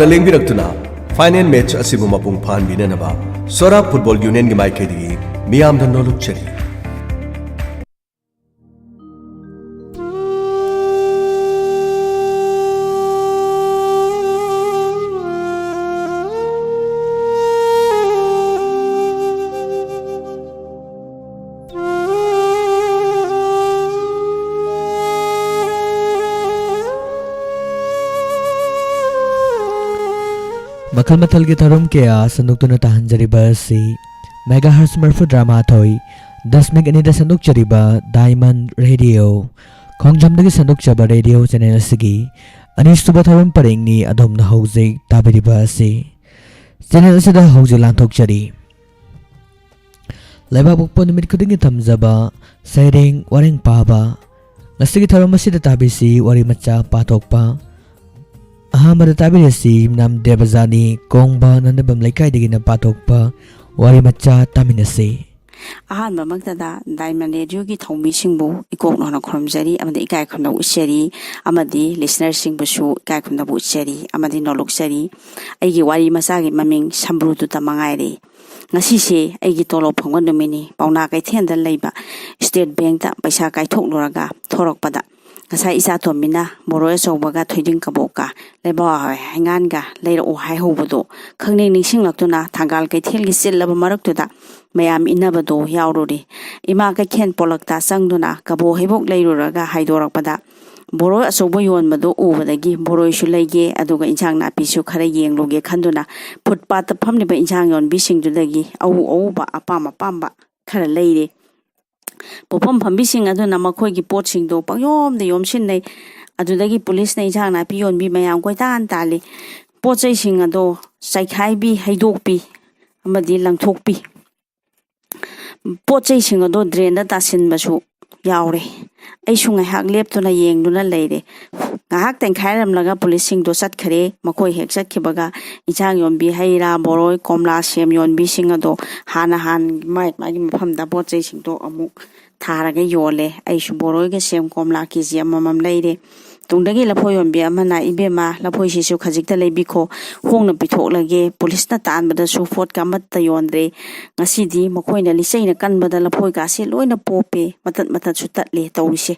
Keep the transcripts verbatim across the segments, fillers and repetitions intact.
ꯂꯦꯡꯕꯤꯔꯛꯇꯨꯅ final match ꯑꯁꯤꯕꯨ ꯃꯄꯨꯡ ꯐꯥꯍꯟꯕꯤꯅꯅꯕ ꯁꯣꯔꯥ football ꯌꯨꯅꯤꯌꯟꯒꯤ ꯃꯥꯏꯀꯩꯗꯒꯤ ꯃꯤꯌꯥꯝꯗ ꯅꯣꯂꯨꯛꯆꯔꯤ꯫ ꯃꯈꯜ ꯃꯊꯦꯜꯒꯤ ꯊꯧꯔꯝ ꯀꯌꯥ ꯁꯟꯗꯣꯛꯇꯨꯅ ꯇꯥꯍꯟꯖꯔꯤꯕ ꯑꯁꯤ ꯃꯦꯒꯥꯍꯔꯁ ꯃꯔꯐꯨꯇꯔꯥ ꯃꯥꯊꯣꯏ ꯗꯁꯃꯤꯛ ꯑꯅꯤꯗ ꯁꯟꯗꯣꯛꯆꯔꯤꯕ ꯗꯥꯏꯃꯟ ꯔꯦꯗꯤꯑꯣ, ꯈꯣꯡꯖꯣꯝꯗꯒꯤ ꯁꯟꯗꯣꯛꯆꯕ ꯔꯦꯗꯤꯑꯣ ꯆꯦꯅꯦꯜ ꯑꯁꯤꯒꯤ ꯑꯅꯤꯁꯨꯕ ꯊꯧꯔꯝ ꯄꯔꯦꯡꯅꯤ ꯑꯗꯣꯝꯅ ꯍꯧꯖꯤꯛ ꯇꯥꯕꯤꯔꯤꯕ ꯑꯁꯤ꯫ ꯆꯦꯅꯦꯜ ꯑꯁꯤꯗ ꯍꯧꯖꯤꯛ ꯂꯥꯟꯊꯣꯛꯆꯔꯤ꯫ ꯂꯩꯕꯥꯛꯄꯣꯛꯄ ꯅꯨꯃꯤꯠ ꯈꯨꯗꯤꯡꯒꯤ ꯊꯝꯖꯕ ꯁꯩꯔꯦꯡ ꯋꯥꯔꯦꯡ ꯄꯥꯕ꯫ ꯉꯁꯤꯒꯤ ꯊꯧꯔꯝ ꯑꯁꯤꯗ ꯇꯥꯕꯤꯁꯤ ꯋꯥꯔꯤ ꯃꯆꯥ ꯄꯥꯊꯣꯛꯄ꯫ ꯑꯍꯥꯟꯕꯗ ꯇꯥꯕꯤꯔꯁꯤ ꯌꯨꯝꯅꯥꯝ ꯗꯦꯕꯖꯥꯅꯤ ꯀꯣꯡꯕ ꯅꯟꯗꯕꯝ ꯂꯩꯀꯥꯏꯗꯒꯤꯅ ꯄꯥꯊꯣꯛꯄ ꯋꯥꯔꯤ ꯃꯆꯥ ꯇꯥꯃꯤꯟꯅꯁꯤ꯫ ꯑꯍꯥꯟꯕꯃꯛꯇꯗ ꯗꯥꯏꯃꯟ ꯔꯦꯗꯤꯑꯣꯒꯤ ꯊꯧꯃꯤꯁꯤꯡꯕꯨ ꯏꯀꯣꯛ ꯅꯧꯅ ꯈꯨꯔꯨꯝꯖꯔꯤ ꯑꯃꯗꯤ ꯏꯀꯥꯏ ꯈꯨꯝꯅꯕ ꯎꯠꯆꯔꯤ, ꯑꯃꯗꯤ ꯂꯤꯁꯅꯔꯁꯤꯡꯕꯨꯁꯨ ꯏꯀꯥꯏ ꯈꯨꯝꯅꯕ ꯎꯠꯆꯔꯤ ꯑꯃꯗꯤ ꯅꯣꯂꯨꯛꯆꯔꯤ꯫ ꯑꯩꯒꯤ ꯋꯥꯔꯤ ꯃꯆꯥꯒꯤ ꯃꯃꯤꯡ ꯁꯝꯕ꯭ꯔꯨꯗꯨꯇ ꯃꯉꯥꯏꯔꯦ꯫ ꯉꯁꯤꯁꯦ ꯑꯩꯒꯤ ꯇꯣꯂꯣꯞ ꯐꯪꯕ ꯅꯨꯃꯤꯠꯅꯤ꯫ ꯄꯥꯎꯅꯥ ꯀꯩꯊꯦꯜꯗ ꯂꯩꯕ ꯁ꯭ꯇꯦꯠ ꯕꯦꯡꯛꯇ ꯄꯩꯁꯥ ꯀꯥꯏꯊꯣꯛꯂꯨꯔꯒ ꯊꯣꯔꯛꯄꯗ, ꯉꯁꯥꯏ ꯏꯆꯥ ꯇꯣꯝꯕꯤꯅ ꯕꯣꯔꯣꯏ ꯑꯆꯧꯕꯒ ꯊꯣꯏꯗꯤꯡ ꯀꯕꯣꯛꯀ ꯂꯩꯕꯥꯛ ꯍꯋꯥꯏ ꯍꯩꯉꯥꯟꯒ ꯂꯩꯔꯛꯎ ꯍꯥꯏꯍꯧꯕꯗꯣ ꯈꯪꯅꯤꯡ ꯅꯤꯡꯁꯤꯡꯂꯛꯇꯨꯅ ꯊꯪꯒꯥꯜ ꯀꯩꯊꯦꯜꯒꯤ ꯆꯤꯜꯂꯕ ꯃꯔꯛꯇꯨꯗ ꯃꯌꯥꯝ ꯏꯟꯅꯕꯗꯣ ꯌꯥꯎꯔꯨꯔꯦ꯫ ꯏꯃꯥ ꯀꯩꯊꯦꯜ ꯄꯣꯂꯛꯇ ꯆꯪꯗꯨꯅ ꯀꯕꯣꯛ ꯍꯩꯕꯣꯛ ꯂꯩꯔꯨꯔꯒ ꯍꯥꯏꯗꯣꯔꯛꯄꯗ, ꯕꯣꯔꯣꯏ ꯑꯆꯧꯕ ꯌꯣꯟꯕꯗꯣ ꯎꯕꯗꯒꯤ ꯕꯣꯔꯣꯏꯁꯨ ꯂꯩꯒꯦ, ꯑꯗꯨꯒ ꯏꯟꯁꯥꯡ ꯅꯥꯄꯤꯁꯨ ꯈꯔ ꯌꯦꯡꯂꯨꯒꯦ ꯈꯟꯗꯨꯅ ꯐꯨꯠꯄꯥꯠꯇ ꯐꯝꯂꯤꯕ ꯏꯟꯁꯥꯡ ꯌꯣꯟꯕꯤꯁꯤꯡꯗꯨꯗꯒꯤ ꯑꯎ ꯑꯎꯕ ꯑꯄꯥꯝ ꯑꯄꯥꯝꯕ ꯈꯔ ꯂꯩꯔꯦ꯫ ꯄꯣꯠꯐꯝ ꯐꯝꯕꯤꯁꯤꯡ ꯑꯗꯨꯅ ꯃꯈꯣꯏꯒꯤ ꯄꯣꯠꯁꯤꯡꯗꯣ ꯄꯪꯌꯣꯝꯗ ꯌꯣꯝꯁꯤꯟꯅꯩ꯫ ꯑꯗꯨꯗꯒꯤ ꯄꯨꯂꯤꯁꯅ ꯏꯟꯁꯥꯡ ꯅꯥꯄꯤ ꯌꯣꯟꯕꯤ ꯃꯌꯥꯝ ꯀꯣꯏꯇꯥꯟ ꯇꯥꯜꯂꯤ꯫ ꯄꯣꯠ ꯆꯩꯁꯤꯡ ꯑꯗꯣ ꯆꯥꯏꯈꯥꯏꯕꯤ, ꯍꯩꯗꯣꯛꯄꯤ ꯑꯃꯗꯤ ꯂꯪꯊꯣꯛꯄꯤ꯫ ꯄꯣꯠ ꯆꯩꯁꯤꯡ ꯑꯗꯣ ꯗ꯭ꯔꯦꯟꯗ ꯇꯥꯁꯤꯟꯕꯁꯨ ꯌꯥꯎꯔꯦ꯫ ꯑꯩꯁꯨ ꯉꯥꯏꯍꯥꯛ ꯂꯦꯞꯇꯨꯅ ꯌꯦꯡꯗꯨꯅ ꯂꯩꯔꯦ꯫ ꯉꯥꯏꯍꯥꯛ ꯇꯦꯡꯈꯥꯏꯔꯝꯂꯒ ꯄꯨꯂꯤꯁꯁꯤꯡꯗꯣ ꯆꯠꯈꯔꯦ꯫ ꯃꯈꯣꯏ ꯍꯦꯛ ꯆꯠꯈꯤꯕꯒ ꯏꯟꯁꯥꯡ ꯌꯣꯟꯕꯤ, ꯍꯩ ꯔꯥ, ꯕꯣꯔꯣꯏ, ꯀꯣꯝꯂꯥ, ꯁꯦꯝ ꯌꯣꯟꯕꯤꯁꯤꯡ ꯑꯗꯣ ꯍꯥꯟꯅ ꯍꯥꯟ ꯃꯥꯏ ꯃꯥꯒꯤ ꯃꯐꯝꯗ ꯄꯣꯠ ꯆꯩꯁꯤꯡꯗꯣ ꯑꯃꯨꯛ ꯊꯥꯔꯒ ꯌꯣꯜꯂꯦ꯫ ꯑꯩꯁꯨ ꯕꯣꯔꯣꯏꯒ ꯁꯦꯝ ꯀꯣꯝꯂꯥ ꯀꯦ ꯖꯤ ꯑꯃꯃꯝ ꯂꯩꯔꯦ꯫ ꯇꯨꯡꯗꯒꯤ ꯂꯐꯣꯏ ꯌꯣꯟꯕꯤ ꯑꯃꯅ, "ꯏꯕꯦꯝꯃ, ꯂꯐꯣꯏꯁꯤꯁꯨ ꯈꯖꯤꯛꯇ ꯂꯩꯕꯤꯈꯣ, ꯍꯣꯡꯅ ꯄꯤꯊꯣꯛꯂꯒꯦ, ꯄꯨꯂꯤꯁꯅ ꯇꯥꯟꯕꯗꯁꯨ ꯄꯣꯠꯀ ꯑꯃꯠꯇ ꯌꯣꯟꯗ꯭ꯔꯦ, ꯉꯁꯤꯗꯤ ꯃꯈꯣꯏꯅ ꯂꯤꯆꯩꯅ ꯀꯟꯕꯗ ꯂꯐꯣꯏ ꯀꯥꯁꯦ ꯂꯣꯏꯅ ꯄꯣꯞꯄꯦ, ꯃꯇꯠ ꯃꯇꯠꯁꯨ ꯇꯠꯂꯦ ꯇꯧꯔꯤꯁꯦ"꯫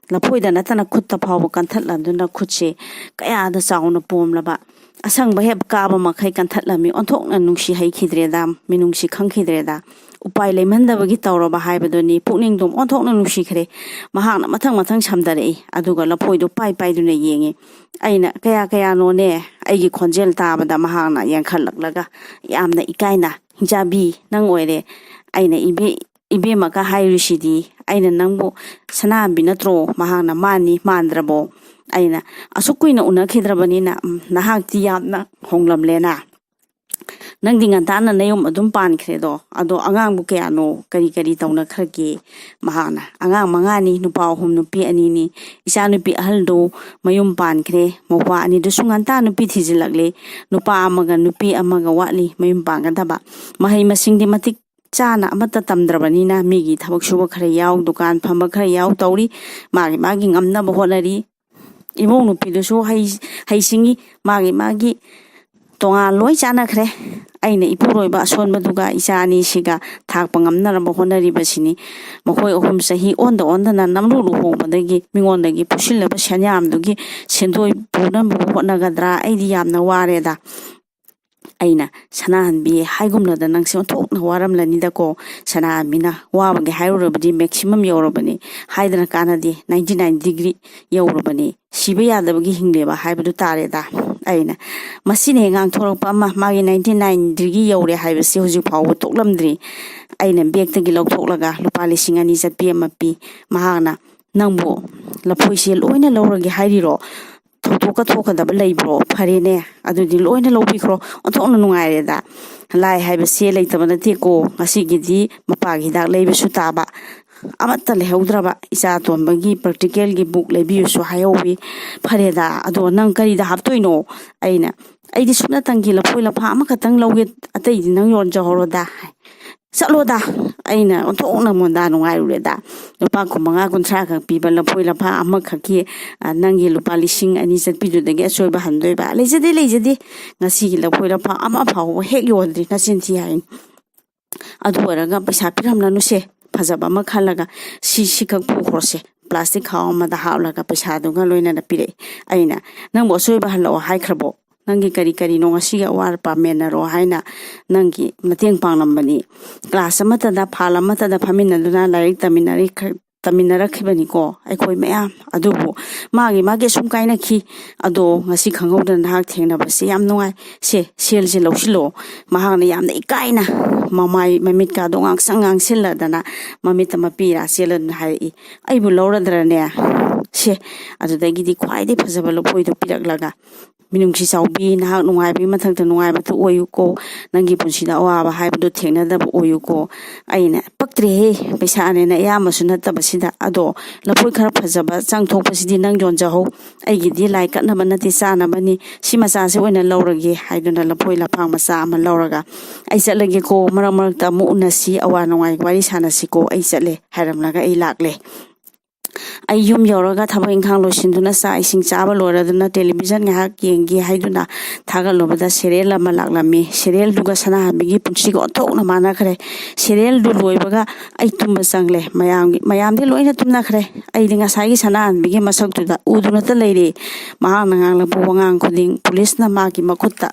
ꯂꯐꯣꯏꯗ ꯅꯠꯇꯅ ꯈꯨꯠꯇ ꯐꯥꯎꯕ ꯀꯟꯊꯠꯂꯗꯨꯅ ꯈꯨꯠꯁꯦ ꯀꯌꯥꯗ ꯆꯥꯎꯅ ꯄꯣꯝꯂꯕ, ꯑꯁꯪꯕ ꯍꯦꯛ ꯀꯥꯕ ꯃꯈꯩ ꯀꯟꯊꯠꯂꯝꯃꯤ꯫ ꯑꯣꯟꯊꯣꯛꯅ ꯅꯨꯡꯁꯤ ꯍꯩꯈꯤꯗ꯭ꯔꯦꯗ, ꯃꯤꯅꯨꯡꯁꯤ ꯈꯪꯈꯤꯗ꯭ꯔꯦꯗ꯫ ꯎꯄꯥꯏ ꯂꯩꯃꯟꯗꯕꯒꯤ ꯇꯧꯔꯕ ꯍꯥꯏꯕꯗꯨꯅꯤ꯫ ꯄꯨꯛꯅꯤꯡꯗꯣ ꯑꯣꯟꯊꯣꯛꯅ ꯅꯨꯡꯁꯤꯈ꯭ꯔꯦ꯫ ꯃꯍꯥꯛꯅ ꯃꯊꯪ ꯃꯊꯪ ꯁꯝꯗꯔꯛꯏ, ꯑꯗꯨꯒ ꯂꯐꯣꯏꯗꯨ ꯄꯥꯏ ꯄꯥꯏꯗꯨꯅ ꯌꯦꯡꯉꯤ꯫ ꯑꯩꯅ, "ꯀꯌꯥ ꯀꯌꯥꯅꯣꯅꯦ?" ꯑꯩꯒꯤ ꯈꯣꯟꯖꯦꯜ ꯇꯥꯕꯗ ꯃꯍꯥꯛꯅ ꯌꯥꯡꯈꯠꯂꯛꯂꯒ ꯌꯥꯝꯅ ꯏꯀꯥꯏꯅ, "ꯍꯤꯡꯆꯥꯕꯤ, ꯅꯪ ꯑꯣꯏꯔꯦ?" ꯑꯩꯅ, "ꯏꯕꯦ-, ꯏꯕꯦꯝꯃꯒ ꯍꯥꯏꯔꯤꯁꯤꯗꯤ, ꯑꯩꯅ ꯅꯪꯕꯨ ꯁꯅꯥꯍꯟꯕꯤ ꯅꯠꯇ꯭ꯔꯣ?" ꯃꯍꯥꯛꯅ, "ꯃꯥꯅꯤ, ꯃꯥꯟꯗ꯭ꯔꯕꯣ?" ꯑꯩꯅ, "ꯑꯁꯨꯛ ꯀꯨꯏꯅ ꯎꯅꯈꯤꯗ꯭ꯔꯕꯅꯤꯅ, ꯎꯝ, ꯅꯍꯥꯛꯇꯤ ꯌꯥꯝꯅ ꯍꯣꯡꯂꯝꯂꯦꯅ꯫ ꯅꯪꯗꯤ ꯉꯟꯇꯥꯅ ꯅꯌꯨꯝ ꯑꯗꯨꯝ ꯄꯥꯟꯈ꯭ꯔꯦꯗꯣ꯫ ꯑꯗꯣ ꯑꯉꯥꯡꯕꯨ ꯀꯌꯥꯅꯣ? ꯀꯔꯤ ꯀꯔꯤ ꯇꯧꯅꯈ꯭ꯔꯒꯦ?" ꯃꯍꯥꯛꯅ, "ꯑꯉꯥꯡ ꯃꯉꯥꯅꯤ, ꯅꯨꯄꯥ ꯑꯍꯨꯝ, ꯅꯨꯄꯤ ꯑꯅꯤꯅꯤ꯫ ꯏꯆꯥꯅꯨꯄꯤ ꯑꯍꯜꯗꯨ ꯃꯌꯨꯝ ꯄꯥꯟꯈ꯭ꯔꯦ꯫ ꯃꯧꯄꯥ ꯑꯅꯤꯗꯨꯁꯨ ꯉꯟꯇꯥ ꯅꯨꯄꯤ ꯊꯤꯖꯤꯜꯂꯛꯂꯦ꯫ ꯅꯨꯄꯥ ꯑꯃꯒ ꯅꯨꯄꯤ ꯑꯃꯒ ꯋꯥꯠꯂꯤ ꯃꯌꯨꯝ ꯄꯥꯟꯒꯗꯕ꯫ ꯃꯍꯩ ꯃꯁꯤꯡꯗꯤ ꯃꯇꯤꯛ ꯆꯥꯅ ꯑꯃꯠꯇ ꯇꯝꯗ꯭ꯔꯕꯅꯤꯅ ꯃꯤꯒꯤ ꯊꯕꯛ ꯁꯨꯕ ꯈꯔ ꯌꯥꯎ, ꯗꯨꯀꯥꯟ ꯐꯝꯕ ꯈꯔ ꯌꯥꯎ ꯇꯧꯔꯤ꯫ ꯃꯥꯒꯤ ꯃꯥꯒꯤ ꯉꯝꯅꯕ ꯍꯣꯠꯅꯔꯤ꯫ ꯏꯃꯧ ꯅꯨꯄꯤꯗꯨꯁꯨ ꯍꯩ-, ꯍꯩꯁꯤꯡꯉꯤ꯫ ꯃꯥꯒꯤ ꯃꯥꯒꯤ ꯇꯣꯉꯥꯟ ꯂꯣꯏ ꯆꯥꯟꯅꯈ꯭ꯔꯦ꯫ ꯑꯩꯅ ꯏꯄꯨꯔꯣꯏꯕ ꯑꯁꯣꯟꯕꯗꯨꯒ ꯏꯆꯥ ꯑꯅꯤꯁꯤꯒ ꯊꯥꯛꯄ ꯉꯝꯅꯅꯕ ꯍꯣꯠꯅꯔꯤꯕꯁꯤꯅꯤ꯫ ꯃꯈꯣꯏ ꯑꯍꯨꯝ ꯆꯍꯤ ꯑꯣꯟꯗ ꯑꯣꯟꯗꯅ ꯅꯝꯂꯨ ꯂꯨꯍꯣꯡꯕꯗꯒꯤ ꯃꯤꯉꯣꯟꯗꯒꯤ ꯄꯨꯁꯤꯜꯂꯕ ꯁꯦꯟꯌꯥꯝꯗꯨꯒꯤ ꯁꯦꯟꯗꯣꯏ ꯄꯨꯅꯕ ꯍꯣꯠꯅꯒꯗ꯭ꯔꯥ? ꯑꯩꯗꯤ ꯌꯥꯝꯅ ꯋꯥꯔꯦꯗ꯫" ꯑꯩꯅ, "ꯁꯅꯥꯍꯟꯕꯤ, ꯍꯥꯏꯒꯨꯝꯅꯗ ꯅꯪꯁꯦ ꯑꯣꯟꯊꯣꯛꯅ ꯋꯥꯔꯝꯂꯅꯤꯗꯀꯣ꯫ ꯁꯅꯥꯍꯟꯕꯤꯅ ꯋꯥꯕꯒꯤ ꯍꯥꯏꯔꯨꯔꯕꯗꯤ maximum ꯌꯧꯔꯕꯅꯤ꯫ ꯍꯥꯏꯗꯅ ꯀꯥꯟꯅꯗꯦ, ninety nine degree ꯌꯧꯔꯕꯅꯤ꯫ ꯁꯤꯕ ꯌꯥꯗꯕꯒꯤ ꯍꯤꯡꯂꯦꯕ ꯍꯥꯏꯕꯗꯨ ꯇꯥꯔꯦꯗ꯫" ꯑꯩꯅ, "ꯃꯁꯤꯅ ꯍꯦꯛ ꯉꯥꯡꯊꯣꯔꯛꯄ ꯑꯃ, ꯃꯥꯒꯤ ninety nine degree ꯌꯧꯔꯦ ꯍꯥꯏꯕꯁꯤ ꯍꯧꯖꯤꯛ ꯐꯥꯎꯕ ꯇꯣꯛꯂꯝꯗ꯭ꯔꯤ꯫" ꯑꯩꯅ ꯕꯦꯛꯇꯒꯤ ꯂꯧꯊꯣꯛꯂꯒ ꯂꯨꯄꯥ ꯂꯤꯁꯤꯡ ꯑꯅꯤ ꯆꯠꯄꯤ ꯑꯃ ꯄꯤ꯫ ꯃꯍꯥꯛꯅ, "ꯅꯪꯕꯨ ꯂꯐꯣꯏꯁꯦ ꯂꯣꯏꯅ ꯂꯧꯔꯒꯦ ꯍꯥꯏꯔꯤꯔꯣ? ꯊꯧꯗꯣꯛꯀ ꯊꯣꯛꯀꯗꯕ ꯂꯩꯕ꯭ꯔꯣ? ꯐꯔꯦꯅꯦ, ꯑꯗꯨꯗꯤ ꯂꯣꯏꯅ ꯂꯧꯕꯤꯈ꯭ꯔꯣ, ꯑꯣꯟꯊꯣꯛꯅ ꯅꯨꯡꯉꯥꯏꯔꯦꯗ꯫ ꯂꯥꯏ ꯍꯥꯏꯕꯁꯦ ꯂꯩꯇꯕ ꯅꯠꯇꯦꯀꯣ, ꯉꯁꯤꯒꯤꯗꯤ ꯃꯄꯥꯒꯤ ꯍꯤꯗꯥꯛ ꯂꯩꯕꯁꯨ ꯇꯥꯕ, ꯑꯃꯠꯇ ꯂꯩꯍꯧꯗ꯭ꯔꯕ꯫ ꯏꯆꯥ ꯑꯇꯣꯟꯕꯒꯤ practicalꯒꯤ book ꯂꯩꯕꯤꯌꯨꯁꯨ ꯍꯥꯏꯍꯧꯋꯤ꯫ ꯐꯔꯦꯗ, ꯑꯗꯣ ꯅꯪ ꯀꯔꯤꯗ ꯍꯥꯞꯇꯣꯏꯅꯣ?" ꯑꯩꯅ, "ꯑꯩꯗꯤ ꯁꯨꯞꯅꯇꯪꯒꯤ ꯂꯐꯣꯏ ꯂꯐꯥ ꯑꯃꯈꯛꯇꯪ ꯂꯧꯒꯦ, ꯑꯇꯩꯗꯤ ꯅꯪ ꯌꯣꯟꯖꯍꯧꯔꯣꯗ" ꯍꯥꯏ꯫ "ꯆꯠꯂꯣꯗ, ꯑꯩꯅ ꯑꯣꯟꯊꯣꯛꯅ ꯃꯣꯟꯗꯥ ꯅꯨꯡꯉꯥꯏꯔꯨꯔꯦꯗ꯫ ꯂꯨꯄꯥ ꯀꯨꯟ ꯃꯉꯥ ꯀꯨꯟꯊ꯭ꯔꯥ ꯈꯛ ꯄꯤꯕ ꯂꯐꯣꯏ ꯂꯐꯥ ꯑꯃꯈꯛꯀꯤ, ꯑ, ꯅꯪꯒꯤ ꯂꯨꯄꯥ ꯂꯤꯁꯤꯡ ꯑꯅꯤ ꯆꯠꯄꯤꯗꯨꯗꯒꯤ ꯑꯆꯣꯏꯕ ꯍꯟꯗꯣꯏꯕ? ꯂꯩꯖꯗꯦ, ꯂꯩꯖꯗꯦ꯫ ꯉꯁꯤꯒꯤ ꯂꯐꯣꯏ ꯂꯐꯥ ꯑꯃ ꯐꯥꯎꯕ ꯍꯦꯛ ꯌꯣꯟꯗ꯭ꯔꯤ, ꯅꯆꯤꯟ ꯊꯤ ꯍꯥꯏꯅꯤ꯫ ꯑꯗꯨ ꯑꯣꯏꯔꯒ ꯄꯩꯁꯥ ꯄꯤꯔꯝꯂꯅꯨꯁꯦ, ꯐꯖꯕ ꯑꯃ ꯈꯜꯂꯒ ꯁꯤ, ꯁꯤꯈꯛ ꯄꯨꯈ꯭ꯔꯣꯁꯦ, ꯄ꯭ꯂꯥꯁꯇꯤꯛ ꯈꯥꯎ ꯑꯃꯗ ꯍꯥꯞꯂꯒ ꯄꯩꯁꯥꯗꯨꯒ ꯂꯣꯏꯅꯅ ꯄꯤꯔꯛꯏ꯫ ꯑꯩꯅ, "ꯅꯪꯕꯨ ꯑꯆꯣꯏꯕ ꯍꯜꯂꯛꯑꯣ ꯍꯥꯏꯈ꯭ꯔꯕꯣ? ꯅꯪꯒꯤ ꯀꯔꯤ ꯀꯔꯤꯅꯣ ꯉꯁꯤꯒꯤ ꯑꯋꯥꯠ ꯑꯄꯥ ꯃꯦꯟꯅꯔꯣ ꯍꯥꯏꯅ ꯅꯪꯒꯤ ꯃꯇꯦꯡ ꯄꯥꯡꯂꯝꯕꯅꯤ꯫ ꯀ꯭ꯂꯥꯁ ꯑꯃꯠꯇꯗ, ꯐꯥꯜ ꯑꯃꯠꯇꯗ ꯐꯝꯃꯤꯟꯅꯗꯨꯅ ꯂꯥꯏꯔꯤꯛ ꯇꯝꯃꯤꯟꯅꯔꯤ-, ꯇꯝꯃꯤꯟꯅꯔꯛꯈꯤꯕꯅꯤꯀꯣ ꯑꯩꯈꯣꯏ ꯃꯌꯥꯝ꯫ ꯑꯗꯨꯕꯨ ꯃꯥꯒꯤ ꯃꯥꯒꯤ ꯑꯁꯨꯝ ꯀꯥꯏꯅꯈꯤ꯫ ꯑꯗꯣ ꯉꯁꯤ ꯈꯪꯍꯧꯗꯅ ꯅꯍꯥꯛ ꯊꯦꯡꯅꯕꯁꯦ ꯌꯥꯝ ꯅꯨꯡꯉꯥꯏ꯫ ꯁꯦ, ꯁꯦꯜꯁꯦ ꯂꯧꯁꯤꯜꯂꯣ"꯫ ꯃꯍꯥꯛꯅ ꯌꯥꯝꯅ ꯏꯀꯥꯏꯅ ꯃꯃꯥꯏ ꯃꯃꯤꯠꯀꯥꯗꯣ ꯉꯥꯡꯁꯪ ꯉꯥꯡꯁꯤꯜꯂꯗꯅ ꯃꯃꯤꯠꯇ ꯃꯄꯤ ꯏꯔꯥ ꯆꯦꯜꯂꯗꯅ ꯍꯥꯏꯔꯛꯏ꯫ "ꯑꯩꯕꯨ ꯂꯧꯔꯗ꯭ꯔꯅꯦ? ꯁꯦ"꯫ ꯑꯗꯨꯗꯒꯤꯗꯤ ꯈ꯭ꯋꯥꯏꯗꯒꯤ ꯐꯖꯕ ꯂꯐꯣꯏꯗꯣ ꯄꯤꯔꯛꯂꯒ, "ꯃꯤꯅꯨꯡꯁꯤ ꯆꯥꯎꯕꯤ, ꯅꯍꯥꯛ ꯅꯨꯡꯉꯥꯏꯕꯒꯤ ꯃꯊꯛꯇ ꯅꯨꯡꯉꯥꯏꯕꯗꯨ ꯑꯣꯏꯌꯨꯀꯣ꯫ ꯅꯪꯒꯤ ꯄꯨꯟꯁꯤꯗ ꯑꯋꯥꯕ ꯍꯥꯏꯕꯗꯨ ꯊꯦꯡꯅꯗꯕ ꯑꯣꯏꯌꯨꯀꯣ"꯫ ꯑꯩꯅ, "ꯄꯛꯇ꯭ꯔꯦꯍꯦ, ꯄꯩꯁꯥꯅꯦꯅ ꯑꯌꯥꯝꯕꯁꯨ ꯅꯠꯇꯕꯁꯤꯗ꯫ ꯑꯗꯣ ꯂꯐꯣꯏ ꯈꯔ ꯐꯖꯕ ꯆꯪꯊꯣꯛꯄꯁꯤꯗꯤ ꯅꯪ ꯌꯣꯟꯖꯍꯧ꯫ ꯑꯩꯒꯤꯗꯤ ꯂꯥꯏ ꯀꯠꯅꯕ ꯅꯠꯇꯦ, ꯆꯥꯅꯕꯅꯤ꯫ ꯁꯤ ꯃꯆꯥꯁꯦ ꯑꯣꯏꯅ ꯂꯧꯔꯒꯦ" ꯍꯥꯏꯗꯨꯅ ꯂꯐꯣꯏ ꯂꯐꯥꯡ ꯃꯆꯥ ꯑꯃ ꯂꯧꯔꯒ, "ꯑꯩ ꯆꯠꯂꯒꯦꯀꯣ, ꯃꯔꯛ ꯃꯔꯛꯇ ꯑꯃꯨꯛ ꯎꯅꯁꯤ, ꯑꯋꯥ ꯅꯨꯡꯉꯥꯏ ꯋꯥꯔꯤ ꯁꯥꯟꯅꯁꯤꯀꯣ, ꯑꯩ ꯆꯠꯂꯦ" ꯍꯥꯏꯔꯝꯂꯒ ꯑꯩ ꯂꯥꯛꯂꯦ꯫ ꯑꯩ ꯌꯨꯝ ꯌꯧꯔꯒ ꯊꯕꯛ ꯏꯪꯈꯥꯡ ꯂꯣꯏꯁꯤꯟꯗꯨꯅ, ꯆꯥꯛ ꯏꯁꯤꯡ ꯆꯥꯕ ꯂꯣꯏꯔꯗꯨꯅ, ꯇꯦꯂꯤꯚꯤꯖꯟ ꯉꯥꯏꯍꯥꯛ ꯌꯦꯡꯒꯦ ꯍꯥꯏꯗꯨꯅ ꯊꯥꯒꯠꯂꯨꯕꯗ ꯁꯦꯔꯤꯌꯦꯜ ꯑꯃ ꯂꯥꯛꯂꯝꯃꯤ꯫ ꯁꯦꯔꯤꯌꯦꯜꯗꯨꯒ ꯁꯅꯥꯍꯟꯕꯤꯒꯤ ꯄꯨꯟꯁꯤꯒ ꯑꯣꯟꯊꯣꯛꯅ ꯃꯥꯟꯅꯈ꯭ꯔꯦ꯫ ꯁꯦꯔꯤꯌꯦꯜꯗꯨ ꯂꯣꯏꯕꯒ ꯑꯩ ꯇꯨꯝꯕ ꯆꯪꯂꯦ꯫ ꯃꯌꯥꯝꯒꯤ, ꯃꯌꯥꯝꯗꯤ ꯂꯣꯏꯅ ꯇꯨꯝꯅꯈ꯭ꯔꯦ꯫ ꯑꯩꯗꯤ ꯉꯁꯥꯏꯒꯤ ꯁꯅꯥꯍꯟꯕꯤꯒꯤ ꯃꯁꯛꯇꯨꯗ ꯎꯗꯨꯅꯇ ꯂꯩꯔꯦ꯫ ꯃꯍꯥꯛꯅ ꯉꯥꯡꯂꯛꯄ ꯋꯥꯉꯥꯡ ꯈꯨꯗꯤꯡ ꯄꯨꯂꯤꯁꯅ ꯃꯥꯒꯤ ꯃꯈꯨꯠꯇ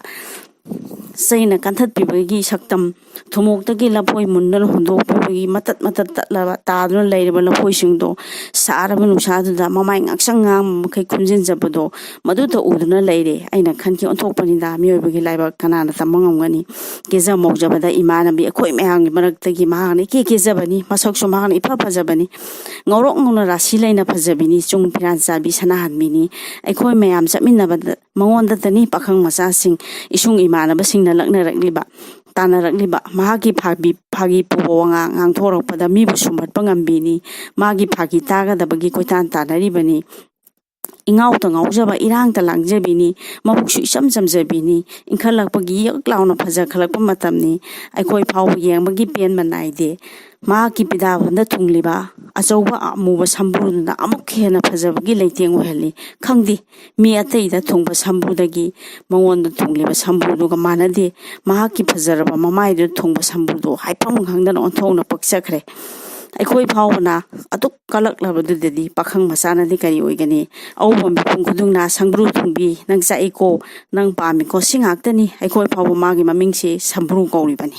ꯆꯩꯅ ꯀꯟꯊꯠꯄꯤꯕꯒꯤ ꯁꯛꯇꯝ, ꯊꯨꯃꯣꯛꯇꯒꯤ ꯂꯐꯣꯏ ꯃꯨꯟꯗꯨꯅ ꯍꯨꯟꯗꯣꯛꯄꯤꯕꯒꯤ ꯃꯇꯠ ꯃꯇꯠ ꯇꯠꯂꯕ ꯇꯥꯗꯨꯅ ꯂꯩꯔꯕ ꯂꯐꯣꯏꯁꯤꯡꯗꯣ ꯁꯥꯔꯕ ꯅꯨꯡꯁꯥꯗꯨꯗ ꯃꯃꯥꯏ ꯉꯥꯡꯁꯪ ꯉꯥꯡꯕ ꯃꯈꯩ ꯈꯨꯝꯖꯤꯟꯖꯕꯗꯣ, ꯃꯗꯨꯇ ꯎꯗꯨꯅ ꯂꯩꯔꯦ꯫ ꯑꯩꯅ ꯈꯟꯈꯤ, "ꯑꯣꯟꯊꯣꯛꯄꯅꯤꯗ, ꯃꯤꯑꯣꯏꯕꯒꯤ ꯂꯥꯏꯕꯛ ꯀꯅꯥꯅ ꯇꯝꯕ ꯉꯝꯒꯅꯤ?" ꯀꯦꯖ ꯃꯧꯖꯕꯗ ꯏꯃꯥꯟꯅꯕꯤ ꯑꯩꯈꯣꯏ ꯃꯌꯥꯝꯒꯤ ꯃꯔꯛꯇꯒꯤ ꯃꯍꯥꯛꯅ ꯏꯀꯦ ꯀꯦꯖꯕꯅꯤ꯫ ꯃꯁꯛꯁꯨ ꯃꯍꯥꯛꯅ ꯏꯐ ꯐꯖꯕꯅꯤ꯫ ꯉꯧꯔꯣꯛ ꯉꯧꯅ ꯔꯥꯁꯤ ꯂꯩꯅ ꯐꯖꯕꯤꯅꯤ꯫ ꯆꯨꯡ ꯐꯤꯔꯥꯟ ꯆꯥꯕꯤ ꯁꯅꯥꯍꯟꯕꯤꯅꯤ꯫ ꯑꯩꯈꯣꯏ ꯃꯌꯥꯝ ꯆꯠꯃꯤꯟꯅꯕꯗ ꯃꯉꯣꯟꯗꯇꯅꯤ ꯄꯥꯈꯪ ꯃꯆꯥꯁꯤꯡ, ꯏꯁꯨꯡ ꯏꯃꯥꯟꯅꯕꯁꯤꯡꯅ ꯂꯛꯅꯔꯛꯂꯤꯕ, ꯇꯥꯟꯅꯔꯛꯂꯤꯕ꯫ ꯃꯍꯥꯛꯀꯤ ꯐꯥꯒꯤ, ꯐꯥꯒꯤ ꯄꯨꯕ ꯋꯥꯉꯥꯡ ꯉꯥꯡꯊꯣꯔꯛꯄꯗ ꯃꯤꯕꯨ ꯁꯨꯝꯍꯠꯄ ꯉꯝꯕꯤꯅꯤ꯫ ꯃꯥꯒꯤ ꯐꯥꯒꯤ ꯇꯥꯒꯗꯕꯒꯤ ꯀꯣꯏꯇꯥꯟ ꯇꯥꯟꯅꯔꯤꯕꯅꯤ꯫ ꯏꯉꯥꯎꯇ ꯉꯥꯎꯖꯕ, ꯏꯔꯥꯡꯇ ꯂꯥꯡꯖꯕꯤꯅꯤ꯫ ꯃꯕꯨꯛꯁꯨ ꯏꯆꯝ ꯆꯝꯖꯕꯤꯅꯤ꯫ ꯏꯟꯈꯠꯂꯛꯄꯒꯤ ꯌꯛ ꯂꯥꯎꯅ ꯐꯖꯈꯠꯂꯛꯄ ꯃꯇꯝꯅꯤ꯫ ꯑꯩꯈꯣꯏ ꯐꯥꯎꯕ ꯌꯦꯡꯕꯒꯤ ꯄꯦꯟꯕ ꯅꯥꯏꯗꯦ꯫ ꯃꯍꯥꯛꯀꯤ ꯄꯤꯗꯥꯕꯟꯗ ꯊꯨꯡꯂꯤꯕ ꯑꯆꯧꯕ ꯑꯃꯨꯕ ꯁꯝꯕ꯭ꯔꯨꯗꯨꯅ ꯑꯃꯨꯛ ꯍꯦꯟꯅ ꯐꯖꯕꯒꯤ ꯂꯩꯇꯦꯡ ꯑꯣꯏꯍꯜꯂꯤ꯫ ꯈꯪꯗꯦ, ꯃꯤ ꯑꯇꯩꯗ ꯊꯨꯡꯕ ꯁꯝꯕ꯭ꯔꯨꯗꯒꯤ ꯃꯉꯣꯟꯗ ꯊꯨꯡꯂꯤꯕ ꯁꯝꯕ꯭ꯔꯨꯗꯨꯒ ꯃꯥꯟꯅꯗꯦ꯫ ꯃꯍꯥꯛꯀꯤ ꯐꯖꯔꯕ ꯃꯃꯥꯏꯗꯨꯗ ꯊꯨꯡꯕ ꯁꯝꯕ꯭ꯔꯨꯗꯨ ꯍꯥꯏꯐꯝ ꯈꯪꯗꯅ ꯑꯣꯟꯊꯣꯛꯅ ꯄꯛꯆꯈ꯭ꯔꯦ꯫ ꯑꯩꯈꯣꯏ ꯐꯥꯎꯕꯅ ꯑꯗꯨꯛ ꯀꯜꯂꯛꯂꯕꯗꯨꯗꯗꯤ ꯄꯥꯈꯪ ꯃꯆꯥꯅꯗꯤ ꯀꯔꯤ ꯑꯣꯏꯒꯅꯤ? ꯑꯎꯕ ꯃꯤꯄꯨꯝ ꯈꯨꯗꯤꯡꯅ "ꯁꯝꯕ꯭ꯔꯨ ꯊꯨꯡꯕꯤ, ꯅꯪ ꯆꯥꯛꯏꯀꯣ, ꯅꯪ ꯄꯥꯝꯃꯤꯀꯣ", ꯁꯤ ꯉꯥꯛꯇꯅꯤ꯫ ꯑꯩꯈꯣꯏ ꯐꯥꯎꯕ ꯃꯥꯒꯤ ꯃꯃꯤꯡꯁꯤ ꯁꯝꯕ꯭ꯔꯨ ꯀꯧꯔꯤꯕꯅꯤ꯫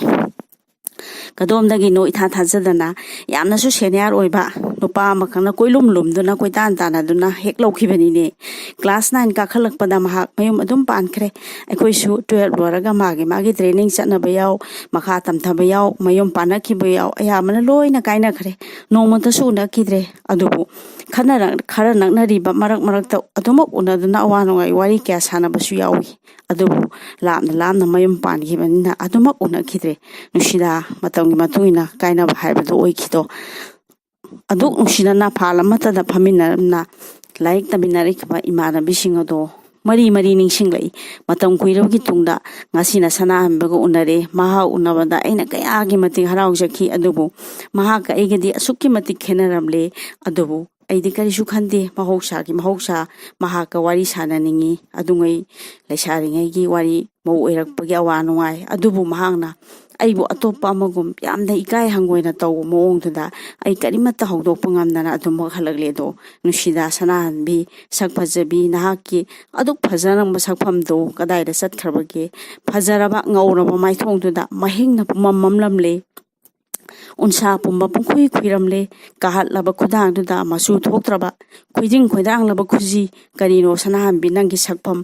ꯀꯗꯣꯝꯗꯒꯤꯅꯣ ꯏꯊꯥ ꯊꯥꯖꯗꯅ ꯌꯥꯝꯅꯁꯨ ꯁꯦꯅꯤꯌꯔ ꯑꯣꯏꯕ ꯅꯨꯄꯥ ꯑꯃꯈꯛꯅ ꯀꯣꯏꯂꯨꯝ ꯂꯨꯝꯗꯨꯅ, ꯀꯣꯏꯇꯥꯟ ꯇꯥꯟꯅꯗꯨꯅ ꯍꯦꯛ ꯂꯧꯈꯤꯕꯅꯤꯅꯦ꯫ ꯀ꯭ꯂꯥꯁ ꯅꯥꯏꯟ ꯀꯥꯈꯠꯂꯛꯄꯗ ꯃꯍꯥꯛ ꯃꯌꯨꯝ ꯑꯗꯨꯝ ꯄꯥꯟꯈ꯭ꯔꯦ꯫ ꯑꯩꯈꯣꯏꯁꯨ ꯇꯨꯌꯦꯜꯞ ꯂꯣꯏꯔꯒ ꯃꯥꯒꯤ ꯃꯥꯒꯤ ꯇ꯭ꯔꯦꯅꯤꯡ ꯆꯠꯅꯕ ꯌꯥꯎ, ꯃꯈꯥ ꯇꯝꯊꯕ ꯌꯥꯎ, ꯃꯌꯨꯝ ꯄꯥꯟꯅꯈꯤꯕ ꯌꯥꯎ, ꯑꯌꯥꯝꯕꯅ ꯂꯣꯏꯅ ꯀꯥꯏꯅꯈ꯭ꯔꯦ꯫ ꯅꯣꯡꯃꯇꯁꯨ ꯎꯅꯈꯤꯗ꯭ꯔꯦ꯫ ꯑꯗꯨꯕꯨ ꯈꯟꯅꯔꯛ-, ꯈꯔ ꯅꯛꯅꯔꯤꯕ ꯃꯔꯛ ꯃꯔꯛꯇ ꯑꯗꯨꯃꯛ ꯎꯅꯗꯨꯅ ꯑꯋꯥ ꯅꯨꯡꯉꯥꯏ ꯋꯥꯔꯤ ꯀꯌꯥ ꯁꯥꯟꯅꯕꯁꯨ ꯌꯥꯎꯏ꯫ ꯑꯗꯨꯕꯨ ꯂꯥꯞꯅ ꯂꯥꯞꯅ ꯃꯌꯨꯝ ꯄꯥꯟꯈꯤꯕꯅꯤꯅ ꯑꯗꯨꯃꯛ ꯎꯅꯈꯤꯗ꯭ꯔꯦ꯫ ꯅꯨꯡꯁꯤꯗꯥ, ꯃꯇꯝꯒꯤ ꯃꯇꯨꯡ ꯏꯟꯅ ꯀꯥꯏꯅꯕ ꯍꯥꯏꯕꯗꯨ ꯑꯣꯏꯈꯤꯗꯣ꯫ ꯑꯗꯨꯛ ꯅꯨꯡꯁꯤꯅꯅ ꯐꯥꯜ ꯑꯃꯠꯇꯗ ꯐꯝꯃꯤꯟꯅꯔꯝꯅ ꯂꯥꯏꯔꯤꯛ ꯇꯝꯃꯤꯟꯅꯔꯛꯈꯤꯕ ꯏꯃꯥꯟꯅꯕꯤꯁꯤꯡ ꯑꯗꯣ ꯃꯔꯤ ꯃꯔꯤ ꯅꯤꯡꯁꯤꯡꯂꯛꯏ꯫ ꯃꯇꯝ ꯀꯨꯏꯔꯕꯒꯤ ꯇꯨꯡꯗ ꯉꯁꯤꯅ ꯁꯅꯥꯍꯟꯕꯒ ꯎꯅꯔꯦ꯫ ꯃꯍꯥꯛ ꯎꯅꯕꯗ ꯑꯩꯅ ꯀꯌꯥꯒꯤ ꯃꯇꯤꯛ ꯍꯔꯥꯎꯖꯈꯤ꯫ ꯑꯗꯨꯕꯨ ꯃꯍꯥꯛꯀ ꯑꯩꯒꯗꯤ ꯑꯁꯨꯛꯀꯤ ꯃꯇꯤꯛ ꯈꯦꯠꯅꯔꯝꯂꯦ꯫ ꯑꯗꯨꯕꯨ ꯑꯩꯗꯤ ꯀꯔꯤꯁꯨ ꯈꯟꯗꯦ꯫ ꯃꯍꯧꯁꯥꯒꯤ ꯃꯍꯧꯁꯥ ꯃꯍꯥꯛꯀ ꯋꯥꯔꯤ ꯁꯥꯟꯅꯅꯤꯡꯉꯤ꯫ ꯑꯗꯨꯉꯩ ꯂꯩꯁꯥꯔꯤꯉꯩꯒꯤ ꯋꯥꯔꯤ, ꯃꯧ ꯑꯣꯏꯔꯛꯄꯒꯤ ꯑꯋꯥ ꯅꯨꯡꯉꯥꯏ꯫ ꯑꯗꯨꯕꯨ ꯃꯍꯥꯛꯅ ꯑꯩꯕꯨ ꯑꯇꯣꯞꯄ ꯑꯃꯒꯨꯝ ꯌꯥꯝꯅ ꯏꯀꯥꯏ ꯍꯪꯒꯣꯏꯅ ꯇꯧꯕ ꯃꯑꯣꯡꯗꯨꯗ ꯑꯩ ꯀꯔꯤꯃꯠꯇ ꯍꯧꯗꯣꯛꯄ ꯉꯝꯗꯅ ꯑꯗꯨꯃꯛ ꯍꯜꯂꯛꯂꯦ꯫ ꯑꯗꯣ ꯅꯨꯡꯁꯤꯗꯥ ꯁꯅꯥꯍꯟꯕꯤ, ꯁꯛ ꯐꯖꯕꯤ, ꯅꯍꯥꯛꯀꯤ ꯑꯗꯨꯛ ꯐꯖꯔꯝꯕ ꯁꯛꯐꯝꯗꯨ ꯀꯗꯥꯏꯗ ꯆꯠꯈ꯭ꯔꯕꯒꯦ? ꯐꯖꯔꯕ ꯉꯧꯔꯕ ꯃꯥꯏꯊꯣꯡꯗꯨꯗ ꯃꯍꯤꯡꯅ ꯄꯨꯝꯃꯝ ꯃꯝꯂꯝꯂꯦ꯫ ꯎꯟꯁꯥ ꯄꯨꯝꯕ ꯄꯨꯡꯈꯨꯏ ꯈꯨꯏꯔꯝꯂꯦ꯫ ꯀꯥꯍꯠꯂꯕ ꯈꯨꯗꯥꯡꯗꯨꯗ ꯃꯆꯨ ꯊꯣꯛꯇ꯭ꯔꯕ, ꯈꯨꯏꯗꯤꯡ ꯈꯣꯏꯗꯥꯡꯂꯕ ꯈꯨꯖꯤ꯫ ꯀꯔꯤꯅꯣ ꯁꯅꯥꯍꯟꯕꯤ, ꯅꯪꯒꯤ ꯁꯛꯐꯝ,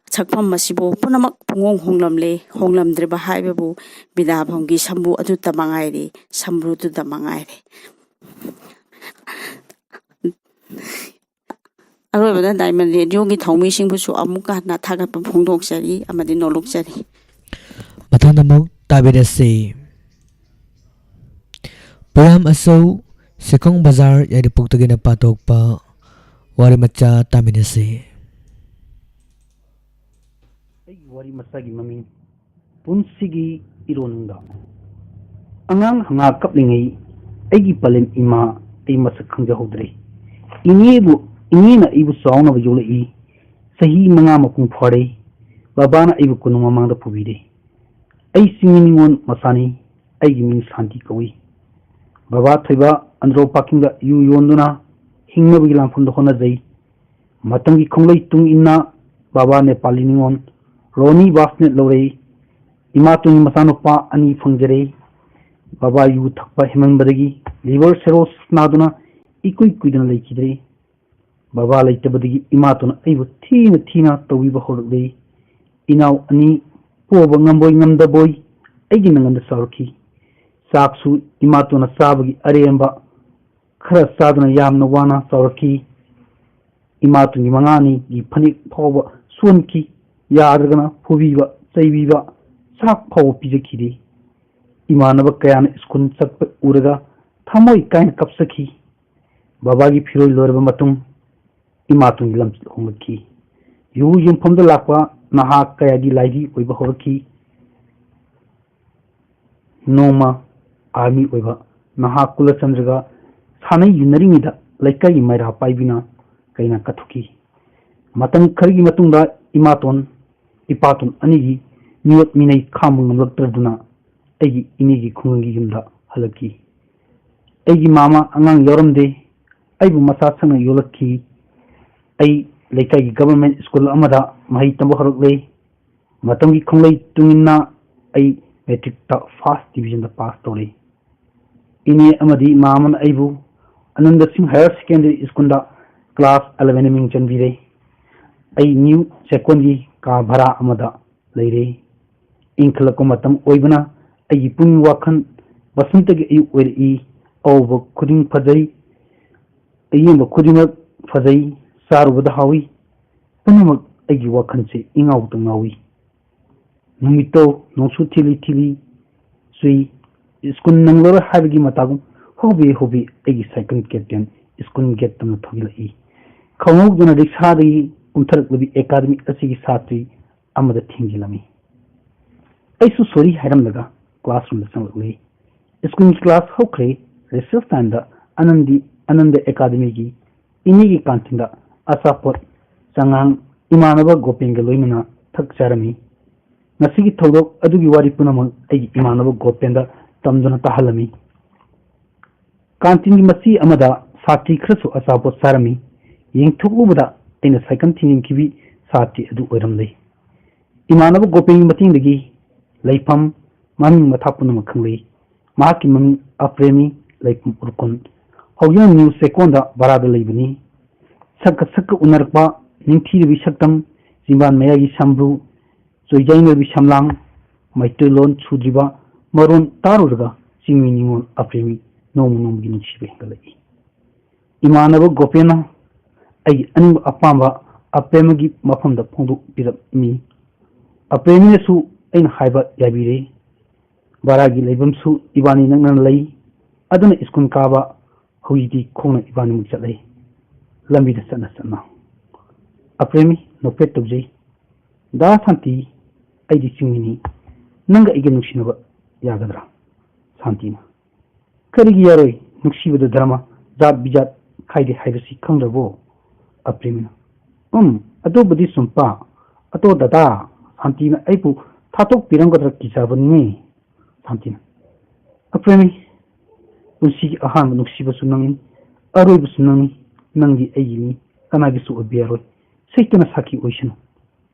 ꯁꯛꯐꯝ ꯑꯁꯤꯕꯨ ꯄꯨꯝꯅꯃꯛ ꯄꯨꯡꯍꯣꯡ ꯍꯣꯡꯂꯝꯂꯦ꯫ ꯍꯣꯡꯂꯝꯗ꯭ꯔꯤꯕ ꯍꯥꯏꯕꯕꯨ ꯕꯤꯗꯥꯚꯝꯒꯤ ꯁꯝꯕꯨ ꯑꯗꯨꯇ ꯃꯉꯥꯏꯔꯦ, ꯁꯝꯕ꯭ꯔꯨꯗꯨꯗ ꯃꯉꯥꯏꯔꯦ꯫ ꯑꯔꯣꯏꯕꯗ ꯗꯥꯏꯃꯟ ꯔꯦꯗꯤꯑꯣꯒꯤ ꯊꯧꯃꯤꯁꯤꯡꯕꯨꯁꯨ ꯑꯃꯨꯛꯀ ꯍꯟꯅ ꯊꯥꯒꯠꯄ ꯐꯣꯡꯗꯣꯛꯆꯔꯤ ꯑꯃꯗꯤ ꯅꯣꯂꯨꯛꯆꯔꯤ꯫ ꯃꯊꯪꯗ ꯑꯃꯨꯛ ꯇꯥꯕꯤꯔꯁꯤ꯫ ꯄꯨꯌꯥꯝ ꯑꯆꯧ, ꯁꯦꯀꯣꯡ ꯕꯖꯥꯔ, ꯌꯥꯏꯔꯤꯄꯣꯛꯇꯒꯤꯅ ꯄꯥꯊꯣꯛꯄ ꯋꯥꯔꯤ ꯃꯆꯥ ꯇꯥꯃꯤꯟꯅꯁꯤ꯫ ꯑꯩꯒꯤ ꯋꯥꯔꯤ ꯃꯆꯥꯒꯤ ꯃꯃꯤꯡ ꯄꯨꯟꯁꯤꯒꯤ ꯏꯔꯣꯟꯅꯨꯡꯗ꯫ ꯑꯉꯥꯡ ꯍꯪꯉꯥ ꯀꯞꯂꯤꯉꯩ ꯑꯩꯒꯤ ꯄꯂꯦꯝ ꯏꯃꯥ ꯑꯩ ꯃꯁꯛ ꯈꯪꯖꯍꯧꯗ꯭ꯔꯦ꯫ ꯏꯅꯦꯕꯨ, ꯏꯅꯦꯅ ꯑꯩꯕꯨ ꯆꯥꯎꯅꯕ ꯌꯣꯛꯂꯛꯏ꯫ ꯆꯍꯤ ꯃꯉꯥ ꯃꯄꯨꯡ ꯐꯥꯔꯦ꯫ ꯕꯕꯥꯅ ꯑꯩꯕꯨ ꯀꯣꯅꯨꯡ ꯃꯃꯥꯡꯗ ꯄꯨꯕꯤꯔꯦ꯫ ꯑꯩ ꯆꯤꯡꯃꯤ ꯅꯤꯉꯣꯜ ꯃꯆꯥꯅꯤ꯫ ꯑꯩꯒꯤ ꯃꯤꯡ ꯁꯥꯟꯇꯤ ꯀꯧꯏ꯫ ꯕꯕꯥ ꯊꯣꯏꯕ ꯑꯟꯗ꯭ꯔꯣ ꯄꯥꯔꯀꯤꯡꯗ ꯌꯨ ꯌꯣꯟꯗꯨꯅ ꯍꯤꯡꯅꯕꯒꯤ ꯂꯥꯟꯐꯝꯗ ꯍꯣꯠꯅꯖꯩ꯫ ꯃꯇꯝꯒꯤ ꯈꯣꯡꯂꯩ ꯇꯨꯡ ꯏꯟꯅ ꯕꯕꯥ ꯅꯦꯄꯥꯂꯤ ꯅꯤꯉꯣꯜ ꯔꯣꯅꯤ ꯕꯥꯁꯅꯦꯠ ꯂꯧꯔꯛꯏ꯫ ꯏꯃꯥꯇꯣꯟꯒꯤ ꯃꯆꯥꯅꯨꯄꯥ ꯑꯅꯤ ꯐꯪꯖꯔꯦ꯫ ꯕꯕꯥ ꯌꯨ ꯊꯛꯄ ꯍꯦꯟꯃꯟꯕꯗꯒꯤ ꯂꯤꯚꯔ ꯁꯦꯔꯣꯁꯤꯁ ꯅꯥꯗꯨꯅ ꯏꯀꯨꯏ ꯀꯨꯏꯗꯅ ꯂꯩꯈꯤꯗ꯭ꯔꯦ꯫ ꯕꯕꯥ ꯂꯩꯇꯕꯗꯒꯤ ꯏꯃꯥꯇꯣꯟꯅ ꯑꯩꯕꯨ ꯊꯤꯅ ꯊꯤꯅ ꯇꯧꯕꯤꯕ ꯍꯧꯔꯛꯂꯦ꯫ ꯏꯅꯥꯎ ꯑꯅꯤ ꯄꯣꯕ ꯉꯝꯕꯣꯏ ꯉꯝꯗꯕꯣꯏ ꯑꯩꯒꯤ ꯅꯪꯒꯟꯗ ꯆꯥꯎꯔꯛꯈꯤ꯫ ꯆꯥꯛꯁꯨ ꯏꯃꯥꯇꯣꯟꯅ ꯆꯥꯕꯒꯤ ꯑꯔꯦꯝꯕ ꯈꯔ ꯆꯥꯗꯨꯅ ꯌꯥꯝꯅ ꯋꯥꯅ ꯆꯥꯎꯔꯛꯈꯤ꯫ ꯏꯃꯥꯇꯣꯟꯒꯤ ꯃꯉꯥꯅꯤꯒꯤ ꯐꯅꯦꯛ ꯐꯥꯎꯕ ꯁꯨꯍꯟꯈꯤ꯫ ꯌꯥꯗ꯭ꯔꯒꯅ ꯐꯨꯕꯤꯕ, ꯆꯩꯕꯤꯕ, ꯆꯥꯛ ꯐꯥꯎꯕ ꯄꯤꯖꯈꯤꯗꯦ꯫ ꯏꯃꯥꯟꯅꯕ ꯀꯌꯥꯅ ꯁ꯭ꯀꯨꯜ ꯆꯠꯄ ꯎꯔꯒ ꯊꯃꯣꯏ ꯀꯥꯏꯅ ꯀꯞꯆꯈꯤ꯫ ꯕꯕꯥꯒꯤ ꯐꯤꯔꯣꯏ ꯂꯣꯏꯔꯕ ꯃꯇꯨꯡ ꯏꯃꯥꯇꯣꯟꯒꯤ ꯂꯝꯆꯠ ꯍꯣꯡꯂꯛꯈꯤ꯫ ꯌꯨ ꯌꯣꯟꯐꯝꯗ ꯂꯥꯛꯄ ꯅꯍꯥ ꯀꯌꯥꯒꯤ ꯂꯥꯏꯗꯤ ꯑꯣꯏꯕ ꯍꯧꯔꯛꯈꯤ꯫ ꯅꯣꯡꯃ ꯑꯥꯔꯃꯤ ꯑꯣꯏꯕ ꯅꯍꯥ ꯀꯨꯂꯆꯟꯗ꯭ꯔꯒ ꯁꯥꯟꯅꯩ ꯌꯨꯅꯔꯤꯉꯩꯗ ꯂꯩꯀꯥꯏꯒꯤ ꯃꯩꯔꯥ ꯄꯥꯏꯕꯤꯅ ꯀꯩꯅ ꯀꯠꯊꯣꯛꯈꯤ꯫ ꯃꯇꯝ ꯈꯔꯒꯤ ꯃꯇꯨꯡꯗ ꯏꯃꯥꯇꯣꯟ, ꯏꯄꯥꯇꯣꯟ ꯑꯅꯤꯒꯤ ꯃꯤꯑꯣꯠ ꯃꯤꯅꯩ ꯈꯥꯡꯕ ꯉꯝꯂꯛꯇ꯭ꯔꯗꯨꯅ ꯑꯩꯒꯤ ꯏꯅꯦꯒꯤ ꯈꯨꯡꯒꯪꯒꯤ ꯌꯨꯝꯗ ꯍꯜꯂꯛꯈꯤ꯫ ꯑꯩꯒꯤ ꯃꯃꯥ ꯑꯉꯥꯡ ꯌꯥꯎꯔꯝꯗꯦ꯫ ꯑꯩꯕꯨ ꯃꯁꯥ ꯁꯪꯅ ꯌꯣꯛꯂꯛꯈꯤ꯫ ꯑꯩ ꯂꯩꯀꯥꯏꯒꯤ ꯒꯚꯔꯟꯃꯦꯟꯠ ꯁ꯭ꯀꯨꯜ ꯑꯃꯗ ꯃꯍꯩ ꯇꯝꯕ ꯍꯧꯔꯛꯂꯦ꯫ ꯃꯇꯝꯒꯤ ꯈꯣꯡꯂꯩ ꯇꯨꯡ ꯏꯟꯅ ꯑꯩ ꯃꯦꯇ꯭ꯔꯤꯛꯇ ꯐꯥꯔꯁ ꯗꯤꯕꯤꯖꯟꯗ ꯄꯥꯁ ꯇꯧꯔꯦ꯫ ꯏꯅꯦ ꯑꯃꯗꯤ ꯏꯃꯥ ꯑꯃꯅ ꯑꯩꯕꯨ ꯑꯅꯟꯗ ꯁꯤꯡ ꯍꯥꯌꯔ ꯁꯦꯀꯦꯟꯗꯔꯤ ꯁ꯭ꯀꯨꯜꯗ ꯀ꯭ꯂꯥꯁ ꯑꯦꯂꯚꯦꯟꯗ ꯃꯤꯡ ꯆꯟꯕꯤꯔꯦ꯫ ꯑꯩ ꯅ꯭ꯌꯨ ꯆꯦꯛꯀꯣꯟꯒꯤ ꯀꯥ ꯚꯔꯥ ꯑꯃꯗ ꯂꯩꯔꯦ꯫ ꯏꯪꯈꯠꯂꯛꯄ ꯃꯇꯝ ꯑꯣꯏꯕꯅ ꯑꯩꯒꯤ ꯄꯨꯛꯅꯤꯡ ꯋꯥꯈꯜ ꯕꯁꯟꯇꯒꯤ ꯑꯌꯨꯛ ꯑꯣꯏꯔꯛꯏ꯫ ꯑꯎꯕ ꯈꯨꯗꯤꯡ ꯐꯖꯩ, ꯑꯌꯦꯡꯕ ꯈꯨꯗꯤꯡꯃꯛ ꯐꯖꯩ, ꯆꯥꯔꯨꯕꯗ ꯍꯥꯎꯏ꯫ ꯄꯨꯝꯅꯃꯛ ꯑꯩꯒꯤ ꯋꯥꯈꯜꯁꯦ ꯏꯉꯥꯎꯇ ꯉꯥꯎꯏ꯫ ꯅꯨꯃꯤꯠꯇꯣ ꯅꯣꯡꯁꯨ ꯊꯤꯂꯤ ꯊꯤꯂꯤ ꯆꯨꯏ꯫ ꯁ꯭ꯀꯨꯜ ꯅꯪꯂꯔꯣꯏ ꯍꯥꯏꯕꯒꯤ ꯃꯇꯥꯒꯨꯝ ꯍꯣꯕꯦ ꯍꯣꯕꯦ ꯑꯩꯒꯤ ꯁꯥꯏꯀꯜ ꯀꯦꯞꯇꯦꯟ ꯁ꯭ꯀꯨꯜ ꯒꯦꯠ ꯇꯝꯅ ꯊꯧꯖꯤꯜꯂꯛꯏ꯫ ꯈꯪꯍꯧꯗꯅ ꯔꯤꯛꯁꯥꯗꯒꯤ ꯀꯨꯝꯊꯔꯛꯂꯕꯤ ꯑꯦꯀꯥꯗꯃꯤ ꯑꯁꯤꯒꯤ ꯁꯥꯇ꯭ꯔꯤ ꯑꯃꯗ ꯊꯦꯡꯖꯤꯜꯂꯝꯃꯤ꯫ ꯑꯩꯁꯨ ꯁꯣꯔꯤ ꯍꯥꯏꯔꯝꯂꯒ ꯀ꯭ꯂꯥꯁꯔꯨꯝꯗ ꯆꯪꯂꯛꯂꯤ꯫ ꯁ꯭ꯀꯨꯜꯒꯤ ꯀ꯭ꯂꯥꯁ ꯍꯧꯈ꯭ꯔꯦ꯫ ꯔꯤꯁꯦꯁ ꯇꯥꯏꯝꯗ ꯑꯅꯟꯗꯤ ꯑꯅꯟꯗ ꯑꯦꯀꯥꯗꯃꯤꯒꯤ ꯏꯅꯦꯒꯤ ꯀꯥꯟꯇꯤꯟꯗ ꯑꯆꯥꯄꯣꯠ, ꯆꯉꯥꯡ ꯏꯃꯥꯟꯅꯕ ꯒꯣꯄꯦꯟꯒ ꯂꯣꯏꯅꯅ ꯊꯛꯆꯔꯝꯃꯤ꯫ ꯉꯁꯤꯒꯤ ꯊꯧꯗꯣꯛ ꯑꯗꯨꯒꯤ ꯋꯥꯔꯤ ꯄꯨꯝꯅꯃꯛ ꯑꯩꯒꯤ ꯏꯃꯥꯟꯅꯕ ꯒꯣꯄꯦꯟꯗ ꯇꯝꯗꯨꯅ ꯇꯥꯍꯜꯂꯝꯃꯤ꯫ ꯀꯥꯟꯇꯤꯟꯒꯤ ꯃꯆꯤ ꯑꯃꯗ ꯁꯥꯇ꯭ꯔꯤ ꯈꯔꯁꯨ ꯑꯆꯥꯄꯣꯠ ꯆꯥꯔꯝꯃꯤ꯫ ꯌꯦꯡꯊꯣꯛꯂꯨꯕꯗ ꯑꯩꯅ ꯁꯥꯏꯀꯜ ꯊꯤꯡꯖꯤꯟꯈꯤꯕꯤ ꯁꯥꯇ꯭ꯔꯤ ꯑꯗꯨ ꯑꯣꯏꯔꯝꯂꯦ꯫ ꯏꯃꯥꯟꯅꯕ ꯒꯣꯄꯦꯟꯒꯤ ꯃꯇꯦꯡꯗꯒꯤ ꯂꯩꯐꯝ, ꯃꯃꯤꯡ ꯃꯊꯥ ꯄꯨꯝꯅꯃꯛ ꯈꯪꯂꯦ꯫ ꯃꯍꯥꯛꯀꯤ ꯃꯃꯤꯡ ꯑꯄ꯭ꯔꯦꯃꯤ, ꯂꯩꯐꯝ ꯎꯔꯀꯨꯟ꯫ ꯍꯧꯖꯤꯛꯅ ꯅ꯭ꯌꯨ ꯆꯦꯛꯀꯣꯟꯗ ꯚꯔꯥꯗ ꯂꯩꯕꯅꯤ꯫ ꯁꯛꯀ ꯁꯛꯀ ꯎꯅꯔꯛꯄ, ꯅꯤꯡꯊꯤꯔꯕꯤ ꯁꯛꯇꯝ, ꯆꯤꯝꯕꯥꯟ ꯃꯌꯥꯒꯤ ꯁꯝꯕ꯭ꯔꯨ, ꯆꯣꯏꯖꯥꯏꯅꯕꯤ ꯁꯝꯂꯥꯡ, ꯃꯩꯇꯩꯂꯣꯟ ꯁꯨꯗ꯭ꯔꯤꯕ ꯃꯔꯣꯟ ꯇꯥꯔꯨꯔꯒ ꯆꯤꯡꯃꯤ ꯅꯤꯉꯣꯜ ꯑꯄ꯭ꯔꯦꯃꯤ ꯅꯣꯡꯃ ꯅꯣꯡꯃꯒꯤ ꯅꯨꯡꯁꯤꯕ ꯍꯦꯟꯒꯠꯂꯛꯏ꯫ ꯏꯃꯥꯟꯅꯕ ꯒꯣꯄꯦꯟꯅ ꯑꯩꯒꯤ ꯑꯅꯤꯡꯕ ꯑꯄꯥꯝꯕ ꯑꯄ꯭ꯔꯦꯃꯒꯤ ꯃꯐꯝꯗ ꯐꯣꯡꯗꯣꯛꯄꯤꯔꯝꯃꯤ꯫ ꯑꯄ꯭ꯔꯦꯃꯤꯅꯁꯨ ꯑꯩꯅ ꯍꯥꯏꯕ ꯌꯥꯕꯤꯔꯦ꯫ ꯚꯔꯥꯒꯤ ꯂꯩꯐꯝꯁꯨ ꯏꯕꯥꯅꯤ ꯅꯛꯅꯅ ꯂꯩ꯫ ꯑꯗꯨꯅ ꯁ꯭ꯀꯨꯜ ꯀꯥꯕ ꯍꯧꯖꯤꯛꯇꯤ ꯈꯣꯡꯅ ꯏꯕꯥꯅꯤꯃꯛ ꯆꯠꯂꯦ꯫ ꯂꯝꯕꯤꯗ ꯆꯠꯅ ꯆꯠꯅ꯫ ꯑꯄ꯭ꯔꯦꯃꯤ, ꯅꯣꯛꯐꯦꯠ ꯇꯧꯖꯩ꯫ ꯗꯥ ꯁꯥꯟꯇꯤ, ꯑꯩꯗꯤ ꯆꯤꯡꯃꯤꯅꯤ꯫ ꯅꯪꯒ ꯑꯩꯒ ꯅꯨꯡꯁꯤꯅꯕ ꯌꯥꯒꯗ꯭ꯔꯥ? ꯁꯥꯟꯇꯤꯅ꯫ ꯀꯔꯤꯒꯤ ꯌꯥꯔꯣꯏ? ꯅꯨꯡꯁꯤꯕꯗ ꯙꯔꯃ, ꯖꯥꯠ ꯕꯤꯖꯥꯠ ꯈꯥꯏꯗꯦ ꯍꯥꯏꯕꯁꯤ ꯈꯪꯗ꯭ꯔꯕꯣ? ꯑꯄ꯭ꯔꯦꯃꯤꯅ꯫ ꯎꯝ, ꯑꯗꯨꯕꯨꯗꯤ ꯆꯨꯝꯄ꯫ ꯑꯗꯣ ꯗꯗꯥ, ꯁꯥꯟꯇꯤꯅ ꯑꯩꯕꯨ ꯊꯥꯗꯣꯛꯄꯤꯔꯝꯒꯗ꯭ꯔꯥ ꯀꯤꯖꯕꯅꯤꯅꯦ꯫ ꯁꯥꯟꯇꯤꯅ꯫ ꯑꯄ꯭ꯔꯦꯃꯤ, ꯄꯨꯟꯁꯤꯒꯤ ꯑꯍꯥꯟꯕ ꯅꯨꯡꯁꯤꯕꯁꯨ ꯅꯪꯅꯤ, ꯑꯔꯣꯏꯕꯁꯨ ꯅꯪꯅꯤ, ꯅꯪꯗꯤ ꯑꯩꯒꯤꯅꯤ, ꯀꯅꯥꯒꯤꯁꯨ ꯑꯣꯏꯕ ꯌꯥꯔꯣꯏ꯫ ꯁꯩꯇꯅ ꯁꯥꯈꯤ ꯑꯣꯏꯁꯅꯨ꯫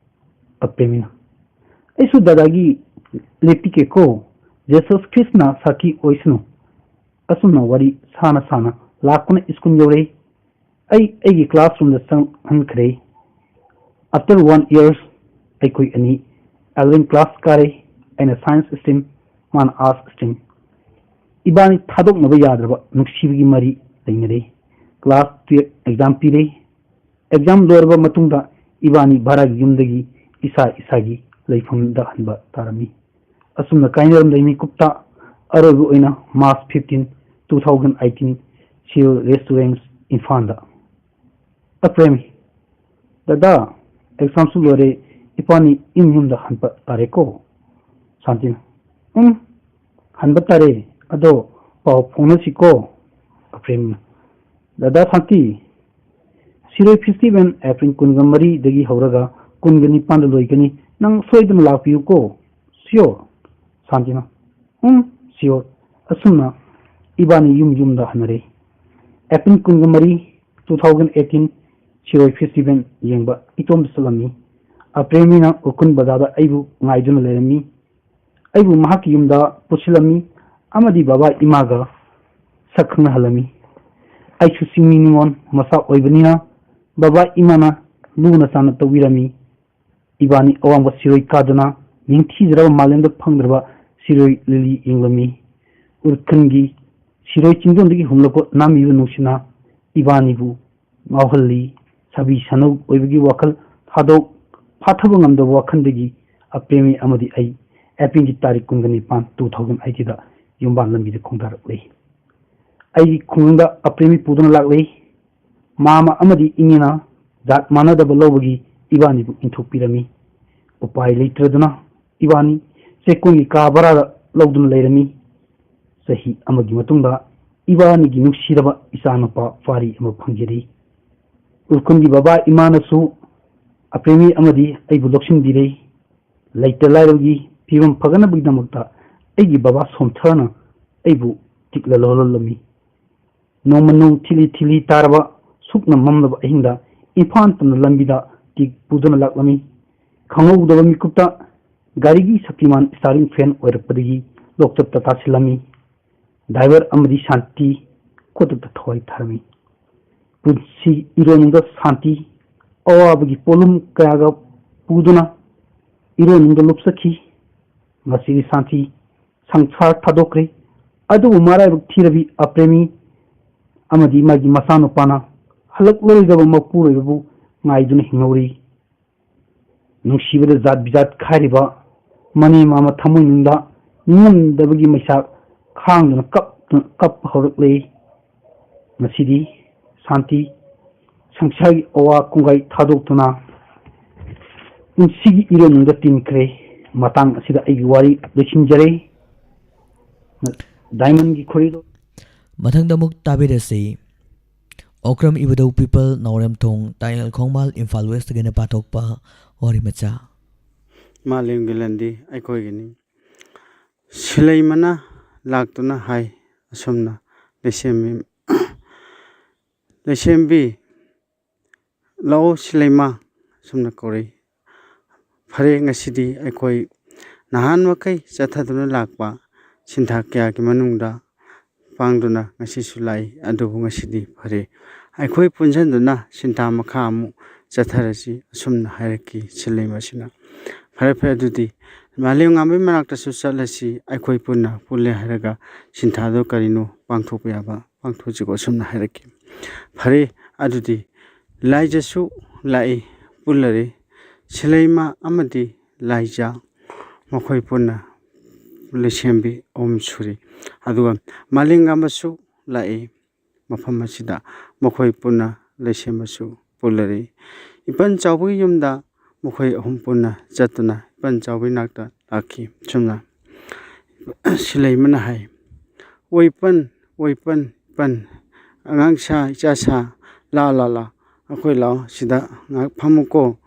ꯑꯄ꯭ꯔꯦꯃꯤꯅ꯫ ꯑꯩꯁꯨ ꯗꯗꯥꯒꯤ ꯂꯦꯞꯄꯤꯒꯦꯀꯣ, ꯖꯦꯁꯁ ꯈ꯭ꯔꯤꯁꯅ ꯁꯥꯈꯤ ꯑꯣꯏꯁꯅꯨ꯫ ꯑꯁꯨꯝꯅ ꯋꯥꯔꯤ ꯁꯥꯅ ꯁꯥꯅ ꯂꯥꯛꯄꯅ ꯁ꯭ꯀꯨꯜ ꯌꯧꯔꯦ꯫ ꯑꯩ ꯑꯩꯒꯤ ꯀ꯭ꯂꯥꯁꯔꯨꯝꯗ ꯆꯪꯍꯟꯈ꯭ꯔꯦ꯫ After one years, ꯑꯩꯈꯣꯏ ꯑꯅꯤ eleven class ꯀꯥꯔꯦ꯫ ꯑꯩꯅ science stream, ꯃꯥꯅ arts stream꯫ ꯏꯕꯥꯅꯤ ꯊꯥꯗꯣꯛꯅꯕ ꯌꯥꯗ꯭ꯔꯕ ꯅꯨꯡꯁꯤꯕꯒꯤ ꯃꯔꯤ ꯂꯩꯅꯔꯦ꯫ Class twelve exam ꯄꯤꯔꯦ꯫ Exam ꯂꯣꯏꯔꯕ ꯃꯇꯨꯡꯗ ꯏꯕꯥꯅꯤ ꯚꯔꯥꯒꯤ ꯌꯨꯝꯗꯒꯤ ꯏꯁꯥ ꯏꯁꯥꯒꯤ ꯂꯩꯐꯝꯗ ꯍꯟꯕ ꯇꯥꯔꯝꯃꯤ꯫ ꯑꯁꯨꯝꯅ ꯀꯥꯏꯅꯔꯝꯂꯦ ꯃꯤꯀꯨꯞꯇ꯫ ꯑꯔꯣꯏꯕ ꯑꯣꯏꯅ March fifteen, two thousand eighteen, Seal Restaurants, ꯏꯝꯐꯥꯜꯗ꯫ ꯑꯄ꯭ꯔꯦꯝ, "ꯗꯗꯥ, ꯑꯦꯛꯖꯥꯝꯁꯨ ꯂꯣꯏꯔꯦ, ꯏꯄꯥꯅꯤ ꯌꯨꯝ ꯌꯨꯝꯗ ꯍꯟꯕ ꯇꯥꯔꯦꯀꯣ?" ꯁꯥꯟꯇꯤꯅ, "ꯎꯝ, ꯍꯟꯕ ꯇꯥꯔꯦ, ꯑꯗꯣ ꯄꯥꯎ ꯐꯥꯎꯅꯁꯤꯀꯣ?" ꯑꯄ꯭ꯔꯦꯝꯅ, "ꯗꯗꯥ ꯁꯥꯟꯇꯤ, ꯁꯤꯔꯣꯏ ꯐꯦꯁꯇꯤꯚꯦꯜ ꯑꯦꯄ꯭ꯔꯤꯜ ꯀꯨꯟꯒ ꯃꯔꯤꯗꯒꯤ ꯍꯧꯔꯒ ꯀꯨꯟꯒ ꯅꯤꯄꯥꯟꯗ ꯂꯣꯏꯒꯅꯤ, ꯅꯪ ꯁꯣꯏꯗꯅ ꯂꯥꯛꯄꯤꯌꯨꯀꯣ?" "ꯁꯤꯌꯣꯔ꯫" ꯁꯥꯟꯇꯤꯅ, "ꯎꯝ, ꯁꯤꯌꯣꯔ꯫" ꯑꯁꯨꯝꯅ ꯏꯕꯥꯅꯤ ꯌꯨꯝ ꯌꯨꯝꯗ ꯍꯟꯅꯔꯦ꯫ ꯑꯦꯄ꯭ꯔꯤꯜ ꯀꯨꯟꯒ ꯃꯔꯤ, two thousand eighteen, ꯁꯤꯔꯣꯏ ꯐꯦꯁꯇꯤꯚꯦꯜ ꯌꯦꯡꯕ ꯏꯇꯣꯝꯇ ꯆꯠꯂꯝꯃꯤ꯫ ꯑꯄ꯭ꯔꯦꯃꯤꯅ ꯎꯈ꯭ꯔꯨꯜ ꯕꯖꯥꯔꯗ ꯑꯩꯕꯨ ꯉꯥꯏꯗꯨꯅ ꯂꯩꯔꯝꯃꯤ꯫ ꯑꯩꯕꯨ ꯃꯍꯥꯛꯀꯤ ꯌꯨꯝꯗ ꯄꯨꯁꯤꯜꯂꯝꯃꯤ ꯑꯃꯗꯤ ꯕꯕꯥ ꯏꯃꯥꯒ ꯁꯛ ꯈꯪꯅꯍꯜꯂꯝꯃꯤ꯫ ꯑꯩꯁꯨ ꯆꯤꯡꯃꯤ ꯅꯤꯉꯣꯜ ꯃꯆꯥ ꯑꯣꯏꯕꯅꯤꯅ ꯕꯕꯥ ꯏꯃꯥꯅ ꯂꯨꯅ ꯆꯥꯟꯅ ꯇꯧꯕꯤꯔꯝꯃꯤ꯫ ꯏꯕꯥꯅꯤ ꯑꯋꯥꯡꯕ ꯁꯤꯔꯣꯏ ꯀꯥꯗꯨꯅ ꯅꯤꯡꯊꯤꯖꯔꯕ ꯃꯥꯂꯦꯝꯗ ꯐꯪꯗ꯭ꯔꯕ ꯁꯤꯔꯣꯏ ꯂꯤꯂꯤ ꯌꯦꯡꯂꯝꯃꯤ꯫ ꯎꯈ꯭ꯔꯨꯜꯒꯤ ꯁꯤꯔꯣꯏ ꯆꯤꯡꯗꯣꯟꯗꯒꯤ ꯍꯨꯝꯂꯛꯄ ꯅꯥꯃꯤꯕ ꯅꯨꯡꯁꯤꯠꯅ ꯏꯕꯥꯅꯤꯕꯨ ꯉꯥꯎꯍꯜꯂꯤ꯫ ꯁꯥꯕꯤ ꯁꯥꯅꯧ ꯑꯣꯏꯕꯒꯤ ꯋꯥꯈꯜ ꯊꯥꯗꯣꯛ ꯐꯥꯊꯕ ꯉꯝꯗꯕ ꯋꯥꯈꯜꯗꯒꯤ ꯑꯄ꯭ꯔꯦꯃꯤ ꯑꯃꯗꯤ ꯑꯩ ꯑꯦꯄ꯭ꯔꯤꯜꯒꯤ ꯇꯥꯔꯤꯛ ꯀꯨꯟꯒ ꯅꯤꯄꯥꯟ, two thousand eightyꯗ ꯌꯨꯝꯕꯥꯟ ꯂꯝꯕꯤꯗ ꯈꯣꯡꯗꯥꯔꯛꯂꯦ꯫ ꯑꯩꯒꯤ ꯈꯨꯡꯒꯪꯗ ꯑꯄ꯭ꯔꯦꯃꯤ ꯄꯨꯗꯨꯅ ꯂꯥꯛꯂꯦ꯫ ꯃꯥꯃ ꯑꯃꯗꯤ ꯏꯅꯦꯅ ꯖꯥꯠ ꯃꯥꯟꯅꯗꯕ ꯂꯧꯕꯒꯤ ꯏꯕꯥꯅꯤꯕꯨ ꯏꯟꯊꯣꯛꯄꯤꯔꯝꯃꯤ꯫ ꯎꯄꯥꯏ ꯂꯩꯇ꯭ꯔꯗꯨꯅ ꯏꯕꯥꯅꯤ ꯆꯦꯛꯀꯣꯟꯒꯤ ꯀꯥ ꯚꯔꯥꯗ ꯂꯧꯗꯨꯅ ꯂꯩꯔꯝꯃꯤ꯫ ꯆꯍꯤ ꯑꯃꯒꯤ ꯃꯇꯨꯡꯗ ꯏꯕꯥꯅꯤꯒꯤ ꯅꯨꯡꯁꯤꯔꯕ ꯏꯆꯥꯅꯨꯄꯥ ꯄꯥꯔꯤ ꯑꯃ ꯐꯪꯖꯔꯤ꯫ ꯎꯈ꯭ꯔꯨꯜꯒꯤ ꯕꯕꯥ ꯏꯃꯥꯅꯁꯨ ꯑꯄ꯭ꯔꯦꯃꯤ ꯑꯃꯗꯤ ꯑꯩꯕꯨ ꯂꯧꯁꯤꯟꯕꯤꯔꯦ꯫ ꯂꯩꯇ ꯂꯥꯏꯔꯕꯒꯤ ꯐꯤꯕꯝ ꯐꯒꯠꯅꯕꯒꯤꯗꯃꯛꯇ ꯑꯩꯒꯤ ꯕꯕꯥ ꯁꯣꯝꯊꯔꯅ ꯑꯩꯕꯨ ꯇꯤꯛꯂ ꯂꯧꯍꯜꯂꯝꯃꯤ꯫ ꯅꯣꯡꯃ ꯅꯣꯡ ꯊꯤꯂꯤ ꯊꯤꯂꯤ ꯇꯥꯔꯕ ꯁꯨꯛꯅ ꯃꯝꯂꯕ ꯑꯍꯤꯡꯗ ꯏꯝꯐꯥꯜ ꯇꯝꯅ ꯂꯝꯕꯤꯗ ꯇꯤꯛ ꯄꯨꯗꯨꯅ ꯂꯥꯛꯂꯝꯃꯤ꯫ ꯈꯪꯍꯧꯗꯕ ꯃꯤꯀꯨꯞꯇ ꯒꯥꯔꯤꯒꯤ ꯁꯛꯇꯤꯃꯥꯟ ꯁ꯭ꯇꯥꯔꯤꯡ ꯐꯦꯟ ꯑꯣꯏꯔꯛꯄꯗꯒꯤ ꯂꯣꯛꯆꯠꯇ ꯇꯥꯁꯤꯜꯂꯝꯃꯤ꯫ ꯗ꯭ꯔꯥꯏꯚꯔ ꯑꯃꯗꯤ ꯁꯥꯟꯇꯤ ꯈꯨꯗꯛꯇ ꯊꯋꯥꯏ ꯊꯥꯔꯝꯃꯤ꯫ ꯄꯨꯟꯁꯤ ꯏꯔꯣꯟꯅꯨꯡꯗ ꯁꯥꯟꯇꯤ ꯑꯋꯥꯕꯒꯤ ꯄꯣꯠꯂꯨꯝ ꯀꯌꯥꯒ ꯄꯨꯗꯨꯅ ꯏꯔꯣꯟꯅꯨꯡꯗ ꯂꯨꯞꯆꯈꯤ꯫ ꯉꯁꯤꯗꯤ ꯁꯥꯟꯇꯤ ꯁꯪꯁꯥꯔ ꯊꯥꯗꯣꯛꯈ꯭ꯔꯦ꯫ ꯑꯗꯨꯕꯨ ꯃꯔꯥꯏꯕꯛ ꯊꯤꯔꯕꯤ ꯑꯄ꯭ꯔꯦꯃꯤ ꯑꯃꯗꯤ ꯃꯥꯒꯤ ꯃꯆꯥꯅꯨꯄꯥꯅ ꯍꯜꯂꯛꯂꯔꯣꯏꯗꯕ ꯃꯄꯨꯔꯣꯏꯕꯕꯨ ꯉꯥꯏꯗꯨꯅ ꯍꯤꯡꯍꯧꯔꯤ꯫ ꯅꯨꯡꯁꯤꯕꯗ ꯖꯥꯠ ꯕꯤꯖꯥꯠ ꯈꯥꯏꯔꯤꯕ ꯃꯅꯦ ꯃꯥꯃ ꯊꯃꯣꯏꯅꯨꯡꯗ ꯅꯤꯡꯉꯝꯗꯕꯒꯤ ꯃꯩꯁꯥ ꯈꯥꯡꯗꯨꯅ ꯀꯞꯇꯨꯅ ꯀꯞꯄ ꯍꯧꯔꯛꯂꯦ꯫ ꯉꯁꯤꯗꯤ ꯁꯥꯟꯇꯤ ꯁꯪꯁꯥꯔꯒꯤ ꯑꯋꯥ ꯀꯨꯡꯒꯥꯏ ꯊꯥꯗꯣꯛꯇꯨꯅ ꯄꯨꯟꯁꯤꯒꯤ ꯏꯔꯣꯟꯅꯨꯡꯗ ꯇꯤꯟꯈ꯭ꯔꯦ꯫ ꯃꯇꯥꯡ ꯑꯁꯤꯗ ꯑꯩꯒꯤ ꯋꯥꯔꯤ ꯂꯣꯏꯁꯤꯟꯖꯔꯦ꯫ ꯗꯥꯏꯃꯟꯒꯤ ꯈꯣꯔꯤꯗꯣ꯫ ꯃꯊꯪꯗ ꯑꯃꯨꯛ ꯇꯥꯕꯤꯔꯁꯤ꯫ ꯑꯣꯀ꯭ꯔꯝ ꯏꯕꯨꯙꯧ ꯄꯤꯄꯜ, ꯅꯥꯎꯔꯦꯝꯊꯣꯡ, ꯇꯥꯏꯉꯜ ꯈꯣꯡꯃꯥꯜ, ꯏꯝꯐꯥꯜ ꯋꯦꯁꯇꯒꯤꯅ ꯄꯥꯊꯣꯛꯄ ꯋꯥꯔꯤ ꯃꯆꯥ꯫ ꯃꯥꯂꯦꯝꯒꯤ ꯂꯟꯗꯤ ꯑꯩꯈꯣꯏꯒꯤꯅꯤ꯫ ꯁꯤꯂꯩꯃꯅ ꯂꯥꯛꯇꯨꯅ ꯍꯥꯏ ꯑꯁꯨꯝꯅ, "ꯂꯩꯁꯦꯝꯕꯤ, ꯂꯩꯁꯦꯝꯕꯤ, ꯂꯥꯛꯑꯣ ꯁꯤꯂꯩꯃ" ꯑꯁꯨꯝꯅ ꯀꯧꯔꯛꯏ꯫ ꯐꯔꯦ, ꯉꯁꯤꯗꯤ ꯑꯩꯈꯣꯏ ꯅꯍꯥꯟ ꯃꯈꯩ ꯆꯠꯊꯗꯨꯅ ꯂꯥꯛꯄ ꯁꯤꯟꯊꯥ ꯀꯌꯥꯒꯤ ꯃꯅꯨꯡꯗ ꯄꯥꯡꯗꯨꯅ ꯉꯁꯤꯁꯨ ꯂꯥꯛꯏ꯫ ꯑꯗꯨꯕꯨ ꯉꯁꯤꯗꯤ ꯐꯔꯦ, ꯑꯩꯈꯣꯏ ꯄꯨꯟꯁꯤꯟꯗꯨꯅ ꯁꯤꯟꯊꯥ ꯃꯈꯥ ꯑꯃꯨꯛ ꯆꯠꯊꯔꯁꯤ ꯑꯁꯨꯝꯅ ꯍꯥꯏꯔꯛꯈꯤ ꯁꯤꯂꯩꯃꯁꯤꯅ꯫ "ꯐꯔꯦ ꯐꯔꯦ, ꯑꯗꯨꯗꯤ ꯃꯥꯂꯦꯝ ꯉꯥꯟꯕꯒꯤ ꯃꯅꯥꯛꯇꯁꯨ ꯆꯠꯂꯁꯤ, ꯑꯩꯈꯣꯏ ꯄꯨꯟꯅ ꯄꯨꯜꯂꯦ" ꯍꯥꯏꯔꯒ ꯁꯤꯟꯊꯥꯗꯣ ꯀꯔꯤꯅꯣ ꯄꯥꯡꯊꯣꯛꯄ ꯌꯥꯕ ꯄꯥꯡꯊꯣꯛꯁꯤꯀꯣ ꯑꯁꯨꯝꯅ ꯍꯥꯏꯔꯛꯈꯤ꯫ "ꯐꯔꯦ, ꯑꯗꯨꯗꯤ ꯂꯥꯏꯖꯁꯨ ꯂꯥꯛꯏ, ꯄꯨꯜꯂꯔꯤ, ꯁꯤꯂꯩꯃ ꯑꯃꯗꯤ ꯂꯥꯏꯖ ꯃꯈꯣꯏ ꯄꯨꯟꯅ ꯂꯩꯁꯦꯝꯕꯤ ꯑꯍꯨꯝ ꯁꯨꯔꯤ꯫ ꯑꯗꯨꯒ ꯃꯥꯂꯦꯝꯉꯥꯟꯕꯁꯨ ꯂꯥꯛꯏ ꯃꯐꯝ ꯑꯁꯤꯗ, ꯃꯈꯣꯏ ꯄꯨꯟꯅ ꯂꯩꯁꯦꯝꯕꯁꯨ ꯄꯨꯜꯂꯔꯤ꯫ ꯏꯄꯟ ꯆꯥꯎꯕꯒꯤ ꯌꯨꯝꯗ ꯃꯈꯣꯏ ꯑꯍꯨꯝ ꯄꯨꯟꯅ ꯆꯠꯇꯨꯅ ꯏꯄꯟ ꯆꯥꯎꯕꯒꯤ ꯅꯥꯛꯇ ꯂꯥꯛꯈꯤ꯫ ꯁꯨꯝꯅ ꯁꯤꯂꯩꯃꯅ ꯍꯥꯏ, "ꯑꯣꯏ ꯏꯄꯟ, ꯑꯣꯏ ꯏꯄꯟ, ꯏꯄꯟ, ꯑꯉꯥꯡ ꯁꯥ, ꯏꯆꯥ ꯁꯥ, ꯂꯥ, ꯂꯥ, ꯂꯥ, ꯑꯩꯈꯣꯏ ꯂꯥꯛꯑꯣ, ꯁꯤꯗ ꯉꯥꯏꯍꯥꯛ ꯐꯝꯃꯨꯀꯣ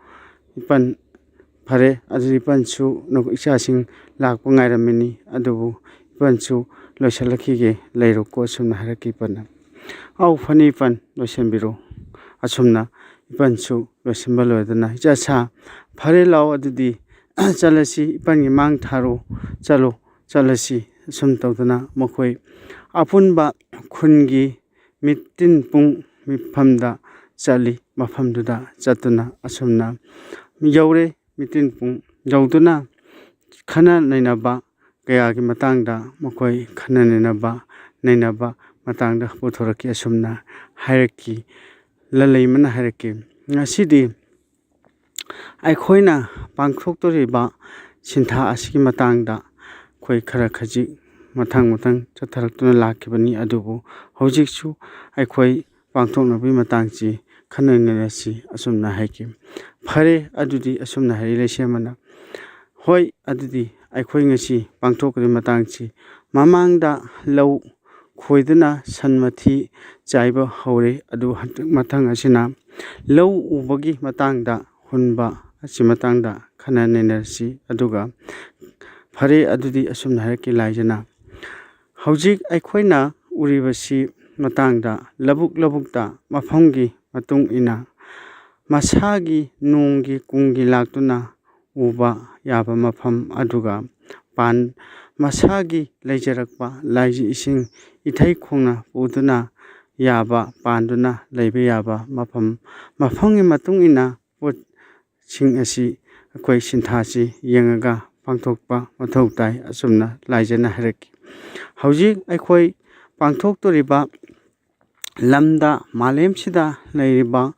ꯏꯄꯟ꯫ ꯐꯔꯦ, ꯑꯗꯨꯗꯤ ꯏꯄꯟꯁꯨ ꯅꯈꯣꯏ ꯏꯆꯥꯁꯤꯡ ꯂꯥꯛꯄ ꯉꯥꯏꯔꯝꯃꯤꯅꯤ, ꯑꯗꯨꯕꯨ ꯏꯄꯟꯁꯨ ꯂꯣꯏꯁꯤꯜꯂꯛꯈꯤꯒꯦ, ꯂꯩꯔꯣꯀꯣ" ꯑꯁꯨꯝꯅ ꯍꯥꯏꯔꯛꯈꯤ ꯏꯄꯟꯅ꯫ "ꯑꯧ, ꯐꯅꯤ ꯏꯄꯟ, ꯂꯣꯏꯁꯤꯟꯕꯤꯔꯣ" ꯑꯁꯨꯝꯅ ꯏꯄꯟꯁꯨ ꯂꯣꯏꯁꯤꯟꯕ ꯂꯣꯏꯗꯅ, "ꯏꯆꯥ ꯁꯥ, ꯐꯔꯦ, ꯂꯥꯛꯑꯣ ꯑꯗꯨꯗꯤ ꯆꯠꯂꯁꯤ, ꯏꯄꯟꯒꯤ ꯃꯥꯡ ꯊꯥꯔꯣ, ꯆꯠꯂꯣ, ꯆꯠꯂꯁꯤ" ꯑꯁꯨꯝ ꯇꯧꯗꯅ ꯃꯈꯣꯏ ꯑꯄꯨꯟꯕ ꯈꯨꯟꯒꯤ ꯃꯤꯇꯤꯟ ꯄꯨꯡ ꯃꯤꯐꯝꯗ ꯆꯠꯂꯤ꯫ ꯃꯐꯝꯗꯨꯗ ꯆꯠꯇꯨꯅ ꯑꯁꯨꯝꯅ ꯌꯧꯔꯦ꯫ ꯃꯤꯇꯤꯟ ꯄꯨꯡ ꯌꯧꯗꯨꯅ ꯈꯟꯅ ꯅꯩꯅꯕ ꯀꯌꯥꯒꯤ ꯃꯇꯥꯡꯗ, ꯃꯈꯣꯏ ꯈꯟꯅ ꯅꯩꯅꯕ, ꯅꯩꯅꯕ ꯃꯇꯥꯡꯗ ꯄꯨꯊꯣꯔꯛꯈꯤ꯫ ꯑꯁꯨꯝꯅ ꯍꯥꯏꯔꯛꯈꯤ, ꯂꯜꯂꯩꯃꯅ ꯍꯥꯏꯔꯛꯈꯤ, "ꯉꯁꯤꯗꯤ ꯑꯩꯈꯣꯏꯅ ꯄꯥꯡꯊꯣꯛꯇꯣꯔꯤꯕ ꯁꯤꯟꯊꯥ ꯑꯁꯤꯒꯤ ꯃꯇꯥꯡꯗ ꯑꯩꯈꯣꯏ ꯈꯔ ꯈꯖꯤꯛ ꯃꯊꯪ ꯃꯊꯪ ꯆꯠꯊꯔꯛꯇꯨꯅ ꯂꯥꯛꯈꯤꯕꯅꯤ, ꯑꯗꯨꯕꯨ ꯍꯧꯖꯤꯛꯁꯨ ꯑꯩꯈꯣꯏ ꯄꯥꯡꯊꯣꯛꯅꯕꯒꯤ ꯃꯇꯥꯡꯁꯤ ꯈꯟꯅ ꯅꯩꯅꯔꯁꯤ" ꯑꯁꯨꯝꯅ ꯍꯥꯏꯈꯤ꯫ "ꯐꯔꯦ, ꯑꯗꯨꯗꯤ" ꯑꯁꯨꯝꯅ ꯍꯥꯏꯔꯛꯏ ꯂꯩꯁꯦꯝꯕꯅ, "ꯍꯣꯏ, ꯑꯗꯨꯗꯤ ꯑꯩꯈꯣꯏ ꯉꯁꯤ ꯄꯥꯡꯊꯣꯛꯀꯗꯕ ꯃꯇꯥꯡꯁꯤ ꯃꯃꯥꯡꯗ ꯂꯧ ꯈꯣꯏꯗꯨꯅ ꯁꯟ ꯃꯊꯤ ꯆꯥꯏꯕ ꯍꯧꯔꯦ, ꯑꯗꯨ ꯍꯟꯗꯛ ꯃꯊꯪ ꯑꯁꯤꯅ ꯂꯧ ꯎꯕꯒꯤ ꯃꯇꯥꯡꯗ, ꯍꯨꯟꯕ ꯑꯁꯤ ꯃꯇꯥꯡꯗ ꯈꯟꯅ ꯅꯩꯅꯔꯁꯤ"꯫ ꯑꯗꯨꯒ "ꯐꯔꯦ, ꯑꯗꯨꯗꯤ" ꯑꯁꯨꯝꯅ ꯍꯥꯏꯔꯛꯈꯤ ꯂꯥꯏꯖꯅ, "ꯍꯧꯖꯤꯛ ꯑꯩꯈꯣꯏꯅ ꯎꯔꯤꯕꯁꯤ ꯃꯇꯥꯡꯗ ꯂꯧꯕꯨꯛ ꯂꯧꯕꯨꯛꯇ ꯃꯐꯝꯒꯤ ꯃꯇꯨꯡ ꯏꯟꯅ ꯃꯁꯥꯒꯤ ꯅꯣꯡꯒꯤ ꯀꯨꯝꯒꯤ ꯂꯥꯛꯇꯨꯅ ꯎꯕ ꯌꯥꯕ ꯃꯐꯝ, ꯑꯗꯨꯒ ꯄꯥꯟ ꯃꯁꯥꯒꯤ ꯂꯩꯖꯔꯛꯄ ꯂꯥꯏꯖ ꯏꯁꯤꯡ ꯏꯊꯩ ꯈꯣꯡꯅ ꯄꯨꯗꯨꯅ ꯌꯥꯕ, ꯄꯥꯟꯗꯨꯅ ꯂꯩꯕ ꯌꯥꯕ ꯃꯐꯝ, ꯃꯐꯝꯒꯤ ꯃꯇꯨꯡ ꯏꯟꯅ ꯄꯣꯠꯁꯤꯡ ꯑꯁꯤ ꯑꯩꯈꯣꯏ ꯁꯤꯟꯊꯥꯁꯤ ꯌꯦꯡꯉꯒ ꯄꯥꯡꯊꯣꯛꯄ ꯃꯊꯧ ꯇꯥꯏ" ꯑꯁꯨꯝꯅ ꯂꯥꯏꯖꯅ ꯍꯥꯏꯔꯛꯈꯤ꯫ ꯍꯧꯖꯤꯛ ꯑꯩꯈꯣꯏ ꯄꯥꯡꯊꯣꯛꯇꯣꯔꯤꯕ ꯂꯝꯗ, ꯃꯥꯂꯦꯝꯁꯤꯗ ꯂꯩꯔꯤꯕ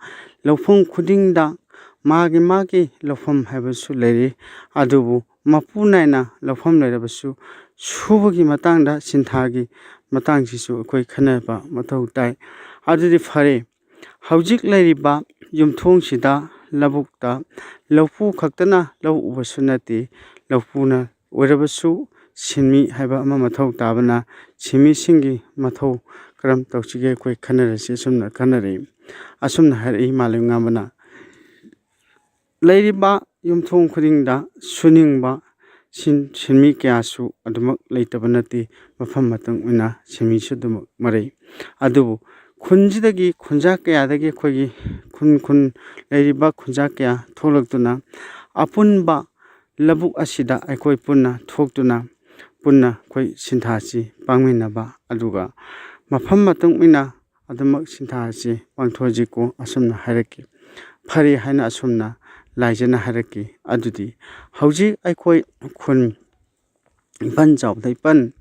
ꯂꯧꯐꯝ ꯈꯨꯗꯤꯡꯗ ꯃꯥꯒꯤ ꯃꯥꯒꯤ ꯂꯧꯐꯝ ꯍꯥꯏꯕꯁꯨ ꯂꯩꯔꯤ꯫ ꯑꯗꯨꯕꯨ ꯃꯄꯨ ꯅꯥꯏꯅ ꯂꯧꯐꯝ ꯂꯩꯔꯕꯁꯨ, ꯁꯨꯕꯒꯤ ꯃꯇꯥꯡꯗ, ꯁꯤꯟꯊꯥꯒꯤ ꯃꯇꯥꯡꯁꯤꯁꯨ ꯑꯩꯈꯣꯏ ꯈꯟꯅꯕ ꯃꯊꯧ ꯇꯥꯏ꯫ ꯑꯗꯨꯗꯤ ꯐꯔꯦ, ꯍꯧꯖꯤꯛ ꯂꯩꯔꯤꯕ ꯌꯨꯝꯊꯣꯡꯁꯤꯗ ꯂꯧꯕꯨꯛꯇ ꯂꯧꯄꯨ ꯈꯛꯇꯅ ꯂꯧ ꯎꯕꯁꯨ ꯅꯠꯇꯦ, ꯂꯧꯄꯨꯅ ꯑꯣꯏꯔꯕꯁꯨ ꯁꯤꯟꯃꯤ ꯍꯥꯏꯕ ꯑꯃ ꯃꯊꯧ ꯇꯥꯕꯅ, ꯁꯤꯟꯃꯤꯁꯤꯡꯒꯤ ꯃꯊꯧ ꯀꯔꯝ ꯇꯧꯁꯤꯒꯦ ꯑꯩꯈꯣꯏ ꯈꯟꯅꯔꯁꯤ꯫ ꯑꯁꯨꯝꯅ ꯈꯟꯅꯔꯛꯏ, ꯑꯁꯨꯝꯅ ꯍꯥꯏꯔꯛꯏ ꯃꯥꯂꯦꯝꯉꯥꯟꯕꯅ, "ꯂꯩꯔꯤꯕ ꯌꯨꯝꯊꯣꯡ ꯈꯨꯗꯤꯡꯗ ꯁꯨꯅꯤꯡꯕ ꯁꯤꯟ-, ꯁꯤꯟꯃꯤ ꯀꯌꯥꯁꯨ ꯑꯗꯨꯃꯛ ꯂꯩꯇꯕ ꯅꯠꯇꯦ, ꯃꯐꯝ ꯃꯇꯨꯡ ꯏꯟꯅ ꯁꯤꯟꯃꯤꯁꯨ ꯑꯗꯨꯃꯛ ꯃꯔꯩ꯫ ꯑꯗꯨꯕꯨ ꯈꯨꯟꯁꯤꯗꯒꯤ ꯈꯨꯟꯖꯥ ꯀꯌꯥꯗꯒꯤ ꯑꯩꯈꯣꯏꯒꯤ ꯈꯨꯟ ꯈꯨꯟ ꯂꯩꯔꯤꯕ ꯈꯨꯟꯖꯥ ꯀꯌꯥ ꯊꯣꯛꯂꯛꯇꯨꯅ ꯑꯄꯨꯟꯕ ꯂꯧꯕꯨꯛ ꯑꯁꯤꯗ ꯑꯩꯈꯣꯏ ꯄꯨꯟꯅ ꯊꯣꯛꯇꯨꯅ ꯄꯨꯟꯅ ꯑꯩꯈꯣꯏ ꯁꯤꯟꯊꯥꯁꯤ ꯄꯥꯡꯃꯤꯟꯅꯕ, ꯑꯗꯨꯒ ꯃꯐꯝ ꯃꯇꯨꯡ ꯏꯟꯅ ꯑꯗꯨꯃꯛ ꯁꯤꯟꯊꯥ ꯑꯁꯤ ꯄꯥꯡꯊꯣꯛꯑꯁꯤꯀꯣ" ꯑꯁꯨꯝꯅ ꯍꯥꯏꯔꯛꯈꯤ꯫ "ꯐꯔꯦ" ꯍꯥꯏꯅ ꯑꯁꯨꯝꯅ ꯂꯥꯏꯖꯅ ꯍꯥꯏꯔꯛꯈꯤ꯫ ꯑꯗꯨꯗꯤ ꯍꯧꯖꯤꯛ ꯑꯩꯈꯣꯏ ꯈꯨꯟ ꯏꯄꯟ ꯆꯥꯎꯕꯗ, "ꯏꯄꯟ,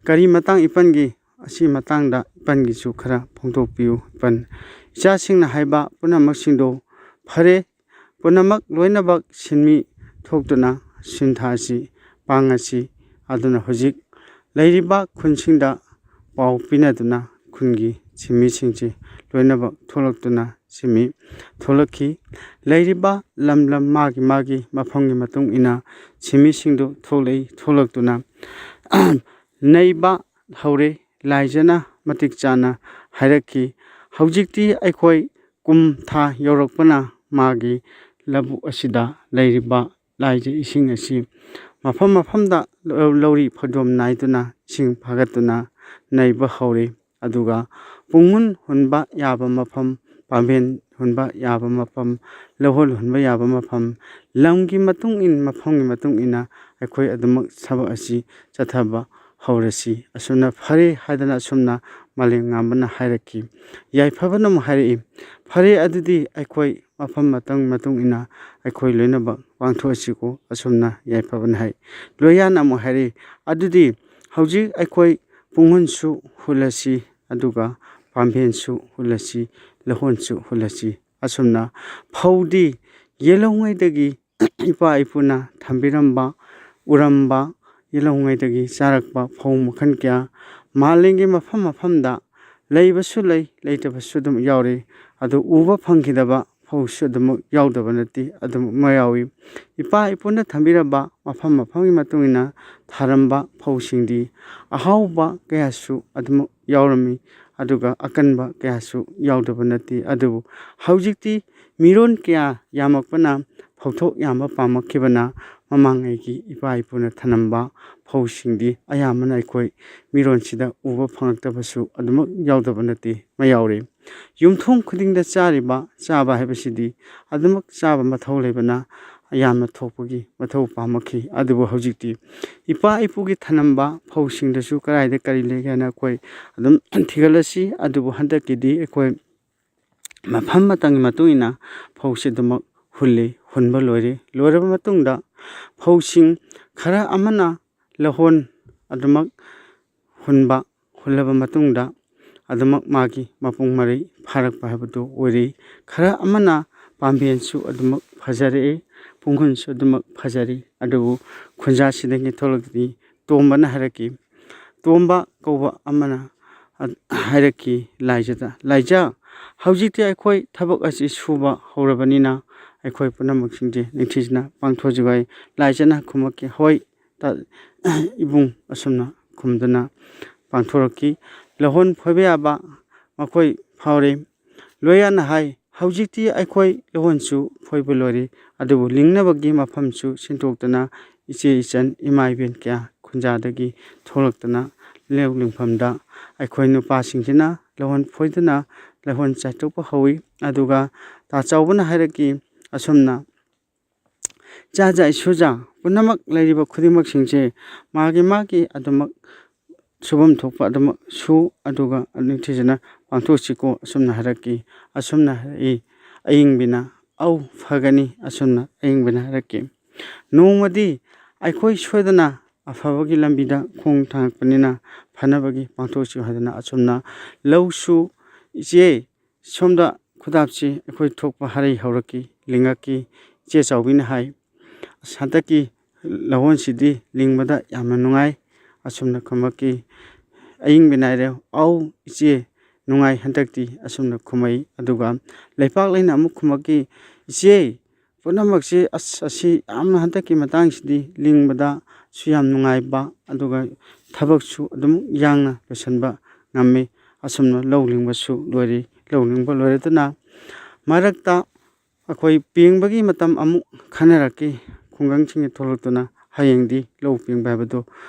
ꯀꯔꯤ ꯃꯇꯥꯡ ꯏꯄꯟꯒꯤ, ꯑꯁꯤ ꯃꯇꯥꯡꯗ ꯏꯄꯟꯒꯤꯁꯨ ꯈꯔ ꯐꯣꯡꯗꯣꯛꯄꯤꯌꯨ ꯏꯄꯟ"꯫ ꯏꯆꯥꯁꯤꯡꯅ ꯍꯥꯏꯕ ꯄꯨꯝꯅꯃꯛꯁꯤꯡꯗꯣ ꯐꯔꯦ, ꯄꯨꯝꯅꯃꯛ ꯂꯣꯏꯅꯃꯛ ꯁꯤꯟꯃꯤ ꯊꯣꯛꯇꯨꯅ ꯁꯤꯟꯊꯥ ꯑꯁꯤ ꯄꯥꯡꯉꯁꯤ꯫ ꯑꯗꯨꯅ ꯍꯧꯖꯤꯛ ꯂꯩꯔꯤꯕ ꯈꯨꯟꯁꯤꯡꯗ ꯄꯥꯎ ꯄꯤꯅꯗꯨꯅ ꯈꯨꯟꯒꯤ ꯁꯤꯟꯃꯤꯁꯤꯡꯁꯤ ꯂꯣꯏꯅꯃꯛ ꯊꯣꯛꯂꯛꯇꯨꯅ ꯁꯤꯟꯃꯤ ꯊꯣꯛꯂꯛꯈꯤ꯫ ꯂꯩꯔꯤꯕ ꯂꯝ ꯂꯝ ꯃꯥꯒꯤ ꯃꯥꯒꯤ ꯃꯐꯝꯒꯤ ꯃꯇꯨꯡ ꯏꯟꯅ ꯁꯤꯟꯃꯤꯁꯤꯡꯗꯨ ꯊꯣꯛꯂꯛꯏ꯫ ꯊꯣꯛꯂꯛꯇꯨꯅ ꯅꯩꯕ ꯍꯧꯔꯦ꯫ ꯂꯥꯏꯖꯅ ꯃꯇꯤꯛ ꯆꯥꯅ ꯍꯥꯏꯔꯛꯈꯤ, "ꯍꯧꯖꯤꯛꯇꯤ ꯑꯩꯈꯣꯏ ꯀꯨꯝ ꯊꯥ ꯌꯧꯔꯛꯄꯅ ꯃꯥꯒꯤ ꯂꯧꯕꯨꯛ ꯑꯁꯤꯗ ꯂꯩꯔꯤꯕ ꯂꯥꯏꯖ ꯏꯁꯤꯡ ꯑꯁꯤ ꯃꯐꯝ ꯃꯐꯝꯗ ꯂꯧꯔꯤ ꯐꯩꯗꯣꯝ ꯅꯥꯏꯗꯨꯅ ꯏꯁꯤꯡ ꯐꯥꯒꯠꯇꯨꯅ ꯅꯩꯕ ꯍꯧꯔꯦ꯫ ꯑꯗꯨꯒ ꯄꯨꯡꯍꯨꯟ ꯍꯨꯟꯕ ꯌꯥꯕ ꯃꯐꯝ, ꯄꯥꯝꯕꯦꯟ ꯍꯨꯟꯕ ꯌꯥꯕ ꯃꯐꯝ, ꯂꯧꯍꯣꯜ ꯍꯨꯟꯕ ꯌꯥꯕ ꯃꯐꯝ, ꯂꯝꯒꯤ ꯃꯇꯨꯡ ꯏꯟ, ꯃꯐꯝꯒꯤ ꯃꯇꯨꯡ ꯏꯟꯅ ꯑꯩꯈꯣꯏ ꯑꯗꯨꯃꯛ ꯊꯕꯛ ꯑꯁꯤ ꯆꯠꯊꯕ ꯍꯧꯔꯁꯤ꯫ ꯑꯁꯨꯝꯅ ꯐꯔꯦ" ꯍꯥꯏꯗꯅ ꯑꯁꯨꯝꯅ ꯃꯥꯂꯦꯝꯉꯥꯟꯕꯅ ꯍꯥꯏꯔꯛꯈꯤ꯫ ꯌꯥꯏꯐꯕꯅ ꯑꯃꯨꯛ ꯍꯥꯏꯔꯛꯏ, "ꯐꯔꯦ, ꯑꯗꯨꯗꯤ ꯑꯩꯈꯣꯏ ꯃꯐꯝ ꯃꯇꯝ ꯃꯇꯨꯡ ꯏꯟꯅ ꯑꯩꯈꯣꯏ ꯂꯣꯏꯅꯃꯛ ꯄꯥꯡꯊꯣꯛꯑꯁꯤꯀꯣ", ꯑꯁꯨꯝꯅ ꯌꯥꯏꯐꯕꯅ ꯍꯥꯏ꯫ ꯂꯣꯌꯥꯅ ꯑꯃꯨꯛ ꯍꯥꯏꯔꯛꯏ, "ꯑꯗꯨꯗꯤ ꯍꯧꯖꯤꯛ ꯑꯩꯈꯣꯏ ꯄꯨꯡꯍꯨꯟꯁꯨ ꯍꯨꯜꯂꯁꯤ, ꯑꯗꯨꯒ ꯄꯥꯝꯕꯦꯟꯁꯨ ꯍꯨꯜꯂꯁꯤ, ꯂꯧꯍꯣꯟꯁꯨ ꯍꯨꯜꯂꯁꯤ"꯫ ꯑꯁꯨꯝꯅ ꯐꯧꯗꯤ ꯌꯦꯜꯍꯧꯉꯩꯗꯒꯤ ꯏꯄꯥ ꯏꯄꯨꯅ ꯊꯝꯕꯤꯔꯝꯕ, ꯎꯔꯝꯕ, ꯌꯦꯜꯍꯧꯉꯩꯗꯒꯤ ꯆꯥꯔꯛꯄ ꯐꯧ ꯃꯈꯜ ꯀꯌꯥ ꯃꯥꯂꯦꯝꯒꯤ ꯃꯐꯝ ꯃꯐꯝꯗ ꯂꯩꯕꯁꯨ ꯂꯩ, ꯂꯩꯇꯕꯁꯨ ꯑꯗꯨꯝ ꯌꯥꯎꯔꯤ꯫ ꯑꯗꯨ ꯎꯕ ꯐꯪꯈꯤꯗꯕ ꯐꯧꯁꯨ ꯑꯗꯨꯃꯛ ꯌꯥꯎꯗꯕ ꯅꯠꯇꯦ, ꯑꯗꯨꯃꯛ ꯌꯥꯎꯏ꯫ ꯏꯄꯥ ꯏꯄꯨꯅ ꯊꯝꯕꯤꯔꯝꯕ ꯃꯐꯝ ꯃꯐꯝꯒꯤ ꯃꯇꯨꯡ ꯏꯟꯅ ꯊꯥꯔꯝꯕ ꯐꯧꯁꯤꯡꯗꯤ ꯑꯍꯥꯎꯕ ꯀꯌꯥꯁꯨ ꯑꯗꯨꯃꯛ ꯌꯥꯎꯔꯝꯃꯤ, ꯑꯗꯨꯒ ꯑꯀꯟꯕ ꯀꯌꯥꯁꯨ ꯌꯥꯎꯗꯕ ꯅꯠꯇꯦ꯫ ꯑꯗꯨꯕꯨ ꯍꯧꯖꯤꯛꯇꯤ ꯃꯤꯔꯣꯟ ꯀꯌꯥ ꯌꯥꯝꯃꯛꯄꯅ, ꯐꯧꯊꯣꯛ ꯌꯥꯝꯕ ꯄꯥꯝꯃꯛꯈꯤꯕꯅ, ꯃꯃꯥꯡꯉꯩꯒꯤ ꯏꯄꯥ ꯏꯄꯨꯅ ꯊꯅꯝꯕ ꯐꯧꯁꯤꯡꯗꯤ ꯑꯌꯥꯝꯕꯅ ꯑꯩꯈꯣꯏ ꯃꯤꯔꯣꯟꯁꯤꯗ ꯎꯕ ꯐꯪꯂꯛꯇꯕꯁꯨ ꯑꯗꯨꯃꯛ ꯌꯥꯎꯗꯕ ꯅꯠꯇꯦ, ꯃꯌꯥꯎꯔꯤ꯫ ꯌꯨꯝꯊꯣꯡ ꯈꯨꯗꯤꯡꯗ ꯆꯥꯔꯤꯕ ꯆꯥꯕ ꯍꯥꯏꯕꯁꯤꯗꯤ ꯑꯗꯨꯃꯛ ꯆꯥꯕ ꯃꯊꯧ ꯂꯩꯕꯅ ꯌꯥꯝꯅ ꯊꯣꯛꯄꯒꯤ ꯃꯊꯧ ꯄꯥꯝꯃꯛꯈꯤ꯫ ꯑꯗꯨꯕꯨ ꯍꯧꯖꯤꯛꯇꯤ ꯏꯄꯥ ꯏꯄꯨꯒꯤ ꯊꯅꯝꯕ ꯐꯧꯁꯤꯡꯗꯁꯨ ꯀꯗꯥꯏꯗ ꯀꯔꯤ ꯂꯩꯒꯦ ꯍꯥꯏꯅ ꯑꯩꯈꯣꯏ ꯑꯗꯨꯝ ꯊꯤꯒꯠꯂꯁꯤ꯫ ꯑꯗꯨꯕꯨ ꯍꯟꯗꯛꯀꯤꯗꯤ ꯑꯩꯈꯣꯏ ꯃꯐꯝ ꯃꯇꯝꯒꯤ ꯃꯇꯨꯡ ꯏꯟꯅ ꯐꯧꯁꯤ ꯑꯗꯨꯃꯛ ꯍꯨꯜꯂꯤ, ꯍꯨꯟꯕ ꯂꯣꯏꯔꯦ꯫ ꯂꯣꯏꯔꯕ ꯃꯇꯨꯡꯗ ꯐꯧꯁꯤꯡ ꯈꯔ ꯑꯃꯅ ꯂꯧꯍꯣꯟ ꯑꯗꯨꯃꯛ ꯍꯨꯟꯕ, ꯍꯨꯜꯂꯕ ꯃꯇꯨꯡꯗ ꯑꯗꯨꯃꯛ ꯃꯥꯒꯤ ꯃꯄꯨꯡ ꯃꯔꯩ ꯐꯥꯔꯛꯄ ꯍꯥꯏꯕꯗꯨ ꯑꯣꯏꯔꯤ꯫ ꯈꯔ ꯑꯃꯅ ꯄꯥꯝꯕꯦꯟꯁꯨ ꯑꯗꯨꯃꯛ ꯐꯖꯔꯛꯏ, ꯄꯨꯡꯍꯨꯟꯁꯨ ꯑꯗꯨꯃꯛ ꯐꯖꯔꯤ꯫ ꯑꯗꯨꯕꯨ ꯈꯨꯟꯖꯥꯁꯤꯗꯒꯤ ꯊꯣꯛꯂꯛꯇ꯭ꯔꯤ꯫ ꯇꯣꯝꯕꯅ ꯍꯥꯏꯔꯛꯈꯤ, ꯇꯣꯝꯕ ꯀꯧꯕ ꯑꯃꯅ ꯍꯥꯏꯔꯛꯈꯤ ꯂꯥꯏꯖꯗ, "ꯂꯥꯏꯖ, ꯍꯧꯖꯤꯛꯇꯤ ꯑꯩꯈꯣꯏ ꯊꯕꯛ ꯑꯁꯤ ꯁꯨꯕ ꯍꯧꯔꯕꯅꯤꯅ ꯑꯩꯈꯣꯏ ꯄꯨꯝꯅꯃꯛꯁꯤꯡꯁꯦ ꯅꯤꯡꯊꯤꯖꯅ ꯄꯥꯡꯊꯣꯛꯆꯒꯦ ꯍꯥꯏ꯫ ꯂꯥꯏꯖꯅ ꯈꯨꯝꯃꯛꯈꯤ, "ꯍꯣꯏ, ꯇ-, ꯏꯕꯨꯡ," ꯑꯁꯨꯝꯅ ꯈꯨꯝꯗꯨꯅ ꯄꯥꯡꯊꯣꯔꯛꯈꯤ꯫ ꯂꯧꯍꯣꯟ ꯐꯣꯏꯕ ꯌꯥꯕ ꯃꯈꯣꯏ ꯐꯥꯎꯔꯦ꯫ ꯂꯣꯌꯥꯅ ꯍꯥꯏ, "ꯍꯧꯖꯤꯛꯇꯤ ꯑꯩꯈꯣꯏ ꯂꯧꯍꯣꯟꯁꯨ ꯐꯣꯏꯕ ꯂꯣꯏꯔꯦ, ꯑꯗꯨꯕꯨ ꯂꯤꯡꯅꯕꯒꯤ ꯃꯐꯝꯁꯨ ꯁꯤꯟꯗꯣꯛꯇꯅ ꯏꯆꯦ ꯏꯆꯟ ꯏꯃꯥ ꯏꯕꯦꯟ ꯀꯌꯥ ꯈꯨꯟꯖꯥꯗꯒꯤ ꯊꯣꯛꯂꯛꯇꯅ ꯂꯧ ꯂꯤꯡꯐꯝꯗ ꯑꯩꯈꯣꯏ ꯅꯨꯄꯥꯁꯤꯡꯁꯤꯅ ꯂꯧꯍꯣꯟ ꯐꯣꯏꯗꯨꯅ ꯂꯧꯍꯣꯟ ꯆꯥꯏꯊꯣꯛꯄ ꯍꯧꯏ꯫" ꯑꯗꯨꯒ ꯇꯥ ꯆꯥꯎꯕꯅ ꯍꯥꯏꯔꯛꯈꯤ ꯑꯁꯨꯝꯅ, "ꯏꯆꯥ ꯏꯁꯨꯖꯥ ꯄꯨꯝꯅꯃꯛ ꯂꯩꯔꯤꯕ ꯈꯨꯗꯤꯡꯃꯛꯁꯤꯡꯁꯦ ꯃꯥꯒꯤ ꯃꯥꯒꯤ ꯑꯗꯨꯃꯛ ꯁꯨꯐꯝ ꯊꯣꯛꯄ ꯑꯗꯨꯃꯛ ꯁꯨ, ꯑꯗꯨꯒ ꯅꯤꯡꯊꯤꯖꯅ ꯄꯥꯡꯊꯣꯛꯁꯤꯀꯣ," ꯑꯁꯨꯝꯅ ꯍꯥꯏꯔꯛꯈꯤ꯫ ꯑꯁꯨꯝꯅ ꯍꯥꯏꯔꯛꯏ ꯑꯌꯤꯡꯕꯤꯅ꯫ "ꯑꯧ, ꯐꯒꯅꯤ," ꯑꯁꯨꯝꯅ ꯑꯌꯤꯡꯕꯤꯅ ꯍꯥꯏꯔꯛꯈꯤ꯫ ꯅꯣꯡꯃꯗꯤ ꯑꯩꯈꯣꯏ ꯁꯣꯏꯗꯅ ꯑꯐꯕꯒꯤ ꯂꯝꯕꯤꯗ ꯈꯣꯡ ꯊꯥꯡꯉꯛꯄꯅꯤꯅ ꯐꯅꯕꯒꯤ ꯄꯥꯡꯊꯣꯛꯁꯤ ꯍꯥꯏꯗꯅ ꯑꯁꯨꯝꯅ ꯂꯧꯁꯨ, "ꯏꯆꯦ, ꯁꯣꯝꯗ ꯈꯨꯗꯥꯞꯁꯤ ꯑꯩꯈꯣꯏ ꯊꯣꯛꯄ ꯍꯔꯩ ꯍꯧꯔꯛꯈꯤ, ꯂꯤꯡꯉꯛꯈꯤ꯫" ꯏꯆꯦ ꯆꯥꯎꯕꯤꯅ ꯍꯥꯏ, "ꯑꯁ, ꯍꯟꯗꯛꯀꯤ ꯂꯧꯍꯣꯟꯁꯤꯗꯤ ꯂꯤꯡꯕꯗ ꯌꯥꯝꯅ ꯅꯨꯡꯉꯥꯏ꯫" ꯑꯁꯨꯝꯅ ꯈꯨꯝꯃꯛꯈꯤ꯫ ꯑꯌꯤꯡꯕꯤꯅ ꯍꯥꯏꯔꯦ, "ꯑꯧ ꯏꯆꯦ, ꯅꯨꯡꯉꯥꯏ ꯍꯟꯗꯛꯇꯤ," ꯑꯁꯨꯝꯅ ꯈꯨꯝꯃꯛꯏ꯫ ꯑꯗꯨꯒ ꯂꯩꯄꯥꯛꯂꯩꯅ ꯑꯃꯨꯛ ꯈꯨꯝꯃꯛꯈꯤ, "ꯏꯆꯦ, ꯄꯨꯝꯅꯃꯛꯁꯤ ꯑꯁ, ꯑꯁꯤ ꯌꯥꯝꯅ ꯍꯟꯗꯛꯀꯤ ꯃꯇꯥꯡꯁꯤꯗꯤ ꯂꯤꯡꯕꯗꯁꯨ ꯌꯥꯝ ꯅꯨꯡꯉꯥꯏꯕ, ꯑꯗꯨꯒ ꯊꯕꯛꯁꯨ ꯑꯗꯨꯝ ꯌꯥꯡꯅ ꯂꯣꯏꯁꯤꯟꯕ ꯉꯝꯃꯤ꯫" ꯑꯁꯨꯝꯅ ꯂꯧ ꯂꯤꯡꯕꯁꯨ ꯂꯣꯏꯔꯤ꯫ ꯂꯧ ꯂꯤꯡꯕ ꯂꯣꯏꯔꯗꯨꯅ ꯃꯔꯛꯇ ꯑꯩꯈꯣꯏ ꯄꯦꯡꯕꯒꯤ ꯃꯇꯝ ꯑꯃꯨꯛ ꯈꯟꯅꯔꯛꯈꯤ꯫ ꯈꯨꯡꯒꯪꯁꯤꯡꯗ ꯊꯣꯛꯂꯛꯇꯨꯅ ꯍꯌꯦꯡꯗꯤ ꯂꯧ ꯄꯦꯡꯕ ꯍꯥꯏꯕꯗꯨ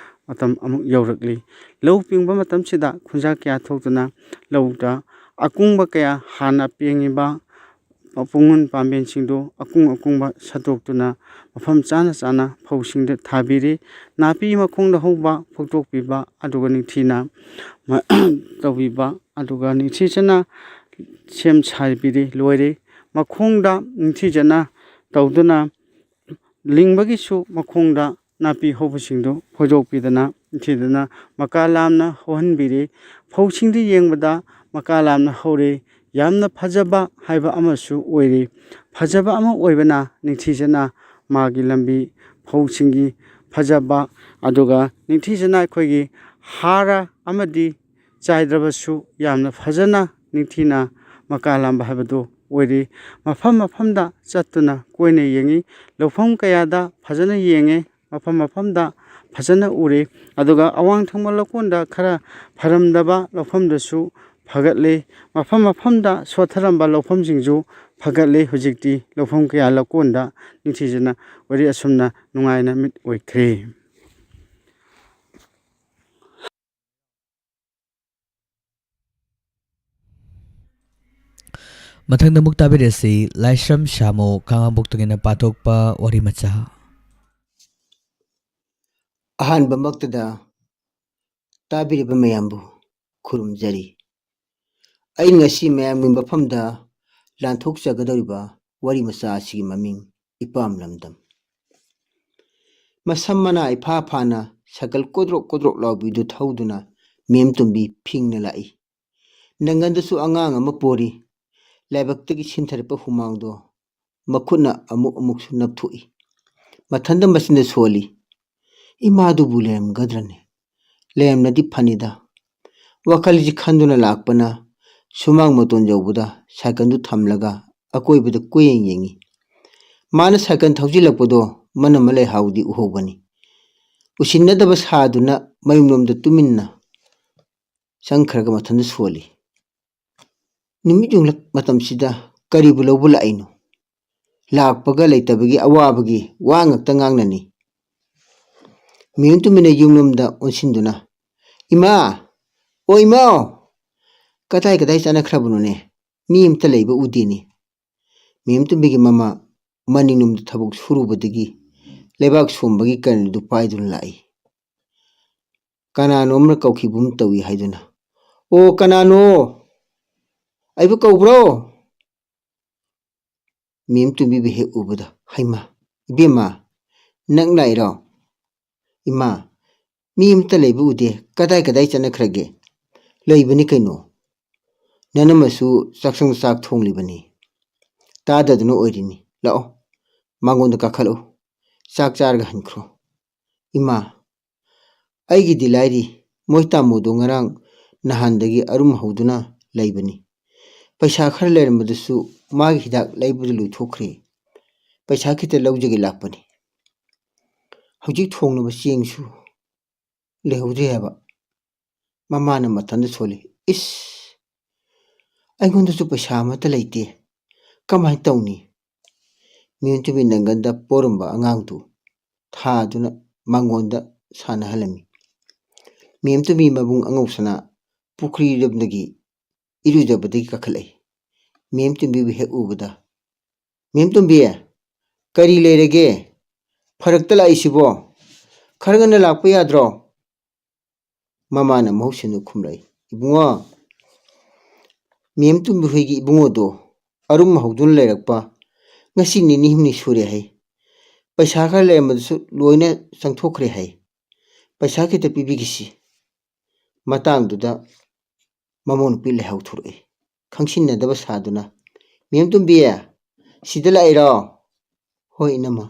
ꯃꯇꯝ ꯑꯃꯨꯛ ꯌꯧꯔꯛꯂꯤ꯫ ꯂꯧ ꯄꯦꯡꯕ ꯃꯇꯝꯁꯤꯗ ꯈꯨꯟꯖꯥ ꯀꯌꯥ ꯊꯣꯛꯇꯨꯅ ꯂꯧꯗ ꯑꯀꯨꯡꯕ ꯀꯌꯥ ꯍꯥꯟꯅ ꯄꯦꯡꯉꯤꯕ ꯄꯨꯡꯒꯨꯟ ꯄꯥꯝꯕꯦꯟꯁꯤꯡꯗꯨ ꯑꯀꯨꯡ ꯑꯀꯨꯡꯕ ꯁꯠꯇꯣꯛꯇꯨꯅ ꯃꯐꯝ ꯆꯥꯅ ꯆꯥꯅ ꯐꯧꯁꯤꯡꯗ ꯊꯥꯕꯤꯔꯤ꯫ ꯅꯥꯄꯤ ꯃꯈꯣꯡꯗ ꯍꯧꯕ ꯐꯨꯛꯇꯣꯛꯄꯤꯕ, ꯑꯗꯨꯒ ꯅꯤꯡꯊꯤꯅ ꯃ-, ꯇꯧꯕꯤꯕ, ꯑꯗꯨꯒ ꯅꯤꯡꯊꯤꯖꯅ ꯁꯦꯝ ꯁꯥꯕꯤꯔꯤ, ꯂꯣꯏꯔꯦ꯫ ꯃꯈꯣꯡꯗ ꯅꯤꯡꯊꯤꯖꯅ ꯇꯧꯗꯨꯅ ꯂꯤꯡꯕꯒꯤꯁꯨ ꯃꯈꯣꯡꯗ ꯅꯥꯄꯤ ꯍꯧꯕꯁꯤꯡꯗꯨ ꯐꯣꯏꯗꯣꯛꯄꯤꯗꯅ ꯅꯤꯡꯊꯤꯖꯅ ꯃꯀꯥ ꯂꯥꯝꯅ ꯍꯧꯍꯟꯕꯤꯔꯤ꯫ ꯐꯧꯁꯤꯡꯗꯨ ꯌꯦꯡꯕꯗ ꯃꯀꯥ ꯂꯥꯝꯅ ꯍꯧꯔꯤ꯫ ꯌꯥꯝꯅ ꯐꯖꯕ ꯍꯥꯏꯕ ꯑꯃꯁꯨ ꯑꯣꯏꯔꯤ꯫ ꯐꯖꯕ ꯑꯃ ꯑꯣꯏꯕꯅ ꯅꯤꯡꯊꯤꯖꯅ ꯃꯥꯒꯤ ꯂꯝꯕꯤ ꯐꯧꯁꯤꯡꯒꯤ ꯐꯖꯕ, ꯑꯗꯨꯒ ꯅꯤꯡꯊꯤꯖꯅ ꯑꯩꯈꯣꯏꯒꯤ ꯍꯥꯔ ꯑꯃꯗꯤ ꯆꯥꯏꯗ꯭ꯔꯕꯁꯨ ꯌꯥꯝꯅ ꯐꯖꯅ ꯅꯤꯡꯊꯤꯅ ꯃꯀꯥ ꯂꯥꯝꯕ ꯍꯥꯏꯕꯗꯨ ꯑꯣꯏꯔꯤ꯫ ꯃꯐꯝ ꯃꯐꯝꯗ ꯆꯠꯇꯨꯅ ꯀꯣꯏꯅ ꯌꯦꯡꯉꯤ꯫ ꯂꯧꯐꯝ ꯀꯌꯥꯗ ꯐꯖꯅ ꯌꯦꯡꯉꯦ꯫ ꯃꯐꯝ ꯃꯐꯝꯗ ꯐꯖꯅ ꯎꯔꯤ꯫ ꯑꯗꯨꯒ ꯑꯋꯥꯡ ꯊꯪꯕ ꯂꯧꯀꯣꯟꯗ ꯈꯔ ꯐꯔꯝꯗꯕ ꯂꯧꯐꯝꯗꯁꯨ ꯐꯒꯠꯂꯤ꯫ ꯃꯐꯝ ꯃꯐꯝꯗ ꯁꯣꯠꯊꯔꯝꯕ ꯂꯧꯐꯝꯁꯤꯡꯁꯨ ꯐꯒꯠꯂꯤ꯫ ꯍꯧꯖꯤꯛꯇꯤ ꯂꯧꯐꯝ ꯀꯌꯥ ꯂꯧꯀꯣꯟꯗ ꯅꯤꯡꯊꯤꯖꯅ ꯋꯥꯔꯤ ꯑꯁꯨꯝꯅ ꯅꯨꯡꯉꯥꯏꯅ ꯃꯤꯠ ꯑꯣꯏꯈ꯭ꯔꯦ꯫ ꯃꯊꯪꯗ ꯑꯃꯨꯛ ꯇꯥꯕꯤꯔꯁꯤ ꯂꯥꯏꯁ꯭ꯔꯝ ꯁꯥꯃꯨ ꯈꯥꯉꯕꯣꯛꯇꯒꯤꯅ ꯄꯥꯊꯣꯛꯄ ꯋꯥꯔꯤ ꯃꯆꯥ꯫ ꯑꯍꯥꯟꯕꯃꯛꯇꯗ ꯇꯥꯕꯤꯔꯤꯕ ꯃꯌꯥꯝꯕꯨ ꯈꯨꯔꯨꯝꯖꯔꯤ꯫ ꯑꯩ ꯉꯁꯤ ꯃꯌꯥꯝꯒꯤ ꯃꯐꯝꯗ ꯂꯥꯟꯊꯣꯛꯆꯒꯗꯧꯔꯤꯕ ꯋꯥꯔꯤ ꯃꯆꯥ ꯑꯁꯤꯒꯤ ꯃꯃꯤꯡ ꯏꯄꯥꯝ ꯂꯝꯗꯝ꯫ ꯃꯁꯝ ꯃꯅꯥ ꯏꯐꯥ ꯐꯥꯅ ꯁꯥꯏꯀꯜ ꯀꯣꯗ꯭ꯔꯣꯛ ꯀꯣꯗ꯭ꯔꯣꯛ ꯂꯥꯎꯕꯤꯗꯨ ꯊꯧꯗꯨꯅ ꯃꯦꯝ ꯇꯣꯝꯕꯤ ꯐꯤꯡꯅ ꯂꯥꯛꯏ꯫ ꯅꯪꯒꯟꯗꯁꯨ ꯑꯉꯥꯡ ꯑꯃ ꯄꯣꯔꯤ꯫ ꯂꯥꯏꯕꯛꯇꯒꯤ ꯁꯤꯟꯊꯔꯛꯄ ꯍꯨꯃꯥꯡꯗꯣ ꯃꯈꯨꯠꯅ ꯑꯃꯨꯛ ꯑꯃꯨꯛꯁꯨ ꯅꯞꯊꯣꯛꯏ꯫ ꯃꯊꯟꯇ ꯃꯆꯤꯟꯗ ꯁꯣꯜꯂꯤ꯫ ꯏꯃꯥꯗꯨꯕꯨ ꯂꯩꯔꯝꯒꯗ꯭ꯔꯅꯦ? ꯂꯩꯔꯝꯂꯗꯤ ꯐꯅꯤꯗ꯫ ꯋꯥꯈꯜꯁꯤ ꯈꯟꯗꯨꯅ ꯂꯥꯛꯄꯅ ꯁꯨꯃꯥꯡ ꯃꯇꯣꯟ ꯌꯧꯕꯗ ꯁꯥꯏꯀꯜꯗꯨ ꯊꯝꯂꯒ ꯑꯀꯣꯏꯕꯗ ꯀꯣꯏꯌꯦꯡ ꯌꯦꯡꯉꯤ꯫ ꯃꯥꯅ ꯁꯥꯏꯀꯜ ꯊꯧꯖꯤꯜꯂꯛꯄꯗꯣ ꯃꯅꯝꯃ ꯂꯩꯍꯥꯎꯗꯤ ꯎꯍꯧꯕꯅꯤ꯫ ꯎꯁꯤꯟꯅꯗꯕ ꯁꯥꯗꯨꯅ ꯃꯌꯨꯝꯂꯣꯝꯗ ꯇꯨꯃꯤꯟꯅ ꯆꯪꯈ꯭ꯔꯒ ꯃꯊꯟꯇ ꯁꯣꯜꯂꯤ꯫ ꯅꯨꯃꯤꯠ ꯌꯨꯡꯂꯛ ꯃꯇꯝꯁꯤꯗ ꯀꯔꯤꯕꯨ ꯂꯧꯕ ꯂꯥꯛꯏꯅꯣ? ꯂꯥꯛꯄꯒ ꯂꯩꯇꯕꯒꯤ ꯑꯋꯥꯕꯒꯤ ꯋꯥ ꯉꯥꯛꯇ ꯉꯥꯡꯅꯅꯤ꯫ ꯃꯤꯍꯨꯟ ꯇꯨꯃꯤꯟꯅ ꯌꯨꯝꯂꯣꯝꯗ ꯑꯣꯟꯁꯤꯟꯗꯨꯅ, "ꯏꯃꯥ! ꯑꯣ ꯏꯃꯥ! ꯀꯗꯥꯏ ꯀꯗꯥꯏ ꯆꯠꯅꯈ꯭ꯔꯕꯅꯣꯅꯦ? ꯃꯤ ꯑꯝꯇ ꯂꯩꯕ ꯎꯗꯦꯅꯦ?" ꯃꯦꯝ ꯇꯣꯝꯕꯤꯒꯤ ꯃꯃꯥ ꯃꯅꯤꯡꯂꯣꯝꯗ ꯊꯕꯛ ꯁꯨꯔꯨꯕꯗꯒꯤ ꯂꯩꯕꯥꯛ ꯁꯣꯝꯕꯒꯤ ꯀꯔꯟꯗꯨ ꯄꯥꯏꯗꯨꯅ ꯂꯥꯛꯏ꯫ ꯀꯅꯥꯅꯣ ꯑꯃꯅ ꯀꯧꯈꯤꯕꯒꯨꯝ ꯇꯧꯏ ꯍꯥꯏꯗꯨꯅ, "ꯑꯣ, ꯀꯅꯥꯅꯣ? ꯑꯩꯕꯨ ꯀꯧꯕ꯭ꯔꯣ?" ꯃꯦꯝ ꯇꯣꯝꯕꯤꯕꯨ ꯍꯦꯛ ꯎꯕꯗ, "ꯍꯩꯃꯥ, ꯏꯕꯦꯝꯃ, ꯅꯪ ꯂꯥꯛꯏꯔꯣ? ꯏꯃꯥ, ꯃꯤ ꯑꯃꯇ ꯂꯩꯕ ꯎꯗꯦ, ꯀꯗꯥꯏ ꯀꯗꯥꯏ ꯆꯠꯅꯈ꯭ꯔꯒꯦ?" "ꯂꯩꯕꯅꯤ ꯀꯩꯅꯣ, ꯅꯅꯝꯃꯁꯨ ꯆꯥꯛꯁꯪ ꯆꯥꯛ ꯊꯣꯡꯂꯤꯕꯅꯤ, ꯇꯥꯗꯗꯅ ꯑꯣꯏꯔꯤꯅꯤ꯫ ꯂꯥꯛꯑꯣ, ꯃꯥꯡꯒꯣꯟꯗ ꯀꯥꯈꯠꯂꯛꯎ, ꯆꯥꯛ ꯆꯥꯔꯒ ꯍꯟꯈ꯭ꯔꯣ꯫" "ꯏꯃꯥ, ꯑꯩꯒꯤꯗꯤ ꯂꯥꯏꯔꯤ, ꯃꯣꯏ ꯇꯥꯃꯣꯗꯣ ꯉꯔꯥꯡ ꯅꯍꯥꯟꯗꯒꯤ ꯑꯔꯨꯝ ꯍꯧꯗꯨꯅ ꯂꯩꯕꯅꯤ꯫ ꯄꯩꯁꯥ ꯈꯔ ꯂꯩꯔꯝꯕꯗꯨꯁꯨ ꯃꯥꯒꯤ ꯍꯤꯗꯥꯛ ꯂꯩꯕꯗ ꯂꯣꯏꯊꯣꯛꯈ꯭ꯔꯦ꯫ ꯄꯩꯁꯥ ꯈꯤꯇ ꯂꯧꯖꯒꯦ ꯂꯥꯛꯄꯅꯤ꯫ ꯍꯧꯖꯤꯛ ꯊꯣꯡꯅꯕ ꯆꯦꯡꯁꯨ ꯂꯩꯍꯧꯗ꯭ꯔꯦ ꯍꯥꯏꯕ꯫ ꯃꯃꯥꯅ ꯃꯊꯟꯇ ꯁꯣꯜꯂꯤ꯫ "ꯏꯁ! ꯑꯩꯉꯣꯟꯗꯁꯨ ꯄꯩꯁꯥ ꯑꯃꯠꯇ ꯂꯩꯇꯦ꯫ ꯀꯃꯥꯏꯅ ꯇꯧꯅꯤ?" ꯃꯦꯝ ꯇꯣꯝꯕꯤ ꯅꯪꯒꯟꯗ ꯄꯣꯔꯝꯕ ꯑꯉꯥꯡꯗꯨ ꯊꯥꯗꯨꯅ ꯃꯉꯣꯟꯗ ꯁꯥꯟꯅꯍꯜꯂꯝꯃꯤ꯫ ꯃꯦꯝ ꯇꯣꯝꯕꯤ ꯃꯕꯨꯡ ꯑꯉꯧꯁꯅꯥ ꯄꯨꯈ꯭ꯔꯤꯔꯣꯝꯗꯒꯤ ꯏꯔꯨꯖꯕꯗꯒꯤ ꯀꯥꯈꯠꯂꯛꯏ꯫ ꯃꯦꯝ ꯇꯣꯝꯕꯤꯕꯨ ꯍꯦꯛ ꯎꯕꯗ, "ꯃꯦꯝ ꯇꯣꯝꯕꯤ, ꯀꯔꯤ ꯂꯩꯔꯒꯦ? ꯐꯔꯛꯇ ꯂꯥꯛꯏꯁꯤꯕꯣ? ꯈꯔ ꯉꯟꯅ ꯂꯥꯛꯄ ꯌꯥꯗ꯭ꯔꯣ?" ꯃꯃꯥꯅ ꯃꯍꯧꯁꯥꯅ ꯈꯨꯝꯂꯛꯏ, "ꯏꯕꯨꯡꯉꯣ, ꯃꯦꯝ ꯇꯣꯝꯕꯤ ꯍꯣꯏꯒꯤ ꯏꯕꯨꯡꯉꯣꯗꯣ ꯑꯔꯨꯝ ꯍꯧꯗꯨꯅ ꯂꯩꯔꯛꯄ ꯉꯁꯤ ꯅꯤꯅꯤ ꯍꯨꯝꯅꯤ ꯁꯨꯔꯦ ꯍꯥꯏ꯫ ꯄꯩꯁꯥ ꯈꯔ ꯂꯩꯔꯝꯕꯗꯨꯁꯨ ꯂꯣꯏꯅ ꯆꯪꯊꯣꯛꯈ꯭ꯔꯦ ꯍꯥꯏ꯫ ꯄꯩꯁꯥ ꯈꯤꯇ ꯄꯤꯕꯤꯈꯤꯁꯤ꯫" ꯃꯇꯥꯡꯗꯨꯗ ꯃꯃꯧ ꯅꯨꯄꯤ ꯂꯩꯍꯧ ꯊꯣꯔꯛꯏ꯫ ꯈꯪꯁꯤꯟꯅꯗꯕ ꯁꯥꯗꯨꯅ, "ꯃꯦꯝ ꯇꯣꯝꯕꯤ, ꯁꯤꯗ ꯂꯥꯛꯏꯔꯣ?" "ꯍꯣꯏ, ꯏꯅꯝꯃ꯫"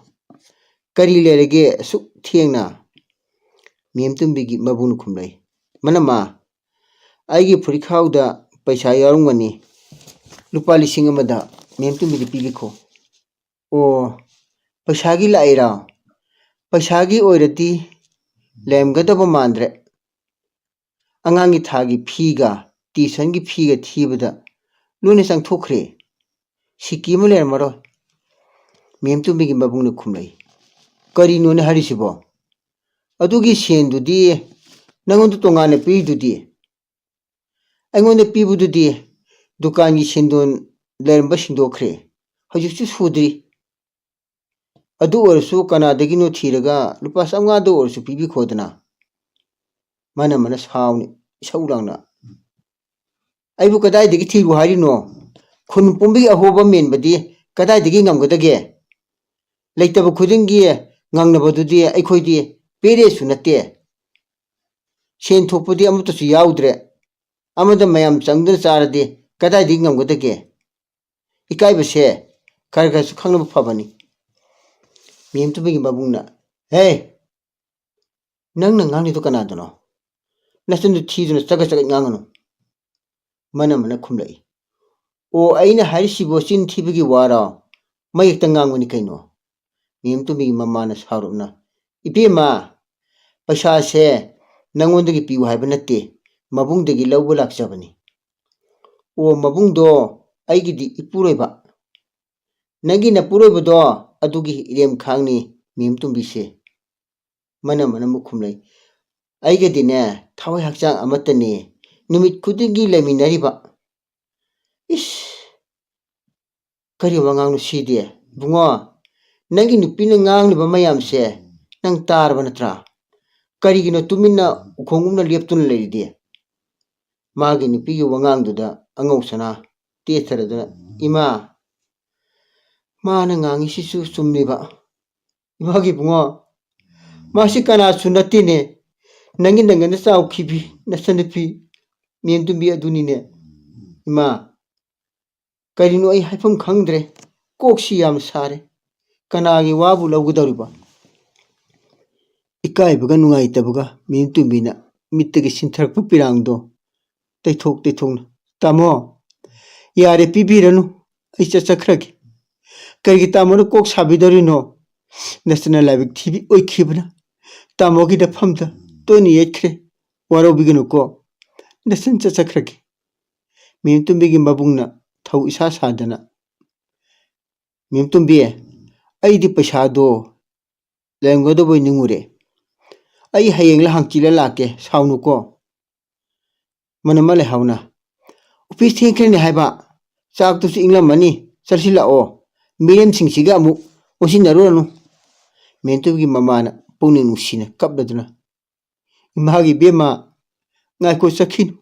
"ꯀꯔꯤ ꯂꯩꯔꯒꯦ ꯑꯁꯨꯛ ꯊꯦꯡꯅ?" ꯃꯦꯝ ꯇꯣꯝꯕꯤꯒꯤ ꯃꯕꯨꯡꯅ ꯈꯨꯝꯂꯛꯏ, "ꯃꯅꯝꯃ, ꯑꯩꯒꯤ ꯐꯨꯔꯤꯠꯈꯥꯎꯗ ꯄꯩꯁꯥ ꯌꯥꯎꯔꯝꯒꯅꯤ, ꯂꯨꯄꯥ ꯂꯤꯁꯤꯡ ꯑꯃꯗ ꯃꯦꯝ ꯇꯣꯝꯕꯤꯗ ꯄꯤꯕꯤꯈꯣ꯫" "ꯑꯣ, ꯄꯩꯁꯥꯒꯤ ꯂꯥꯛꯏꯔꯣ? ꯄꯩꯁꯥꯒꯤ ꯑꯣꯏꯔꯗꯤ ꯂꯩꯔꯝꯒꯗꯕ ꯃꯥꯟꯗ꯭ꯔꯦ꯫ ꯑꯉꯥꯡꯒꯤ ꯊꯥꯒꯤ ꯐꯤꯒ ꯇ꯭ꯌꯨꯁꯟꯒꯤ ꯐꯤꯒ ꯊꯤꯕꯗ ꯂꯣꯏꯅ ꯆꯪꯊꯣꯛꯈ꯭ꯔꯦ꯫ ꯁꯤꯀꯤ ꯑꯃ ꯂꯩꯔꯝꯃꯔꯣꯏ꯫" ꯃꯦꯝ ꯇꯣꯝꯕꯤꯒꯤ ꯃꯕꯨꯡꯅ ꯈꯨꯝꯂꯛꯏ, "ꯀꯔꯤꯅꯣꯅꯦ ꯍꯥꯏꯔꯤꯁꯤꯕꯣ? ꯑꯗꯨꯒꯤ ꯁꯦꯟꯗꯨꯗꯤ ꯅꯪꯉꯣꯟꯗ ꯇꯣꯉꯥꯟꯅ ꯄꯤꯔꯤꯗꯨꯗꯤ?" "ꯑꯩꯉꯣꯟꯗ ꯄꯤꯕꯗꯨꯗꯤ ꯗꯨꯀꯥꯟꯒꯤ ꯁꯦꯟꯗꯣꯟ ꯂꯩꯔꯝꯕ ꯁꯤꯡꯗꯣꯛꯈ꯭ꯔꯦ꯫ ꯍꯧꯖꯤꯛꯁꯨ ꯁꯨꯗ꯭ꯔꯤ꯫ ꯑꯗꯨ ꯑꯣꯏꯔꯁꯨ ꯀꯅꯥꯗꯒꯤꯅꯣ ꯊꯤꯔꯒ ꯂꯨꯄꯥ ꯆꯥꯝꯃꯉꯥꯗ ꯑꯣꯏꯔꯁꯨ ꯄꯤꯕꯤꯈꯣꯗꯅ꯫" ꯃꯅꯝꯃꯅ ꯁꯥꯎꯅ ꯏꯁꯧ ꯂꯥꯡꯅ, "ꯑꯩꯕꯨ ꯀꯗꯥꯏꯗꯒꯤ ꯊꯤꯔꯨ ꯍꯥꯏꯔꯤꯅꯣ? ꯈꯨꯟ ꯄꯨꯝꯕꯒꯤ ꯑꯍꯣꯕ ꯃꯦꯟꯕꯗꯤ ꯀꯗꯥꯏꯗꯒꯤ ꯉꯝꯒꯗꯒꯦ? ꯂꯩꯇꯕ ꯈꯨꯗꯤꯡꯒꯤ ꯉꯪꯅꯕꯗꯨꯗꯤ ꯑꯩꯈꯣꯏꯗꯤ ꯄꯦꯔꯦꯁꯨ ꯅꯠꯇꯦ꯫ ꯁꯦꯟ ꯊꯣꯛꯄꯗꯤ ꯑꯃꯠꯇꯁꯨ ꯌꯥꯎꯗ꯭ꯔꯦ꯫ ꯑꯃꯗ ꯃꯌꯥꯝ ꯆꯪꯗꯨꯅ ꯆꯥꯔꯗꯤ ꯀꯗꯥꯏꯗꯒꯤ ꯉꯝꯒꯗꯒꯦ? ꯏꯀꯥꯏꯕꯁꯦ ꯈꯔ ꯈꯔꯁꯨ ꯈꯪꯅꯕ ꯐꯕꯅꯤ꯫" ꯃꯦꯝ ꯇꯣꯝꯕꯤꯒꯤ ꯃꯕꯨꯡꯅ, "ꯍꯦ, ꯅꯪꯅ ꯉꯥꯡꯂꯤꯗꯣ ꯀꯅꯥꯗꯅꯣ? ꯅꯆꯤꯟꯗꯨ ꯊꯤꯗꯨꯅ ꯆꯒꯠ ꯆꯒꯠ ꯉꯥꯡꯒꯅꯨ꯫" ꯃꯅꯝꯃꯅ ꯈꯨꯝꯂꯛꯏ, "ꯑꯣ, ꯑꯩꯅ ꯍꯥꯏꯔꯤꯁꯤꯕꯨ ꯆꯤꯟ ꯊꯤꯕꯒꯤ ꯋꯥꯔꯣ? ꯃꯌꯦꯛꯇ ꯉꯥꯡꯕꯅꯤ ꯀꯩꯅꯣ?" ꯃꯦꯝꯇꯣꯝꯕꯤꯒꯤ ꯃꯃꯥꯅ ꯁꯥꯎꯔꯞꯅ, "ꯏꯕꯦꯝꯃ, ꯄꯩꯁꯥꯁꯦ ꯅꯪꯉꯣꯟꯗꯒꯤ ꯄꯤꯌꯨ ꯍꯥꯏꯕ ꯅꯠꯇꯦ, ꯃꯕꯨꯡꯗꯒꯤ ꯂꯧꯕ ꯂꯥꯛꯆꯕꯅꯤ꯫" "ꯑꯣ, ꯃꯕꯨꯡꯗꯣ ꯑꯩꯒꯤꯗꯤ ꯏꯄꯨꯔꯣꯏꯕ, ꯅꯪꯒꯤ ꯅꯄꯨꯔꯣꯏꯕꯗꯣ ꯑꯗꯨꯒꯤ ꯏꯔꯦꯝꯈꯥꯡꯅꯤ ꯃꯦꯝꯇꯣꯝꯕꯤꯁꯦ꯫" ꯃꯅꯝ ꯃꯅꯝ ꯈꯨꯝꯂꯩ, "ꯑꯩꯒꯗꯤꯅꯦ ꯊꯋꯥꯏ ꯍꯛꯆꯥꯡ ꯑꯃꯠꯇꯅꯦ, ꯅꯨꯃꯤꯠ ꯈꯨꯗꯤꯡꯒꯤ ꯂꯩꯃꯤꯟꯅꯔꯤꯕ꯫" "ꯏꯁ, ꯀꯔꯤ ꯋꯥꯉꯥꯡꯅꯣ ꯁꯤꯗꯤ? ꯏꯕꯨꯡꯉꯣ, ꯅꯪꯒꯤ ꯅꯨꯄꯤꯅ ꯉꯥꯡꯂꯤꯕ ꯃꯌꯥꯝꯁꯦ ꯅꯪ ꯇꯥꯔꯕ ꯅꯠꯇ꯭ꯔꯥ? ꯀꯔꯤꯒꯤꯅꯣ ꯇꯨꯃꯤꯟꯅ ꯎꯈꯣꯡꯒꯨꯝꯅ ꯂꯦꯞꯇꯨꯅ ꯂꯩꯔꯤꯗꯤ?" ꯃꯥꯒꯤ ꯅꯨꯄꯤꯒꯤ ꯋꯥꯉꯥꯡꯗꯨꯗ ꯑꯉꯧ ꯁꯅꯥ ꯇꯦꯊꯔꯗꯨꯅ, "ꯏꯃꯥ, ꯃꯥꯅ ꯉꯥꯡꯉꯤꯁꯤꯁꯨ ꯆꯨꯝꯃꯤꯕ꯫ ꯏꯃꯥꯒꯤ ꯏꯕꯨꯡꯉꯣ, ꯃꯥꯁꯤ ꯀꯅꯥꯁꯨ ꯅꯠꯇꯦꯅꯦ, ꯅꯪꯒꯤ ꯅꯪꯒꯅ ꯆꯥꯎꯈꯤꯕꯤ ꯅꯆꯟꯅꯨꯄꯤ ꯃꯦꯝꯇꯨꯝꯕꯤ ꯑꯗꯨꯅꯤꯅꯦ꯫ ꯏꯃꯥ, ꯀꯔꯤꯅꯣ ꯑꯩ ꯍꯥꯏꯐꯝ ꯈꯪꯗ꯭ꯔꯦ, ꯀꯣꯛꯁꯤ ꯌꯥꯝ ꯁꯥꯔꯦ, ꯀꯅꯥꯒꯤ ꯋꯥꯕꯨ ꯂꯧꯒꯗꯧꯔꯤꯕ?" ꯏꯀꯥꯏꯕꯒ ꯅꯨꯡꯉꯥꯏꯇꯕꯒ ꯃꯦꯝꯇꯣꯝꯕꯤꯅ ꯃꯤꯠꯇꯒꯤ ꯁꯤꯟꯊꯔꯛꯄ ꯄꯤꯔꯥꯡꯗꯣ ꯇꯩꯊꯣꯛ ꯇꯩꯊꯣꯛꯅ, "ꯇꯥꯃꯣ, ꯌꯥꯔꯦ, ꯄꯤꯕꯤꯔꯅꯨ, ꯑꯩ ꯆꯠꯆꯈ꯭ꯔꯒꯦ꯫" "ꯀꯔꯤꯒꯤ ꯇꯥꯃꯣꯅ ꯀꯣꯛ ꯁꯥꯕꯤꯗꯧꯔꯤꯅꯣ? ꯅꯆꯟꯅ ꯂꯥꯏꯕꯛ ꯊꯤꯕꯤ ꯑꯣꯏꯈꯤꯕꯅ ꯇꯥꯃꯣꯒꯤ ꯅꯐꯝꯗ ꯇꯣꯏꯅ ꯌꯦꯠꯈ꯭ꯔꯦ, ꯋꯥꯔꯧꯕꯤꯒꯅꯨꯀꯣ, ꯅꯆꯟ ꯆꯠꯆꯈ꯭ꯔꯒꯦ꯫" ꯃꯦꯝꯇꯣꯝꯕꯤꯒꯤ ꯃꯕꯨꯡꯅ ꯊꯧ ꯏꯁꯥ ꯁꯥꯗꯅ, "ꯃꯦꯝꯇꯣꯝꯕꯤ, ꯑꯩꯗꯤ ꯄꯩꯁꯥꯗꯣ ꯂꯩꯔꯝꯒꯗꯕꯣꯏ ꯅꯤꯡꯉꯨꯔꯦ꯫ ꯑꯩ ꯍꯌꯦꯡꯂ ꯍꯪꯆꯤꯠꯂ ꯂꯥꯛꯀꯦ, ꯁꯥꯎꯅꯨꯀꯣ꯫" ꯃꯅꯝ ꯑꯃ ꯂꯩꯍꯥꯎꯅ, "ꯑꯣꯐꯤꯁ ꯊꯦꯡꯈ꯭ꯔꯦꯅꯦ ꯍꯥꯏꯕ, ꯆꯥꯛꯇꯨꯁꯨ ꯏꯪꯂꯝꯃꯅꯤ, ꯆꯠꯁꯤꯜꯂꯛꯑꯣ, ꯃꯤꯔꯦꯝꯁꯤꯡꯁꯤꯒ ꯑꯃꯨꯛ ꯑꯣꯟꯁꯤꯟꯅꯔꯨꯔꯅꯨ꯫" ꯃꯦꯝꯇꯣꯝꯕꯤꯒꯤ ꯃꯃꯥꯅ ꯄꯨꯛꯅꯤꯡ ꯅꯨꯡꯁꯤꯅ ꯀꯞꯂꯗꯨꯅ, "ꯏꯃꯥꯒꯤ ꯏꯕꯦꯝꯃ, ꯉꯥꯏꯈꯣ, ꯆꯠꯈꯤꯅꯨ꯫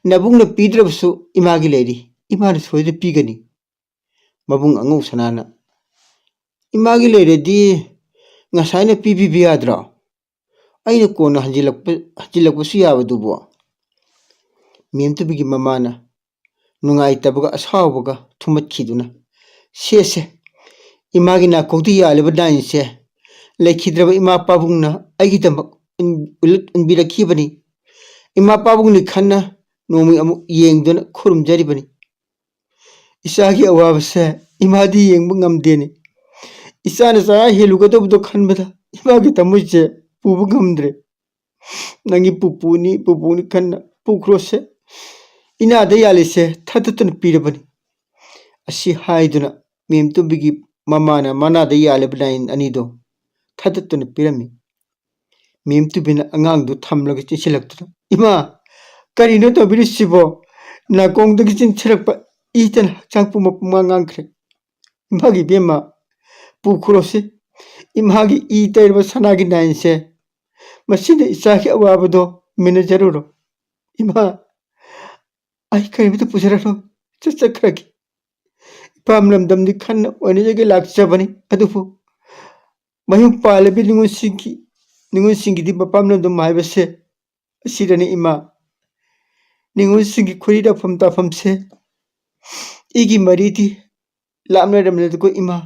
ꯅꯕꯨꯡꯅ ꯄꯤꯗ꯭ꯔꯕꯁꯨ ꯏꯃꯥꯒꯤ ꯂꯩꯔꯤ, ꯏꯃꯥꯅ ꯁꯣꯏꯗꯅ ꯄꯤꯒꯅꯤ꯫" ꯃꯕꯨꯡ ꯑꯉꯧ ꯁꯅꯥꯅ, "ꯏꯃꯥꯒꯤ ꯂꯩꯔꯗꯤ ꯉꯁꯥꯏꯅ ꯄꯤꯕꯤꯕ ꯌꯥꯗ꯭ꯔꯣ? ꯑꯩꯅ ꯀꯣꯟꯅ ꯍꯟꯖꯤꯜꯂꯛꯄ, ꯍꯟꯖꯤꯜꯂꯛꯄꯁꯨ ꯌꯥꯕꯗꯨꯕꯨ꯫" ꯃꯦꯝꯇꯣꯝꯕꯤꯒꯤ ꯃꯃꯥꯅ ꯅꯨꯡꯉꯥꯏꯇꯕꯒ ꯑꯁꯥꯎꯕꯒ ꯊꯨꯝꯃꯠꯈꯤꯗꯨꯅ, "ꯁꯦ, ꯁꯦ, ꯏꯃꯥꯒꯤ ꯅꯥꯀꯣꯛꯇ ꯌꯥꯜꯂꯤꯕ ꯂꯥꯏꯟꯁꯦ ꯂꯩꯈꯤꯗ꯭ꯔꯕ ꯏꯃꯥ ꯄꯥꯕꯨꯡꯅ ꯑꯩꯒꯤꯗꯃꯛ ꯎꯟ-, ꯎꯠꯂ-, ꯎꯟꯕꯤꯔꯛꯈꯤꯕꯅꯤ꯫ ꯏꯃꯥ ꯄꯥꯕꯨꯡꯅꯤ ꯈꯟꯅ ꯅꯣꯡꯃꯩ ꯑꯃꯨꯛ ꯌꯦꯡꯗꯨꯅ ꯈꯨꯔꯨꯝꯖꯔꯤꯕꯅꯤ꯫" ꯏꯆꯥꯒꯤ ꯑꯋꯥꯕꯁꯦ ꯏꯃꯥꯗꯤ ꯌꯦꯡꯕ ꯉꯝꯗꯦꯅꯦ꯫ ꯏꯆꯥꯅ ꯆꯔꯥ ꯍꯦꯜꯂꯨꯒꯗꯧꯕꯗꯣ ꯈꯟꯕꯗ ꯏꯃꯥꯒꯤ ꯊꯃꯣꯏꯁꯦ ꯄꯨꯕ ꯉꯝꯗ꯭ꯔꯦ꯫ ꯅꯪꯒꯤ ꯄꯨꯄꯨꯅꯤ, ꯄꯨꯄꯨꯅꯤ ꯈꯟꯅ ꯄꯨꯈ꯭ꯔꯣꯁꯦ꯫ ꯏꯅꯥꯗ ꯌꯥꯜꯂꯤꯁꯦ ꯊꯥꯗꯠꯇꯨꯅ ꯄꯤꯔꯕꯅꯤ꯫ ꯑꯁꯤ ꯍꯥꯏꯗꯨꯅ ꯃꯦꯝꯇꯨꯝꯕꯤꯒꯤ ꯃꯃꯥꯅ ꯃꯅꯥꯗ ꯌꯥꯜꯂꯤꯕ ꯂꯥꯏꯟ ꯑꯅꯤꯗꯣ ꯊꯥꯗꯠꯇꯨꯅ ꯄꯤꯔꯝꯃꯤ꯫ ꯃꯦꯝꯇꯨꯝꯕꯤꯅ ꯑꯉꯥꯡꯗꯨ ꯊꯝꯂꯒ ꯆꯦꯟꯁꯤꯜꯂꯛꯇꯨꯅ, "ꯏꯃꯥ, ꯀꯔꯤꯅꯣ ꯇꯧꯕꯤꯔꯤꯁꯤꯕꯣ? ꯅꯥꯀꯣꯡꯗꯒꯤ ꯆꯦꯟꯊꯔꯛꯄ ꯏꯇꯅ ꯍꯛꯆꯥꯡ ꯄꯨꯝꯕ ꯄꯨꯡꯃꯥꯡ ꯉꯥꯡꯈ꯭ꯔꯦ꯫ ꯏꯃꯥꯒꯤ ꯏꯕꯦꯝꯃ, ꯄꯨꯈ꯭ꯔꯣꯁꯤ꯫ ꯏꯃꯥꯒꯤ ꯏ ꯇꯩꯔꯕ ꯁꯅꯥꯒꯤ ꯂꯥꯏꯟꯁꯦ꯫ ꯃꯁꯤꯅ ꯏꯆꯥꯒꯤ ꯑꯋꯥꯕꯗꯣ ꯃꯦꯟꯅꯖꯔꯨꯔꯣ꯫ ꯏꯃꯥ, ꯑꯩ ꯀꯔꯤꯃꯇ ꯄꯨꯖꯔꯔꯣꯏ꯫ ꯆꯠꯆꯈ꯭ꯔꯒꯦ꯫ ꯏꯄꯥꯝ ꯂꯝꯗꯝꯗꯤ ꯈꯟꯅ ꯑꯣꯏꯅꯖꯒꯦ ꯂꯥꯛꯆꯕꯅꯤ꯫ ꯑꯗꯨꯕꯨ ꯃꯌꯨꯝ ꯄꯥꯜꯂꯕꯤ ꯅꯤꯉꯣꯜꯁꯤꯡꯒꯤ, ꯅꯤꯉꯣꯜꯁꯤꯡꯒꯤꯗꯤ ꯃꯄꯥꯝ ꯂꯝꯗꯝ ꯍꯥꯏꯕꯁꯦ ꯑꯁꯤꯗꯅꯤ ꯏꯃꯥ꯫ ꯅꯤꯉꯣꯜꯁꯤꯡꯒꯤ ꯈꯨꯔꯤ ꯂꯥꯛꯐꯝ ꯇꯥꯐꯝꯁꯦ ꯑꯩꯒꯤ ꯃꯔꯤꯗꯤ ꯂꯥꯞꯅꯔꯝꯂꯦꯗꯀꯣ ꯏꯃꯥ꯫"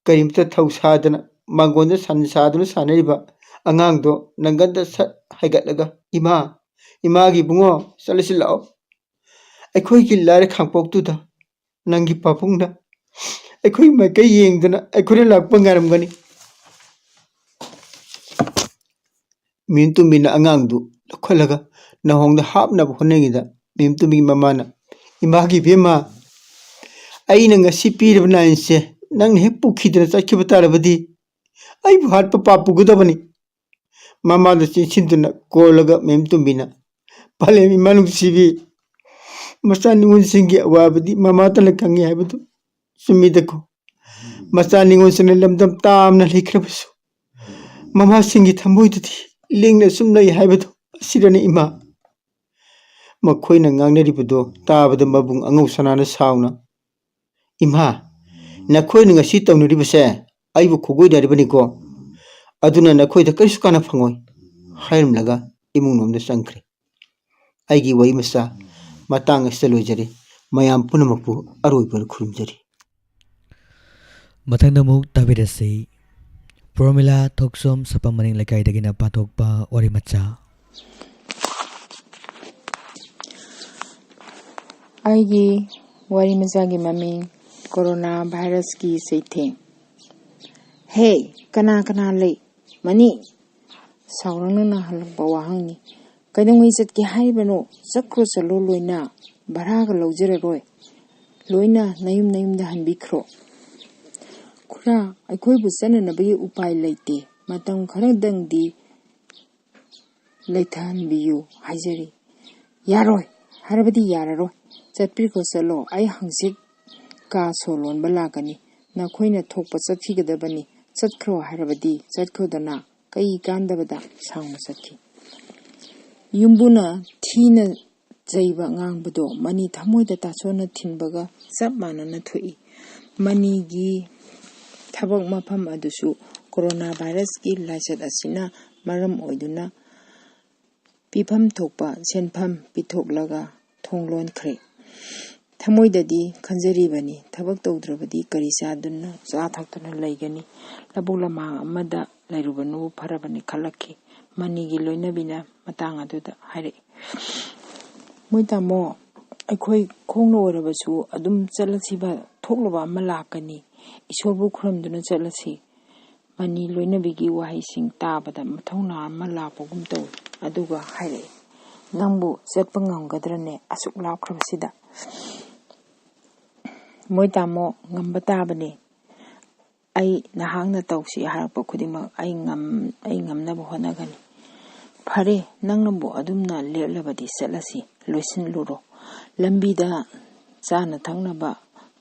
ꯀꯔꯤꯝꯇ ꯊꯧ ꯁꯥꯗꯅ ꯃꯥꯡꯒꯣꯟꯗ ꯁꯟ ꯁꯥꯗꯨꯅ ꯁꯥꯟꯅꯔꯤꯕ ꯑꯉꯥꯡꯗꯣ ꯅꯪꯒꯟꯗ ꯁꯠ ꯍꯥꯏꯒꯠꯂꯒ, "ꯏꯃꯥ, ꯏꯃꯥꯒꯤ ꯏꯕꯨꯡꯉꯣ, ꯆꯠꯂꯁꯤ ꯂꯥꯛꯑꯣ꯫ ꯑꯩꯈꯣꯏꯒꯤ ꯂꯥꯏꯔ ꯈꯥꯡꯄꯣꯛꯇꯨꯗ ꯅꯪꯒꯤ ꯄꯥꯕꯨꯡꯅ ꯑꯩꯈꯣꯏ ꯃꯥꯏꯀꯩ ꯌꯦꯡꯗꯨꯅ ꯑꯩꯈꯣꯏꯅ ꯂꯥꯛꯄ ꯉꯥꯏꯔꯝꯒꯅꯤ꯫" ꯃꯦꯝꯇꯨꯝꯕꯤꯅ ꯑꯉꯥꯡꯗꯨ ꯂꯧꯈꯠꯂꯒ ꯅꯥꯍꯣꯡꯗ ꯍꯥꯞꯅꯕ ꯍꯣꯠꯅꯔꯤꯉꯩꯗ ꯃꯦꯝꯇꯨꯝꯕꯤꯒꯤ ꯃꯃꯥꯅ, "ꯏꯃꯥꯒꯤ ꯏꯕꯦꯝꯃ, ꯑꯩꯅ ꯉꯁꯤ ꯄꯤꯔꯤꯕ ꯂꯥꯏꯟꯁꯦ ꯅꯪꯅ ꯍꯦꯛ ꯄꯨꯈꯤꯗꯅ ꯆꯠꯈꯤꯕ ꯇꯥꯔꯕꯗꯤ ꯑꯩꯕꯨ ꯍꯥꯠꯄ ꯄꯥꯞ ꯄꯨꯒꯗꯕꯅꯤ꯫" ꯃꯃꯥꯗ ꯆꯦꯟꯁꯤꯟꯗꯨꯅ ꯀꯣꯜꯂꯒ ꯃꯦꯝꯇꯨꯝꯕꯤꯅ, "ꯄꯂꯦꯝ ꯏꯃꯥ ꯅꯨꯡꯁꯤꯕꯤ, ꯃꯆꯥ ꯅꯤꯉꯣꯜꯁꯤꯡꯒꯤ ꯑꯋꯥꯕꯗꯤ ꯃꯃꯥꯇꯅ ꯈꯪꯉꯤ ꯍꯥꯏꯕꯗꯨ ꯆꯨꯝꯃꯤꯗꯀꯣ꯫ ꯃꯆꯥ ꯅꯤꯉꯣꯜꯁꯤꯡꯅ ꯂꯝꯗꯝ ꯇꯥꯝꯅ ꯂꯩꯈ꯭ꯔꯕꯁꯨ ꯃꯃꯥꯁꯤꯡꯒꯤ ꯊꯃꯣꯏꯗꯗꯤ ꯂꯦꯡꯅ ꯁꯨꯝ ꯂꯩ ꯍꯥꯏꯕꯗꯨ ꯑꯁꯤꯗꯅꯤ ꯏꯃꯥ꯫" ꯃꯈꯣꯏꯅ ꯉꯥꯡꯅꯔꯤꯕꯗꯨ ꯇꯥꯕꯗ ꯃꯕꯨꯡ ꯑꯉꯧ ꯁꯅꯥꯅ ꯁꯥꯎꯅ, "ꯏꯃꯥ, ꯅꯈꯣꯏꯅ ꯉꯁꯤ ꯇꯧꯅꯔꯤꯕꯁꯦ ꯑꯩꯕꯨ ꯈꯨꯒꯣꯏꯅꯔꯤꯕꯅꯤꯀꯣ꯫ ꯑꯗꯨꯅ ꯅꯈꯣꯏꯗ ꯀꯔꯤꯁꯨ ꯀꯥꯟꯅ ꯐꯪꯉꯣꯏ," ꯍꯥꯏꯔꯝꯂꯒ ꯏꯃꯨꯡꯂꯣꯝꯗ ꯆꯪꯈ꯭ꯔꯦ꯫ ꯑꯩꯒꯤ ꯋꯥꯔꯤ ꯃꯆꯥ ꯃꯇꯥꯡ ꯑꯁꯤꯗ ꯂꯣꯏꯖꯔꯦ꯫ ꯃꯌꯥꯝ ꯄꯨꯝꯅꯃꯛꯄꯨ ꯑꯔꯣꯏꯕ ꯑꯣꯏꯅ ꯈꯨꯔꯨꯝꯖꯔꯤ꯫ ꯃꯊꯪꯗ ꯑꯃꯨꯛ ꯇꯥꯕꯤꯔꯁꯤ꯫ ꯄ꯭ꯔꯣꯃꯤꯂꯥ ꯊꯣꯛꯆꯣꯝ ꯁꯄꯝ ꯃꯅꯤꯡ ꯂꯩꯀꯥꯏꯗꯒꯤꯅ ꯄꯥꯊꯣꯛꯄ ꯋꯥꯔꯤ ꯃꯆꯥ꯫ ꯑꯩꯒꯤ ꯋꯥꯔꯤ ꯃꯆꯥꯒꯤ ꯃꯃꯤꯡ: ꯀꯣꯔꯣꯅꯥ ꯚꯥꯏꯔꯁꯀꯤ ꯆꯩꯊꯦꯡ꯫ "ꯍꯦ, ꯀꯅꯥ ꯀꯅꯥ ꯂꯩ? ꯃꯅꯤ!" ꯁꯥꯎꯔꯪꯅꯅ ꯍꯜꯂꯛꯄ ꯋꯥꯍꯪꯅꯤ꯫ "ꯀꯩꯗꯧꯉꯩ ꯆꯠꯀꯦ ꯍꯥꯏꯔꯤꯕꯅꯣ? ꯆꯠꯈ꯭ꯔꯣ, ꯆꯠꯂꯣ ꯂꯣꯏꯅ꯫ ꯚꯔꯥꯒ ꯂꯧꯖꯔꯔꯣꯏ꯫ ꯂꯣꯏꯅ ꯅꯌꯨꯝ ꯅꯌꯨꯝꯗ ꯍꯟꯕꯤꯈ꯭ꯔꯣ꯫" "ꯈꯨꯔꯥ, ꯑꯩꯈꯣꯏꯕꯨ ꯆꯠꯅꯅꯕꯒꯤ ꯎꯄꯥꯏ ꯂꯩꯇꯦ꯫ ꯃꯇꯝ ꯈꯔꯗꯪꯗꯤ ꯂꯩꯊꯍꯟꯕꯤꯌꯨ ꯍꯥꯏꯖꯔꯤ꯫" "ꯌꯥꯔꯣꯏ ꯍꯥꯏꯔꯕꯗꯤ ꯌꯥꯔꯔꯣꯏ꯫ ꯆꯠꯄꯤꯈ꯭ꯔꯣ ꯆꯠꯂꯣ, ꯑꯩ ꯍꯪꯆꯤꯠ ꯀꯥ ꯁꯣ ꯂꯣꯟꯕ ꯂꯥꯛꯀꯅꯤ꯫ ꯅꯈꯣꯏꯅ ꯊꯣꯛꯄ ꯆꯠꯈꯤꯒꯗꯕꯅꯤ꯫ ꯆꯠꯈ꯭ꯔꯣ ꯍꯥꯏꯔꯕꯗꯤ ꯆꯠꯈ꯭ꯔꯣꯗꯅ, ꯀꯩ ꯀꯥꯟꯗꯕꯗ?" ꯁꯥꯎꯅ ꯆꯠꯈꯤ꯫ ꯌꯨꯝꯕꯨꯅ ꯊꯤꯅ ꯆꯩꯕ ꯉꯥꯡꯕꯗꯣ ꯃꯅꯤ ꯊꯃꯣꯏꯗ ꯇꯥꯁꯣꯟꯅ ꯊꯤꯟꯕꯒ ꯆꯞ ꯃꯥꯟꯅꯅ ꯊꯣꯛꯏ꯫ ꯃꯅꯤꯒꯤ ꯊꯕꯛ ꯃꯐꯝ ꯑꯗꯨꯁꯨ ꯀꯣꯔꯣꯅꯥ ꯚꯥꯏꯔꯁꯀꯤ ꯂꯥꯏꯆꯠ ꯑꯁꯤꯅ ꯃꯔꯝ ꯑꯣꯏꯗꯨꯅ ꯄꯤꯐꯝ ꯊꯣꯛꯄ ꯁꯦꯟꯐꯝ ꯄꯤꯊꯣꯛꯂꯒ ꯊꯣꯡ ꯂꯣꯟꯈ꯭ꯔꯦ꯫ ꯊꯃꯣꯏꯗꯗꯤ ꯈꯟꯖꯔꯤꯕꯅꯤ, ꯊꯕꯛ ꯇꯧꯗ꯭ꯔꯕꯗꯤ ꯀꯔꯤ ꯆꯥꯗꯨꯅ, ꯆꯥ ꯊꯛꯇꯨꯅ ꯂꯩꯒꯅꯤ? ꯂꯧꯕꯨꯛ ꯂꯝꯍꯥꯡ ꯑꯃꯗ ꯂꯩꯔꯨꯕꯅꯕꯨ ꯐꯔꯕꯅꯤ ꯈꯜꯂꯛꯈꯤ꯫ ꯃꯅꯤꯒꯤ ꯂꯣꯏꯅꯕꯤꯅ ꯃꯇꯥꯡ ꯑꯗꯨꯗ ꯍꯥꯏꯔꯛꯏ, "ꯃꯣꯏ ꯇꯥꯃꯣ, ꯑꯩꯈꯣꯏ ꯈꯣꯡꯅ ꯑꯣꯏꯔꯕꯁꯨ ꯑꯗꯨꯝ ꯆꯠꯂꯁꯤꯕ, ꯊꯣꯛꯂꯨꯕ ꯑꯃ ꯂꯥꯛꯀꯅꯤ꯫ ꯏꯁꯣꯔꯕꯨ ꯈꯨꯔꯨꯝꯗꯨꯅ ꯆꯠꯂꯁꯤ꯫" ꯃꯅꯤ ꯂꯣꯏꯅꯕꯤꯒꯤ ꯋꯥꯍꯩꯁꯤꯡ ꯇꯥꯕꯗ ꯃꯊꯧꯅꯥ ꯑꯃ ꯂꯥꯛꯄꯒꯨꯝ ꯇꯧꯏ꯫ ꯑꯗꯨꯒ ꯍꯥꯏꯔꯛꯏ, "ꯅꯪꯕꯨ ꯆꯠꯄ ꯉꯝꯒꯗ꯭ꯔꯅꯦ, ꯑꯁꯨꯛ ꯂꯥꯞꯈ꯭ꯔꯕꯁꯤꯗ?" "ꯃꯣꯏ ꯇꯥꯃꯣ, ꯉꯝꯕ ꯇꯥꯕꯅꯦ꯫ ꯑꯩ ꯅꯍꯥꯛꯅ ꯇꯧꯁꯤ ꯍꯥꯏꯔꯛꯄ ꯈꯨꯗꯤꯡꯃꯛ ꯑꯩ ꯉꯝ-, ꯑꯩ ꯉꯝꯅꯕ ꯍꯣꯠꯅꯒꯅꯤ꯫" "ꯐꯔꯦ, ꯅꯪꯅꯕꯨ ꯑꯗꯨꯝꯅ ꯂꯦꯞꯂꯕꯗꯤ ꯆꯠꯂꯁꯤ, ꯂꯣꯏꯁꯤꯜꯂꯨꯔꯣ꯫ ꯂꯝꯕꯤꯗ ꯆꯥꯅ ꯊꯛꯅꯕ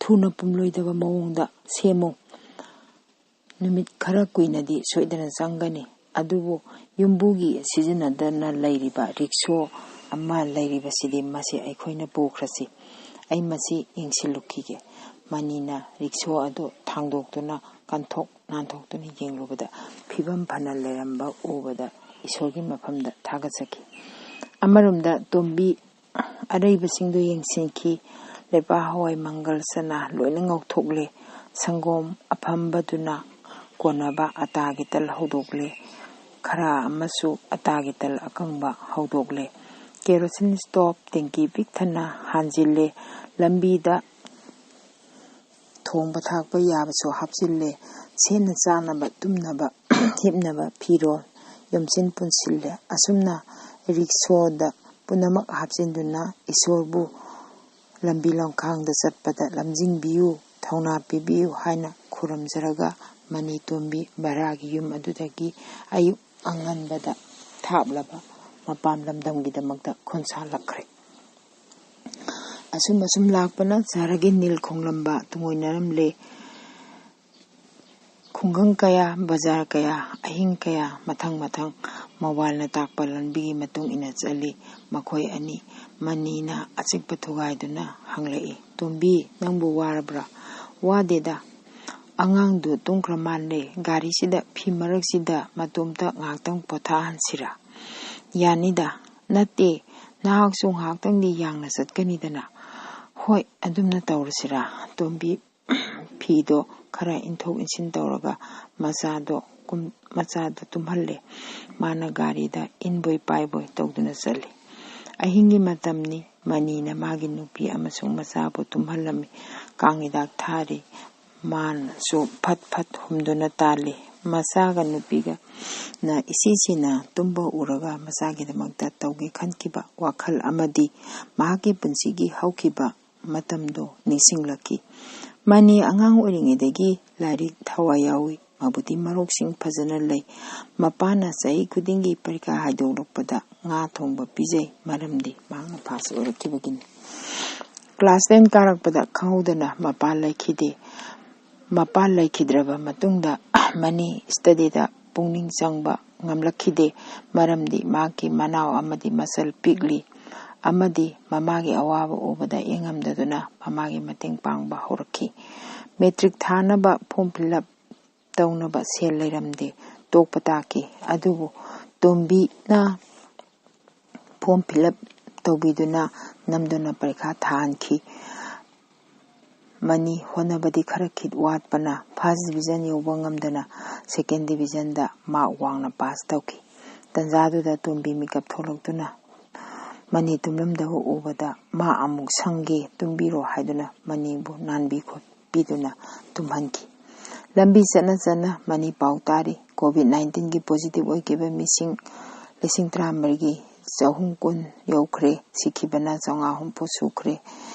ꯊꯨꯅ ꯄꯨꯝꯂꯣꯏꯗꯕ ꯃꯑꯣꯡꯗ ꯁꯦꯝꯃꯨ꯫ ꯅꯨꯃꯤꯠ ꯈꯔ ꯀꯨꯏꯅꯗꯤ ꯁꯣꯏꯗꯅ ꯆꯪꯒꯅꯤ꯫ ꯑꯗꯨꯕꯨ ꯌꯨꯝꯕꯨꯒꯤ ꯁꯤꯖꯤꯟꯅꯗꯅ ꯂꯩꯔꯤꯕ ꯔꯤꯛꯁꯣ ꯑꯃ ꯂꯩꯔꯤꯕꯁꯤꯗꯤ ꯃꯁꯤ ꯑꯩꯈꯣꯏꯅ ꯄꯨꯈ꯭ꯔꯁꯤ꯫ ꯑꯩ ꯃꯁꯤ ꯌꯦꯡꯁꯤꯜꯂꯨꯈꯤꯒꯦ꯫" ꯃꯅꯤꯅ ꯔꯤꯛꯁꯣ ꯑꯗꯨ ꯊꯥꯡꯗꯣꯛꯇꯨꯅ ꯀꯟꯊꯣꯛ ꯅꯥꯟꯊꯣꯛꯇꯨꯅ ꯌꯦꯡꯂꯨꯕꯗ ꯐꯤꯕꯝ ꯐꯅ ꯂꯩꯔꯝꯕ ꯎꯕꯗ ꯏꯁꯣꯔꯒꯤ ꯃꯐꯝꯗ ꯊꯥꯒꯠꯆꯈꯤ꯫ ꯑꯃꯔꯣꯝꯗ ꯇꯣꯝꯕꯤ ꯑꯔꯩꯕꯁꯤꯡꯗꯨ ꯌꯦꯡꯁꯤꯟꯈꯤ꯫ ꯂꯩꯄꯥꯛ ꯍꯋꯥꯏ, ꯃꯪꯒꯜ, ꯆꯅꯥ ꯂꯣꯏꯅ ꯉꯧꯊꯣꯛꯂꯦ꯫ ꯁꯪꯒꯣꯝ ꯑꯐꯝꯕꯗꯨꯅ ꯀꯣꯟꯅꯕ ꯑꯇꯥꯒꯤ ꯇꯜ ꯍꯧꯗꯣꯛꯂꯦ꯫ ꯈꯔ ꯑꯃꯁꯨ ꯑꯇꯥꯒꯤ ꯇꯜ ꯑꯀꯪꯕ ꯍꯧꯗꯣꯛꯂꯦ꯫ ꯀꯦꯔꯣꯁꯤꯟ ꯁ꯭ꯇꯣꯞ ꯇꯦꯡꯀꯤ ꯄꯤꯛ ꯊꯟꯅ ꯍꯥꯟꯖꯤꯜꯂꯦ꯫ ꯂꯝꯕꯤꯗ ꯊꯣꯡꯕ ꯊꯥꯛꯄ ꯌꯥꯕꯁꯨ ꯍꯥꯞꯆꯤꯜꯂꯦ꯫ ꯁꯦꯠꯅ ꯆꯥꯅꯕ, ꯇꯨꯝꯅꯕ, ꯍꯤꯞꯅꯕ ꯐꯤꯔꯣꯜ ꯌꯣꯝꯁꯤꯟ ꯄꯨꯟꯁꯤꯜꯂꯦ꯫ ꯑꯁꯨꯝꯅ ꯔꯤꯛꯁꯣꯗ ꯄꯨꯝꯅꯃꯛ ꯍꯥꯞꯆꯤꯟꯗꯨꯅ ꯏꯁꯣꯔꯕꯨ ꯂꯝꯕꯤ ꯂꯝꯈꯥꯡꯗ ꯆꯠꯄꯗ ꯂꯝꯖꯤꯡꯕꯤꯌꯨ, ꯊꯧꯅꯥ ꯄꯤꯕꯤꯌꯨ ꯍꯥꯏꯅ ꯈꯨꯔꯨꯝꯖꯔꯒ ꯃꯅꯤ ꯇꯣꯝꯕꯤ ꯚꯔꯥꯒꯤ ꯌꯨꯝ ꯑꯗꯨꯗꯒꯤ ꯑꯌꯨꯛ ꯑꯉꯟꯕꯗ ꯊꯥꯞꯂꯕ ꯃꯄꯥꯟ ꯂꯝꯗꯝꯒꯤꯗꯃꯛꯇ ꯈꯣꯟꯁꯥꯜꯂꯛꯈ꯭ꯔꯦ꯫ ꯑꯁꯨꯝ ꯑꯁꯨꯝ ꯂꯥꯛꯄꯅ ꯆꯥꯔꯒꯤ ꯅꯤꯜ ꯈꯣꯡꯂꯝꯕ ꯇꯨꯡꯑꯣꯏꯅꯔꯝꯂꯦ꯫ ꯈꯨꯡꯒꯪ ꯀꯌꯥ, ꯕꯖꯥꯔ ꯀꯌꯥ, ꯑꯍꯤꯡ ꯀꯌꯥ, ꯃꯊꯪ ꯃꯊꯪ ꯃꯋꯥꯜꯅ ꯇꯥꯛꯄ ꯂꯝꯕꯤꯒꯤ ꯃꯇꯨꯡ ꯏꯟꯅ ꯆꯠꯂꯤ꯫ ꯃꯈꯣꯏ ꯑꯅꯤ꯫ ꯃꯅꯤꯅ ꯑꯆꯤꯛꯄ ꯊꯨꯒꯥꯏꯗꯨꯅ ꯍꯪꯂꯛꯏ, "ꯇꯣꯝꯕꯤ, ꯅꯪꯕꯨ ꯋꯥꯔꯕ꯭ꯔꯥ?" "ꯋꯥꯗꯦꯗ꯫ ꯑꯉꯥꯡꯗꯨ ꯇꯨꯝꯈ꯭ꯔ ꯃꯥꯜꯂꯦ꯫ ꯒꯥꯔꯤꯁꯤꯗ ꯐꯤ ꯃꯔꯛꯁꯤꯗ ꯃꯇꯣꯝꯇ ꯉꯥꯏꯍꯥꯛꯇꯪ ꯄꯣꯊꯥꯍꯟꯁꯤꯔꯥ?" "ꯌꯥꯅꯤꯗ꯫ ꯅꯠꯇꯦ, ꯅꯍꯥꯛꯁꯨ ꯉꯥꯏꯍꯥꯛꯇꯪꯗꯤ ꯌꯥꯡꯅ ꯆꯠꯀꯅꯤꯗꯅ?" "ꯍꯣꯏ, ꯑꯗꯨꯝꯅ ꯇꯧꯔꯁꯤꯔꯥ?" ꯇꯣꯝꯕꯤ ꯐꯤꯗꯣ ꯈꯔ ꯏꯟꯊꯣꯛ ꯏꯟꯁꯤꯟ ꯇꯧꯔꯒ ꯃꯆꯥꯗꯣ ꯀꯨꯝ-, ꯃꯆꯥꯗꯣ ꯇꯨꯝꯍꯜꯂꯦ꯫ ꯃꯥꯅ ꯒꯥꯔꯤꯗ ꯏꯟꯕꯣꯏ ꯄꯥꯏꯕꯣꯏ ꯇꯧꯗꯨꯅ ꯆꯠꯂꯤ꯫ ꯑꯍꯤꯡꯒꯤ ꯃꯇꯝꯅꯤ꯫ ꯃꯅꯤꯅ ꯃꯥꯒꯤ ꯅꯨꯄꯤ ꯑꯃꯁꯨꯡ ꯃꯆꯥꯕꯨ ꯇꯨꯝꯍꯜꯂꯝꯃꯤ꯫ ꯀꯥꯡ ꯍꯤꯗꯥꯛ ꯊꯥꯔꯤ꯫ ꯃꯥꯅꯁꯨ ꯐꯠ ꯐꯠ ꯍꯨꯝꯗꯨꯅ ꯇꯥꯜꯂꯤ꯫ ꯃꯆꯥꯒ ꯅꯨꯄꯤꯒꯅ ꯏꯁꯤꯁꯤꯅ ꯇꯨꯝꯕ ꯎꯔꯒ ꯃꯆꯥꯒꯤꯗꯃꯛꯇ ꯇꯧꯒꯦ ꯈꯟꯈꯤꯕ ꯋꯥꯈꯜ ꯑꯃꯗꯤ ꯃꯍꯥꯛꯀꯤ ꯄꯨꯟꯁꯤꯒꯤ ꯍꯧꯈꯤꯕ ꯃꯇꯝꯗꯣ ꯅꯤꯡꯁꯤꯡꯂꯛꯈꯤ꯫ ꯃꯅꯤ ꯑꯉꯥꯡ ꯑꯣꯏꯔꯤꯉꯩꯗꯒꯤ ꯂꯥꯏꯔꯤꯛ ꯊꯋꯥꯏ ꯌꯥꯎꯏ꯫ ꯃꯕꯨꯗꯤ ꯃꯔꯣꯛꯁꯤꯡ ꯐꯖꯅ ꯂꯩ꯫ ꯃꯄꯥꯅ ꯆꯍꯤ ꯈꯨꯗꯤꯡꯒꯤ ꯄꯔꯤꯈꯥ ꯍꯥꯏꯗꯣꯛꯂꯛꯄꯗ ꯉꯥ ꯊꯣꯡꯕ ꯄꯤꯖꯩ, ꯃꯔꯝꯗꯤ ꯃꯍꯥꯛꯅ ꯐꯥꯁ ꯑꯣꯏꯔꯛꯈꯤꯕꯒꯤꯅꯤ꯫ ꯀ꯭ꯂꯥꯁ ꯇꯦꯟ ꯀꯥꯔꯛꯄꯗ ꯈꯪꯍꯧꯗꯅ ꯃꯄꯥ ꯂꯩꯈꯤꯗꯦ꯫ ꯃꯄꯥ ꯂꯩꯈꯤꯗ꯭ꯔꯕ ꯃꯇꯨꯡꯗ ꯃꯅꯤ ꯁ꯭ꯇꯗꯤꯗ ꯄꯨꯛꯅꯤꯡ ꯆꯪꯕ ꯉꯝꯂꯛꯈꯤꯗꯦ, ꯃꯔꯝꯗꯤ ꯃꯍꯥꯛꯀꯤ ꯃꯅꯥꯎ ꯑꯃꯗꯤ ꯃꯆꯜ ꯄꯤꯛꯂꯤ ꯑꯃꯗꯤ ꯃꯃꯥꯒꯤ ꯑꯋꯥꯕ ꯎꯕꯗ ꯌꯦꯡꯉꯝꯗꯗꯨꯅ ꯃꯃꯥꯒꯤ ꯃꯇꯦꯡ ꯄꯥꯡꯕ ꯍꯧꯔꯛꯈꯤ꯫ ꯃꯦꯇ꯭ꯔꯤꯛ ꯊꯥꯅꯕ ꯐꯣꯔꯝ ꯐꯤꯜ ꯑꯞ ꯇꯧꯅꯕ ꯁꯦꯜ ꯂꯩꯔꯝꯗꯦ꯫ ꯇꯣꯛꯄ ꯇꯥꯈꯤ꯫ ꯑꯗꯨꯕꯨ ꯇꯣꯝꯕꯤꯅ ꯐꯣꯔꯝ ꯐꯤꯜ ꯑꯞ ꯇꯧꯕꯤꯗꯨꯅ ꯅꯝꯗꯨꯅ ꯄꯔꯤꯈꯥ ꯊꯥꯍꯟꯈꯤ꯫ ꯃꯅꯤ ꯍꯣꯠꯅꯕꯗꯤ ꯈꯔ ꯈꯤꯠ ꯋꯥꯠꯄꯅ ꯐꯥꯔꯁ ꯗꯤꯕꯤꯖꯟ ꯌꯧꯕ ꯉꯝꯗꯅ ꯁꯦꯀꯦꯟ ꯗꯤꯕꯤꯖꯟꯗ ꯃꯥꯔꯛ ꯋꯥꯡꯅ ꯄꯥꯁ ꯇꯧꯈꯤ꯫ ꯇꯟꯖꯥꯗꯨꯗ ꯇꯣꯝꯕꯤ ꯃꯤꯀꯞ ꯊꯣꯛꯂꯛꯇꯨꯅ ꯃꯅꯤ ꯇꯨꯝꯂꯝꯗꯕ ꯎꯕꯗ ꯃꯥ ꯑꯃꯨꯛ ꯁꯪꯒꯦ, ꯇꯨꯝꯕꯤꯔꯣ ꯍꯥꯏꯗꯨꯅ ꯃꯅꯤꯕꯨ ꯅꯥꯟꯕꯤ ꯈꯣꯠꯄꯤꯗꯨꯅ ꯇꯨꯝꯍꯟꯈꯤ꯫ ꯂꯝꯕꯤ ꯆꯠꯅ ꯆꯠꯅ ꯃꯅꯤ ꯄꯥꯎ ꯇꯥꯔꯤ꯫ COVID nineteenꯒꯤ positive ꯑꯣꯏꯈꯤꯕ ꯃꯤꯁꯤꯡ ꯂꯤꯁꯤꯡ ꯇꯔꯥꯃꯔꯤꯒꯤ ꯆꯍꯨꯝ ꯀꯨꯟ ꯌꯧꯈ꯭ꯔꯦ꯫ ꯁꯤꯈꯤꯕꯅ ꯆꯥꯝꯃꯉꯥ ꯍꯨꯝꯐꯨ ꯁꯨꯈ꯭ꯔꯦ꯫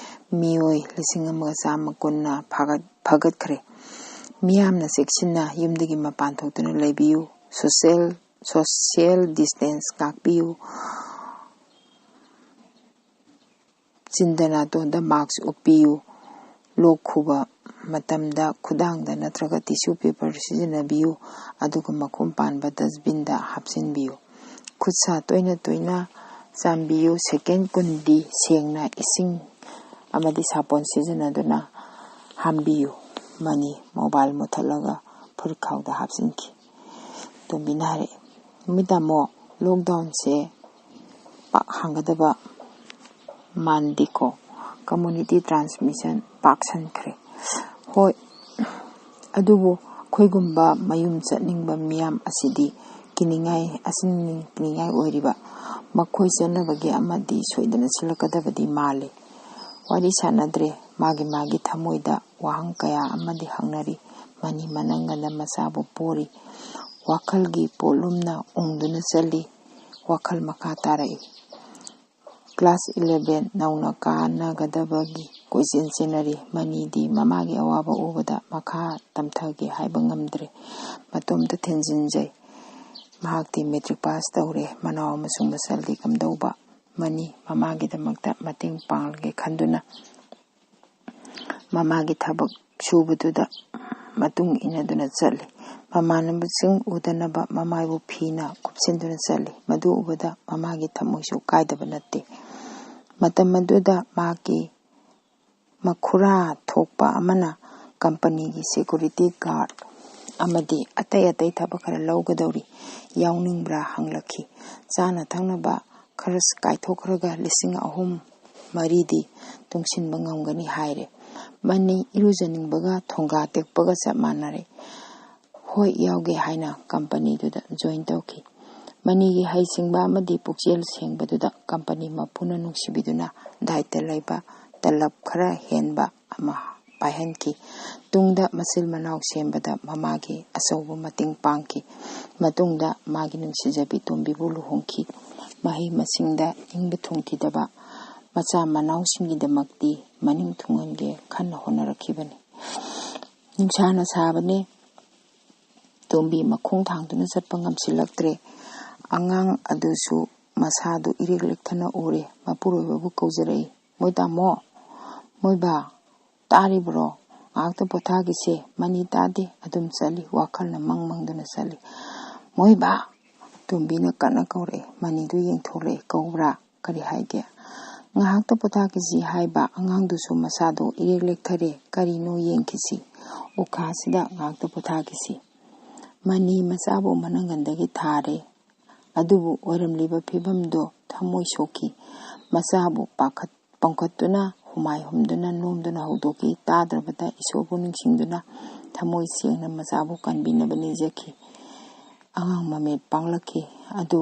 ꯃꯤꯑꯣꯏ ꯂꯤꯁꯤꯡ ꯑꯃꯒ ꯆꯥꯝꯃ ꯀꯨꯟꯅ ꯐꯥꯒꯠ-, ꯐꯒꯠꯈ꯭ꯔꯦ꯫ ꯃꯤꯌꯥꯝꯅ ꯆꯦꯛꯁꯤꯟꯅ ꯌꯨꯝꯗꯒꯤ ꯃꯄꯥꯟ ꯊꯣꯛꯇꯨꯅ ꯂꯩꯕꯤꯌꯨ꯫ Social, social distance ꯉꯥꯛꯄꯤꯌꯨ꯫ ꯆꯤꯟꯗ ꯅꯥꯇꯣꯟꯗ mask ꯎꯞꯄꯤꯌꯨ꯫ ꯂꯣꯛ ꯈꯨꯕ ꯃꯇꯝꯗ ꯈꯨꯗꯥꯡꯗ ꯅꯠꯇ꯭ꯔꯒ tissue paper ꯁꯤꯖꯤꯟꯅꯕꯤꯌꯨ, ꯑꯗꯨꯒ ꯃꯈꯨꯝ ꯄꯥꯟꯕ dustbinꯗ ꯍꯥꯞꯆꯤꯟꯕꯤꯌꯨ꯫ ꯈꯨꯠ ꯁꯥ ꯇꯣꯏꯅ ꯇꯣꯏꯅ ꯆꯥꯝꯕꯤꯌꯨ꯫ Second ꯀꯨꯟꯗꯤ ꯁꯦꯡꯅ ꯏꯁꯤꯡ ꯑꯃꯗꯤ ꯁꯥꯄꯣꯟ ꯁꯤꯖꯤꯟꯅꯗꯨꯅ ꯍꯥꯝꯕꯤꯌꯨ꯫ Money mobile ꯃꯨꯊꯠꯂꯒ ꯐꯨꯔꯤꯠꯈꯥꯎꯗ ꯍꯥꯞꯆꯤꯟꯈꯤ꯫ ꯇꯣꯝꯕꯤꯅ ꯍꯥꯏꯔꯛꯏ, "ꯃꯤ ꯇꯥꯃꯣ, lockdownꯁꯦ ꯄꯥꯛ ꯍꯥꯡꯒꯗꯕ ꯃꯥꯟꯗꯦꯀꯣ꯫ Community transmission ꯄꯥꯛꯁꯟꯈ꯭ꯔꯦ꯫" "ꯍꯣꯏ, ꯑꯗꯨꯕꯨ ꯑꯩꯈꯣꯏꯒꯨꯝꯕ ꯃꯌꯨꯝ ꯆꯠꯅꯤꯡꯕ ꯃꯤꯌꯥꯝ ꯑꯁꯤꯗꯤ ꯀꯤꯅꯤꯡꯉꯥꯏ, ꯑꯁꯤꯅꯤ ꯀꯤꯅꯤꯡꯉꯥꯏ ꯑꯣꯏꯔꯤꯕ꯫ ꯃꯈꯣꯏ ꯆꯠꯅꯕꯒꯤ ꯑꯃꯗꯤ ꯁꯣꯏꯗꯅ ꯁꯤꯜꯂꯛꯀꯗꯕꯗꯤ ꯃꯥꯜꯂꯤ꯫" ꯋꯥꯔꯤ ꯁꯥꯟꯅꯗ꯭ꯔꯦ꯫ ꯃꯥꯒꯤ ꯃꯥꯒꯤ ꯊꯃꯣꯏꯗ ꯋꯥꯍꯪ ꯀꯌꯥ ꯑꯃꯗꯤ ꯍꯪꯅꯔꯤ꯫ ꯃꯅꯤ ꯃꯅꯪꯒꯟꯗ ꯃꯆꯥꯕꯨ ꯄꯣꯔꯤ꯫ ꯋꯥꯈꯜꯒꯤ ꯄꯣꯠꯂꯨꯝꯅ ꯎꯪꯗꯨꯅ ꯆꯠꯂꯤ꯫ ꯋꯥꯈꯜ ꯃꯈꯥ ꯇꯥꯔꯛꯏ꯫ Class eleven ꯅꯧꯅ ꯀꯥꯅꯒꯗꯕꯒꯤ ꯀꯣꯏꯆꯦꯟ ꯆꯦꯟꯅꯔꯤ꯫ ꯃꯅꯤꯗꯤ ꯃꯃꯥꯒꯤ ꯑꯋꯥꯕ ꯎꯕꯗ ꯃꯈꯥ ꯇꯝꯊꯒꯦ ꯍꯥꯏꯕ ꯉꯝꯗ꯭ꯔꯦ꯫ ꯃꯇꯣꯝꯇ ꯊꯦꯟꯖꯤꯟꯖꯩ꯫ ꯃꯍꯥꯛꯇꯤ matric pass ꯇꯧꯔꯦ꯫ ꯃꯅꯥꯎ ꯑꯃꯁꯨꯡ ꯃꯆꯜꯗꯤ ꯀꯝꯗꯧꯕ? ꯃꯅꯤ ꯃꯃꯥꯒꯤꯗꯃꯛꯇ ꯃꯇꯦꯡ ꯄꯥꯡꯂꯒꯦ ꯈꯟꯗꯨꯅ ꯃꯃꯥꯒꯤ ꯊꯕꯛ ꯁꯨꯕꯗꯨꯗ ꯃꯇꯨꯡ ꯏꯟꯅꯗꯨꯅ ꯆꯠꯂꯤ꯫ ꯃꯃꯥꯟꯅꯕꯁꯤꯡ ꯎꯗꯅꯕ ꯃꯃꯥꯏꯕꯨ ꯐꯤꯅ ꯀꯨꯞꯁꯤꯟꯗꯨꯅ ꯆꯠꯂꯤ꯫ ꯃꯗꯨ ꯎꯕꯗ ꯃꯃꯥꯒꯤ ꯊꯃꯣꯏꯁꯨ ꯀꯥꯏꯗꯕ ꯅꯠꯇꯦ꯫ ꯃꯇꯝ ꯑꯗꯨꯗ ꯃꯍꯥꯛꯀꯤ ꯃꯈꯨꯔꯥ ꯊꯣꯛꯄ ꯑꯃꯅ companyꯒꯤ security guard ꯑꯃꯗꯤ ꯑꯇꯩ ꯑꯇꯩ ꯊꯕꯛ ꯈꯔ ꯂꯧꯒꯗꯧꯔꯤ, ꯌꯥꯎꯅꯤꯡꯕ꯭ꯔꯥ ꯍꯪꯂꯛꯈꯤ꯫ ꯆꯥꯅ ꯊꯛꯅꯕ ꯈꯔ ꯀꯥꯏꯊꯣꯛꯈ꯭ꯔꯒ ꯂꯤꯁꯤꯡ ꯑꯍꯨꯝ ꯃꯔꯤꯗꯤ ꯇꯨꯡꯁꯤꯟꯕ ꯉꯝꯒꯅꯤ ꯍꯥꯏꯔꯦ꯫ ꯃꯅꯤ ꯏꯔꯨꯖꯅꯤꯡꯕꯒ ꯊꯣꯡꯒꯥ ꯇꯦꯛꯄꯒ ꯆꯞ ꯃꯥꯟꯅꯔꯦ꯫ ꯍꯣꯏ, ꯌꯥꯎꯒꯦ ꯍꯥꯏꯅ companyꯗꯨꯗ join ꯇꯧꯈꯤ꯫ ꯃꯅꯤꯒꯤ ꯍꯩꯁꯤꯡꯕ ꯑꯃꯗꯤ ꯄꯨꯛꯆꯦꯜ ꯁꯦꯡꯕꯗꯨꯗ ꯀꯝꯄꯅꯤ ꯃꯄꯨꯅ ꯅꯨꯡꯁꯤꯕꯤꯗꯨꯅ ꯗꯥꯏꯇ ꯂꯩꯕ ꯇꯂꯕ ꯈꯔ ꯍꯦꯟꯕ ꯑꯃ ꯄꯥꯏꯍꯟꯈꯤ꯫ ꯇꯨꯡꯗ ꯃꯆꯤꯜ ꯃꯅꯥꯎ ꯁꯦꯝꯕꯗ ꯃꯃꯥꯒꯤ ꯑꯆꯧꯕ ꯃꯇꯦꯡ ꯄꯥꯡꯈꯤ꯫ ꯃꯇꯨꯡꯗ ꯃꯥꯒꯤ ꯅꯨꯡꯁꯤꯖꯕꯤ ꯇꯣꯝꯕꯤꯕꯨ ꯂꯨꯍꯣꯡꯈꯤ꯫ ꯃꯍꯩ ꯃꯁꯤꯡꯗ ꯅꯤꯡꯕ ꯊꯨꯡꯈꯤꯗꯕ ꯃꯆꯥ ꯃꯅꯥꯎꯁꯤꯡꯒꯤꯗꯃꯛꯇꯤ ꯃꯅꯤꯡ ꯊꯨꯡꯍꯟꯒꯦ ꯈꯟꯅ ꯍꯣꯠꯅꯔꯛꯈꯤꯕꯅꯤ꯫ ꯅꯨꯡꯁꯥꯅ ꯁꯥꯕꯅꯦ꯫ ꯇꯣꯝꯕꯤ ꯃꯈꯣꯡ ꯊꯥꯡꯗꯨꯅ ꯆꯠꯄ ꯉꯝꯁꯤꯜꯂꯛꯇ꯭ꯔꯦ꯫ ꯑꯉꯥꯡ ꯑꯗꯨꯁꯨ ꯃꯁꯥꯗꯨ ꯏꯔꯦꯛ ꯂꯦꯛꯊꯅ ꯎꯔꯦ꯫ ꯃꯄꯨꯔꯣꯏꯕꯕꯨ ꯀꯧꯖꯔꯛꯏ, "ꯃꯣꯏ ꯇꯥꯃꯣ, ꯃꯣꯏ ꯕꯥ, ꯇꯥꯔꯤꯕ꯭ꯔꯣ? ꯉꯥꯏꯍꯥꯛꯇ ꯄꯣꯊꯥꯈꯤꯁꯦ꯫ ꯃꯅꯤ ꯇꯥꯗꯦ, ꯑꯗꯨꯝ ꯆꯠꯂꯤ, ꯋꯥꯈꯜꯅ ꯃꯪ ꯃꯪꯗꯨꯅ ꯆꯠꯂꯤ꯫ ꯃꯣꯏ ꯕꯥ!" ꯇꯣꯝꯕꯤꯅ ꯀꯟꯅ ꯀꯧꯔꯛꯑꯦ꯫ ꯃꯅꯤꯗꯨ ꯌꯦꯡꯊꯣꯔꯛꯑꯦ꯫ "ꯀꯧꯕ꯭ꯔꯥ? ꯀꯔꯤ ꯍꯥꯏꯒꯦ?" "ꯉꯥꯏꯍꯥꯛꯇ ꯄꯣꯊꯥꯈꯤꯁꯤ ꯍꯥꯏꯕ, ꯑꯉꯥꯡꯗꯨꯁꯨ ꯃꯁꯥꯗꯣ ꯏꯔꯦꯛ ꯂꯦꯛꯊꯔꯦ꯫ ꯀꯔꯤꯅꯣ ꯌꯦꯡꯈꯤꯁꯤ꯫ ꯎꯈꯥꯁꯤꯗ ꯉꯥꯏꯍꯥꯛꯇ ꯄꯣꯊꯥꯈꯤꯁꯤ꯫" ꯃꯅꯤ ꯃꯆꯥꯕꯨ ꯃꯅꯪꯒꯟꯗꯒꯤ ꯊꯥꯔꯦ꯫ ꯑꯗꯨꯕꯨ ꯑꯣꯏꯔꯝꯂꯤꯕ ꯐꯤꯕꯝꯗꯣ ꯊꯃꯣꯏ ꯁꯣꯛꯈꯤ꯫ ꯃꯆꯥꯕꯨ ꯄꯥꯈꯠ-, ꯄꯝꯈꯠꯇꯨꯅ, ꯍꯨꯃꯥꯏ ꯍꯨꯝꯗꯨꯅ, ꯅꯣꯝꯗꯨꯅ ꯍꯧꯗꯣꯛꯈꯤ꯫ ꯇꯥꯗ꯭ꯔꯕꯗ ꯏꯁꯣꯔꯕꯨ ꯅꯤꯡꯁꯤꯡꯗꯨꯅ ꯊꯃꯣꯏ ꯁꯦꯡꯅ ꯃꯆꯥꯕꯨ ꯀꯟꯕꯤꯅꯕ ꯅꯤꯖꯈꯤ꯫ ꯑꯉꯥꯡ ꯃꯃꯤꯠ ꯄꯥꯡꯂꯛꯈꯤ꯫ ꯑꯗꯨ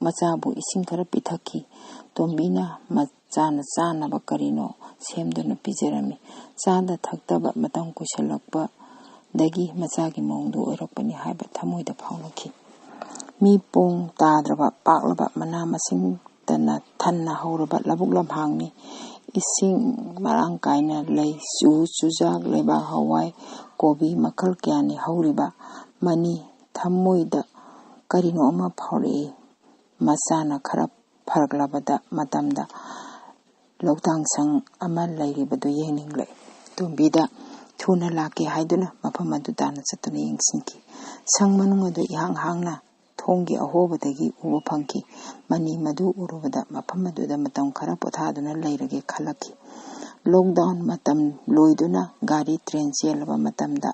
ꯃꯆꯥꯕꯨ ꯏꯁꯤꯡ ꯈꯔ ꯄꯤꯊꯛꯈꯤ꯫ ꯇꯣꯝꯕꯤꯅ ꯃꯆꯥꯅ ꯆꯥꯅꯕ ꯀꯔꯤꯅꯣ ꯁꯦꯝꯗꯨꯅ ꯄꯤꯖꯔꯝꯃꯤ꯫ ꯆꯥꯗ ꯊꯛꯇꯕ ꯃꯇꯝ ꯀꯨꯏꯁꯜꯂꯛꯄꯗꯒꯤ ꯃꯆꯥꯒꯤ ꯃꯑꯣꯡꯗꯨ ꯑꯣꯏꯔꯛꯄꯅꯤ ꯍꯥꯏꯕ ꯊꯃꯣꯏꯗ ꯐꯥꯎꯂꯛꯈꯤ꯫ ꯃꯤ ꯄꯣꯡ ꯇꯥꯗ꯭ꯔꯕ ꯄꯥꯛꯂꯕ ꯃꯅꯥ ꯃꯁꯤꯡꯇꯅ ꯊꯟꯅ ꯍꯧꯔꯕ ꯂꯧꯕꯨꯛ ꯂꯝꯍꯥꯡꯅꯤ꯫ ꯏꯁꯤꯡ ꯃꯔꯥꯡ ꯀꯥꯏꯅ ꯂꯩ꯫ ꯆꯨ, ꯆꯨꯖꯥꯛ, ꯂꯩꯕꯥꯛ ꯍꯋꯥꯏ, ꯀꯣꯕꯤ ꯃꯈꯜ ꯀꯌꯥꯅꯤ ꯍꯧꯔꯤꯕ꯫ ꯃꯅꯤ ꯊꯃꯣꯏꯗ ꯀꯔꯤꯅꯣ ꯑꯃ ꯐꯥꯎꯔꯛꯏ꯫ ꯃꯆꯥꯅ ꯈꯔ ꯐꯔꯛꯂꯕꯗ ꯃꯇꯝꯗ ꯂꯧꯗꯥꯡ ꯁꯪ ꯑꯃ ꯂꯩꯔꯤꯕꯗꯨ ꯌꯦꯡꯅꯤꯡꯂꯛꯏ꯫ ꯇꯣꯝꯕꯤꯗ ꯊꯨꯅ ꯂꯥꯛꯀꯦ ꯍꯥꯏꯗꯨꯅ ꯃꯐꯝ ꯑꯗꯨ ꯇꯥꯟꯅ ꯆꯠꯇꯨꯅ ꯌꯦꯡꯁꯤꯟꯈꯤ꯫ ꯁꯪ ꯃꯅꯨꯡ ꯑꯗꯨ ꯏꯍꯥꯡ ꯍꯥꯡꯅ ꯊꯣꯡꯒꯤ ꯑꯍꯣꯕꯗꯒꯤ ꯎꯕ ꯐꯪꯈꯤ꯫ ꯃꯅꯤ ꯃꯗꯨ ꯎꯔꯨꯕꯗ ꯃꯐꯝ ꯑꯗꯨꯗ ꯃꯇꯝ ꯈꯔ ꯄꯣꯊꯥꯗꯨꯅ ꯂꯩꯔꯒꯦ ꯈꯜꯂꯛꯈꯤ꯫ ꯂꯣꯛꯗꯥꯎꯟ ꯃꯇꯝ ꯂꯣꯏꯗꯨꯅ ꯒꯥꯔꯤ ꯇ꯭ꯔꯦꯟ ꯆꯦꯜꯂꯕ ꯃꯇꯝꯗ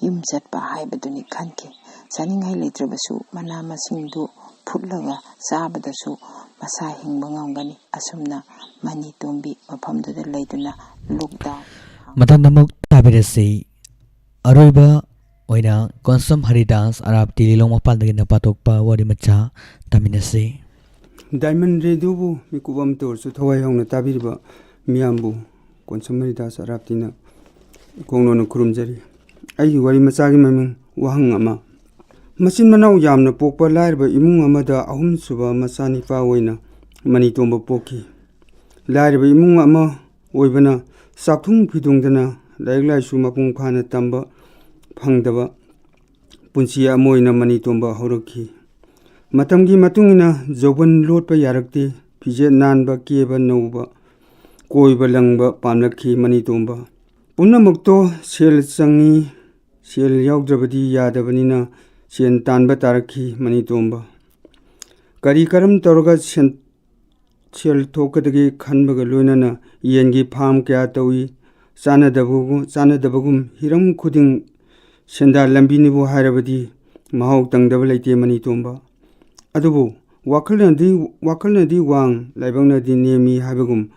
ꯌꯨꯝ ꯆꯠꯄ ꯍꯥꯏꯕꯗꯨꯅꯤ ꯈꯟꯈꯤ꯫ ꯆꯥꯅꯤꯡꯉꯥꯏ ꯂꯩꯇ꯭ꯔꯕꯁꯨ ꯃꯅꯥ ꯃꯁꯤꯡꯗꯨ ꯐꯨꯠꯂꯒ ꯆꯥꯕꯗꯁꯨ ꯃꯁꯥ ꯍꯤꯡꯕ ꯉꯝꯒꯅꯤ꯫ ꯑꯁꯨꯝꯅ ꯃꯅꯤ ꯇꯣꯝꯕꯤ ꯃꯐꯝꯗꯨꯗ ꯂꯩꯗꯨꯅ ꯂꯣꯛꯗꯥꯎꯟ ꯃꯊꯪꯗ ꯑꯃꯨꯛ ꯇꯥꯕꯤꯔꯁꯤ꯫ ꯑꯔꯣꯏꯕ ꯑꯣꯏꯅ ꯀꯣꯟꯁꯝ ꯍꯔꯤꯗꯥꯁ ꯑꯔꯥꯞꯇꯤ ꯂꯤꯂꯣꯡ ꯃꯄꯥꯟꯗꯒꯤꯅ ꯄꯥꯊꯣꯛꯄ ꯋꯥꯔꯤ ꯃꯆꯥ ꯇꯥꯃꯤꯟꯅꯁꯤ꯫ ꯗꯥꯏꯃꯟ ꯔꯦꯗꯤꯑꯣꯕꯨ ꯃꯤꯀꯨꯞ ꯑꯃꯠꯇ ꯑꯣꯏꯔꯁꯨ ꯊꯋꯥꯏ ꯌꯥꯎꯅ ꯇꯥꯕꯤꯔꯤꯕ ꯃꯤꯌꯥꯝꯕꯨ ꯀꯣꯟꯁꯝ ꯍꯔꯤꯗꯥꯁ ꯑꯔꯥꯞꯇꯤꯅ ꯏꯀꯣꯡ ꯂꯣꯟꯅ ꯈꯨꯔꯨꯝꯖꯔꯤ꯫ ꯑꯩꯒꯤ ꯋꯥꯔꯤ ꯃꯆꯥꯒꯤ ꯃꯃꯤꯡ ꯋꯥꯍꯪ ꯑꯃ꯫ ꯃꯆꯤꯟ ꯃꯅꯥꯎ ꯌꯥꯝꯅ ꯄꯣꯛꯄ ꯂꯥꯏꯔꯕ ꯏꯃꯨꯡ ꯑꯃꯗ ꯑꯍꯨꯝꯁꯨꯕ ꯃꯆꯥꯅꯤꯄꯥ ꯑꯣꯏꯅ ꯃꯅꯤꯇꯣꯝꯕ ꯄꯣꯛꯈꯤ꯫ ꯂꯥꯏꯔꯕ ꯏꯃꯨꯡ ꯑꯃ ꯑꯣꯏꯕꯅ ꯆꯥꯛꯊꯨꯡ ꯐꯤꯗꯨꯡꯗꯅ ꯂꯥꯏꯔꯤꯛ ꯂꯥꯏꯁꯨ ꯃꯄꯨꯡ ꯐꯥꯅ ꯇꯝꯕ ꯐꯪꯗꯕ ꯄꯨꯟꯁꯤ ꯑꯃ ꯑꯣꯏꯅ ꯃꯅꯤꯇꯣꯝꯕ ꯍꯧꯔꯛꯈꯤ꯫ ꯃꯇꯝꯒꯤ ꯃꯇꯨꯡ ꯏꯟꯅ ꯌꯧꯕꯟ ꯂꯣꯠꯄ ꯌꯥꯔꯛꯇꯦ꯫ ꯐꯤꯖꯦꯠ ꯅꯥꯟꯕ, ꯀꯦꯕ ꯅꯧꯕ, ꯀꯣꯏꯕ ꯂꯪꯕ ꯄꯥꯝꯂꯛꯈꯤ ꯃꯅꯤꯇꯣꯝꯕ꯫ ꯄꯨꯝꯅꯃꯛꯇꯣ ꯁꯦꯜ ꯆꯪꯉꯤ꯫ ꯁꯦꯜ ꯌꯥꯎꯗ꯭ꯔꯕꯗꯤ ꯌꯥꯗꯕꯅꯤꯅ ꯁꯦꯟ ꯇꯥꯟꯕ ꯇꯥꯔꯛꯈꯤ ꯃꯅꯤꯇꯣꯝꯕ꯫ ꯀꯔꯤ ꯀꯔꯝ ꯇꯧꯔꯒ ꯁꯦꯟ ꯁꯦꯜ ꯊꯣꯛꯀꯗꯒꯦ ꯈꯟꯕꯒ ꯂꯣꯏꯅꯅ ꯌꯦꯟꯒꯤ ꯐꯥꯔꯝ ꯀꯌꯥ ꯇꯧꯏ꯫ ꯆꯥꯟꯅꯗꯕꯒꯨꯝ, ꯆꯥꯟꯅꯗꯕꯒꯨꯝ ꯍꯤꯔꯝ ꯈꯨꯗꯤꯡ ꯁꯦꯟꯗꯥ ꯂꯝꯕꯤꯅꯤꯕꯨ ꯍꯥꯏꯔꯕꯗꯤ ꯃꯍꯥꯎ ꯇꯪꯗꯕ ꯂꯩꯇꯦ ꯃꯅꯤꯇꯣꯝꯕ꯫ ꯑꯗꯨꯕꯨ ꯋꯥꯈꯜꯅꯗꯤ, ꯋꯥꯈꯜꯅꯗꯤ ꯋꯥꯡ, ꯂꯥꯏꯕꯛꯅꯗꯤ ꯅꯦꯝꯃꯤ ꯍꯥꯏꯕꯒꯨꯝ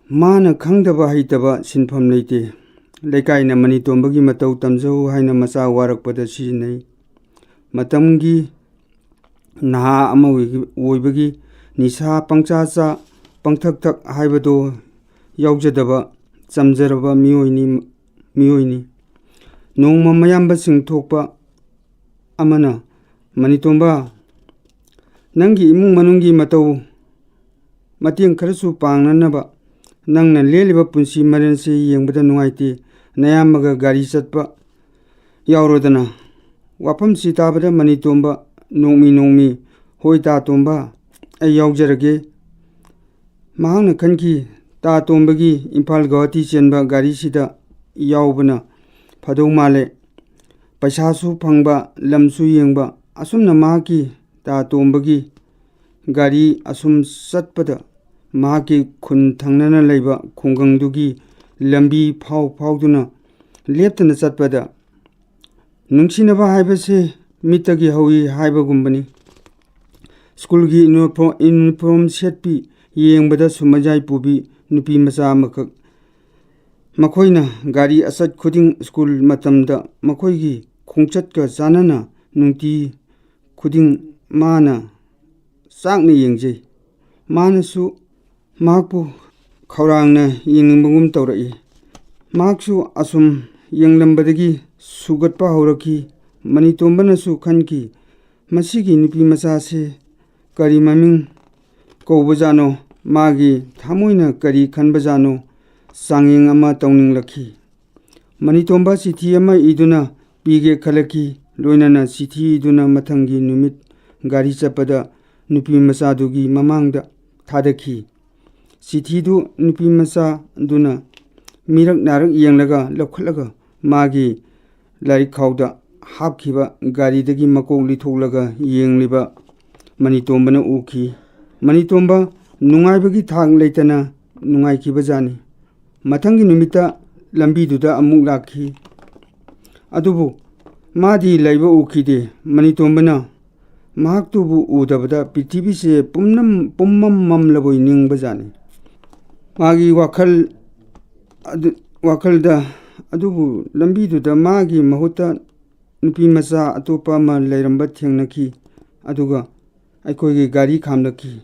ꯃꯥꯅ ꯈꯪꯗꯕ ꯍꯩꯇꯕ ꯁꯤꯟꯐꯝ ꯂꯩꯇꯦ꯫ ꯂꯩꯀꯥꯏꯅ ꯃꯅꯤꯇꯣꯝꯕꯒꯤ ꯃꯇꯧ ꯇꯝꯖꯧ ꯍꯥꯏꯅ ꯃꯆꯥ ꯋꯥꯔꯛꯄꯗ ꯁꯤꯖꯤꯟꯅꯩ꯫ ꯃꯇꯝꯒꯤ ꯅꯍꯥ ꯑꯃ ꯑꯣꯏꯕꯒꯤ ꯅꯤꯁꯥ ꯄꯪꯆꯥ ꯆꯥ, ꯄꯪꯊꯛ ꯊꯛ ꯍꯥꯏꯕꯗꯨ ꯌꯥꯎꯖꯗꯕ ꯆꯝꯖꯔꯕ ꯃꯤꯑꯣꯏꯅꯤ, ꯃꯤꯑꯣꯏꯅꯤ꯫ ꯅꯣꯡꯃ ꯃꯌꯥꯝꯕꯁꯤꯡ ꯊꯣꯛꯄ ꯑꯃꯅ, "ꯃꯅꯤꯇꯣꯝꯕ, ꯅꯪꯒꯤ ꯏꯃꯨꯡ ꯃꯅꯨꯡꯒꯤ ꯃꯇꯧ ꯃꯇꯦꯡ ꯈꯔꯁꯨ ꯄꯥꯡꯅꯅꯕ ꯅꯪꯅ ꯂꯦꯜꯂꯤꯕ ꯄꯨꯟꯁꯤ ꯃꯔꯦꯜꯁꯤ ꯌꯦꯡꯕꯗ ꯅꯨꯡꯉꯥꯏꯇꯦ꯫ ꯅꯌꯥꯝꯕꯒ ꯒꯥꯔꯤ ꯆꯠꯄ ꯌꯥꯎꯔꯣꯗꯅ?" ꯋꯥꯐꯝꯁꯤ ꯇꯥꯕꯗ ꯃꯅꯤꯇꯣꯝꯕ ꯅꯣꯡꯃꯤ ꯅꯣꯡꯃꯤ, "ꯍꯣꯏ ꯇꯥ ꯇꯣꯝꯕ, ꯑꯩ ꯌꯥꯎꯖꯔꯒꯦ"꯫ ꯃꯍꯥꯛꯅ ꯈꯟꯈꯤ, "ꯇꯥ ꯇꯣꯝꯕꯒꯤ ꯏꯝꯐꯥꯜ ꯒꯧꯍꯥꯇꯤ ꯆꯦꯟꯕ ꯒꯥꯔꯤꯁꯤꯗ ꯌꯥꯎꯕꯅ ꯐꯗꯧ ꯃꯥꯜꯂꯦ꯫ ꯄꯩꯁꯥꯁꯨ ꯐꯪꯕ, ꯂꯝꯁꯨ ꯌꯦꯡꯕ"꯫ ꯑꯁꯨꯝꯅ ꯃꯍꯥꯛꯀꯤ ꯇꯥ ꯇꯣꯝꯕꯒꯤ ꯒꯥꯔꯤ ꯑꯁꯨꯝ ꯆꯠꯄꯗ ꯃꯍꯥꯛꯀꯤ ꯈꯨꯟ ꯊꯪꯅꯅ ꯂꯩꯕ ꯈꯨꯡꯒꯪꯗꯨꯒꯤ ꯂꯝꯕꯤ ꯐꯥꯎ ꯐꯥꯎꯗꯨꯅ ꯂꯦꯞꯇꯅ ꯆꯠꯄꯗ, ꯅꯨꯡꯁꯤꯅꯕ ꯍꯥꯏꯕꯁꯦ ꯃꯤꯠꯇꯒꯤ ꯍꯧꯏ ꯍꯥꯏꯕꯒꯨꯝꯕꯅꯤ꯫ ꯁ꯭ꯀꯨꯜꯒꯤ ꯌꯨꯅꯤꯐꯣ-, ꯌꯨꯅꯤꯐꯣꯔꯝ ꯁꯦꯠꯄꯤ, ꯌꯦꯡꯕꯗ ꯁꯨꯝꯃꯖꯥꯏ ꯄꯨꯕꯤ ꯅꯨꯄꯤ ꯃꯆꯥ ꯑꯃꯈꯛ ꯃꯈꯣꯏꯅ ꯒꯥꯔꯤ ꯑꯆꯠ ꯈꯨꯗꯤꯡ ꯁ꯭ꯀꯨꯜ ꯃꯇꯝꯗ ꯃꯈꯣꯏꯒꯤ ꯈꯣꯡꯆꯠꯀ ꯆꯥꯟꯅꯅ ꯅꯨꯡꯇꯤ ꯈꯨꯗꯤꯡ ꯃꯥꯅ ꯆꯥꯛꯅ ꯌꯦꯡꯖꯩ꯫ ꯃꯥꯅꯁꯨ ꯃꯍꯥꯛꯄꯨ ꯈꯧꯔꯥꯡꯅ ꯌꯦꯡꯅꯤꯡꯕꯒꯨꯝ ꯇꯧꯔꯛꯏ꯫ ꯃꯍꯥꯛꯁꯨ ꯑꯁꯨꯝ ꯌꯦꯡꯂꯝꯕꯗꯒꯤ ꯁꯨꯒꯠꯄ ꯍꯧꯔꯛꯈꯤ꯫ ꯃꯅꯤꯇꯣꯝꯕꯅꯁꯨ ꯈꯟꯈꯤ, "ꯃꯁꯤꯒꯤ ꯅꯨꯄꯤ ꯃꯆꯥꯁꯤ ꯀꯔꯤ ꯃꯃꯤꯡ ꯀꯧꯕꯖꯥꯠꯅꯣ? ꯃꯥꯒꯤ ꯊꯃꯣꯏꯅ ꯀꯔꯤ ꯈꯟꯕꯖꯥꯠꯅꯣ? ꯆꯥꯡꯌꯦꯡ ꯑꯃ ꯇꯧꯅꯤꯡꯂꯛꯈꯤ"꯫ ꯃꯅꯤꯇꯣꯝꯕ ꯆꯤꯊꯤ ꯑꯃ ꯏꯗꯨꯅ ꯄꯤꯒꯦ ꯈꯜꯂꯛꯈꯤ꯫ ꯂꯣꯏꯅꯅ ꯆꯤꯊꯤ ꯏꯗꯨꯅ ꯃꯊꯪꯒꯤ ꯅꯨꯃꯤꯠ ꯒꯥꯔꯤ ꯆꯠꯄꯗ ꯅꯨꯄꯤ ꯃꯆꯥꯗꯨꯒꯤ ꯃꯃꯥꯡꯗ ꯊꯥꯗꯈꯤ꯫ ꯆꯤꯊꯤꯗꯨ ꯅꯨꯄꯤ ꯃꯆꯥꯗꯨꯅ ꯃꯤꯔꯛ ꯅꯥꯔꯛ ꯌꯦꯡꯂꯒ ꯂꯧꯈꯠꯂꯒ ꯃꯥꯒꯤ ꯂꯥꯏꯔꯤꯛ ꯈꯥꯎꯗ ꯍꯥꯞꯈꯤꯕ ꯒꯥꯔꯤꯗꯒꯤ ꯃꯀꯣꯛ ꯂꯤꯊꯣꯛꯂꯒ ꯌꯦꯡꯂꯤꯕ ꯃꯅꯤꯇꯣꯝꯕꯅ ꯎꯈꯤ꯫ ꯃꯅꯤꯇꯣꯝꯕ ꯅꯨꯡꯉꯥꯏꯕꯒꯤ ꯊꯥꯛ ꯂꯩꯇꯅ ꯅꯨꯡꯉꯥꯏꯈꯤꯕꯖꯥꯠꯅꯤ꯫ ꯃꯊꯪꯒꯤ ꯅꯨꯃꯤꯠꯇ ꯂꯝꯕꯤꯗꯨꯗ ꯑꯃꯨꯛ ꯂꯥꯛꯈꯤ꯫ ꯑꯗꯨꯕꯨ ꯃꯥꯗꯤ ꯂꯩꯕ ꯎꯈꯤꯗꯦ꯫ ꯃꯅꯤꯇꯣꯝꯕꯅ ꯃꯍꯥꯛꯇꯨꯕꯨ ꯎꯗꯕꯗ ꯄ꯭ꯔꯤꯊꯤꯕꯤꯁꯦ ꯄꯨꯝꯅꯝ-, ꯄꯨꯝꯃꯝ ꯃꯝꯂꯕꯣꯏ ꯅꯤꯡꯕꯖꯥꯠꯅꯤ꯫ ꯃꯥꯒꯤ ꯋꯥꯈꯜ ꯑꯗꯨ, ꯋꯥꯈꯜꯗ ꯑꯗꯨꯕꯨ ꯂꯝꯕꯤꯗꯨꯗ ꯃꯥꯒꯤ ꯃꯍꯨꯠꯇ ꯅꯨꯄꯤ ꯃꯆꯥ ꯑꯇꯣꯞꯄ ꯑꯃ ꯂꯩꯔꯝꯕ ꯊꯦꯡꯅꯈꯤ꯫ ꯑꯗꯨꯒ ꯑꯩꯈꯣꯏꯒꯤ ꯒꯥꯔꯤ ꯈꯥꯝꯂꯛꯈꯤ꯫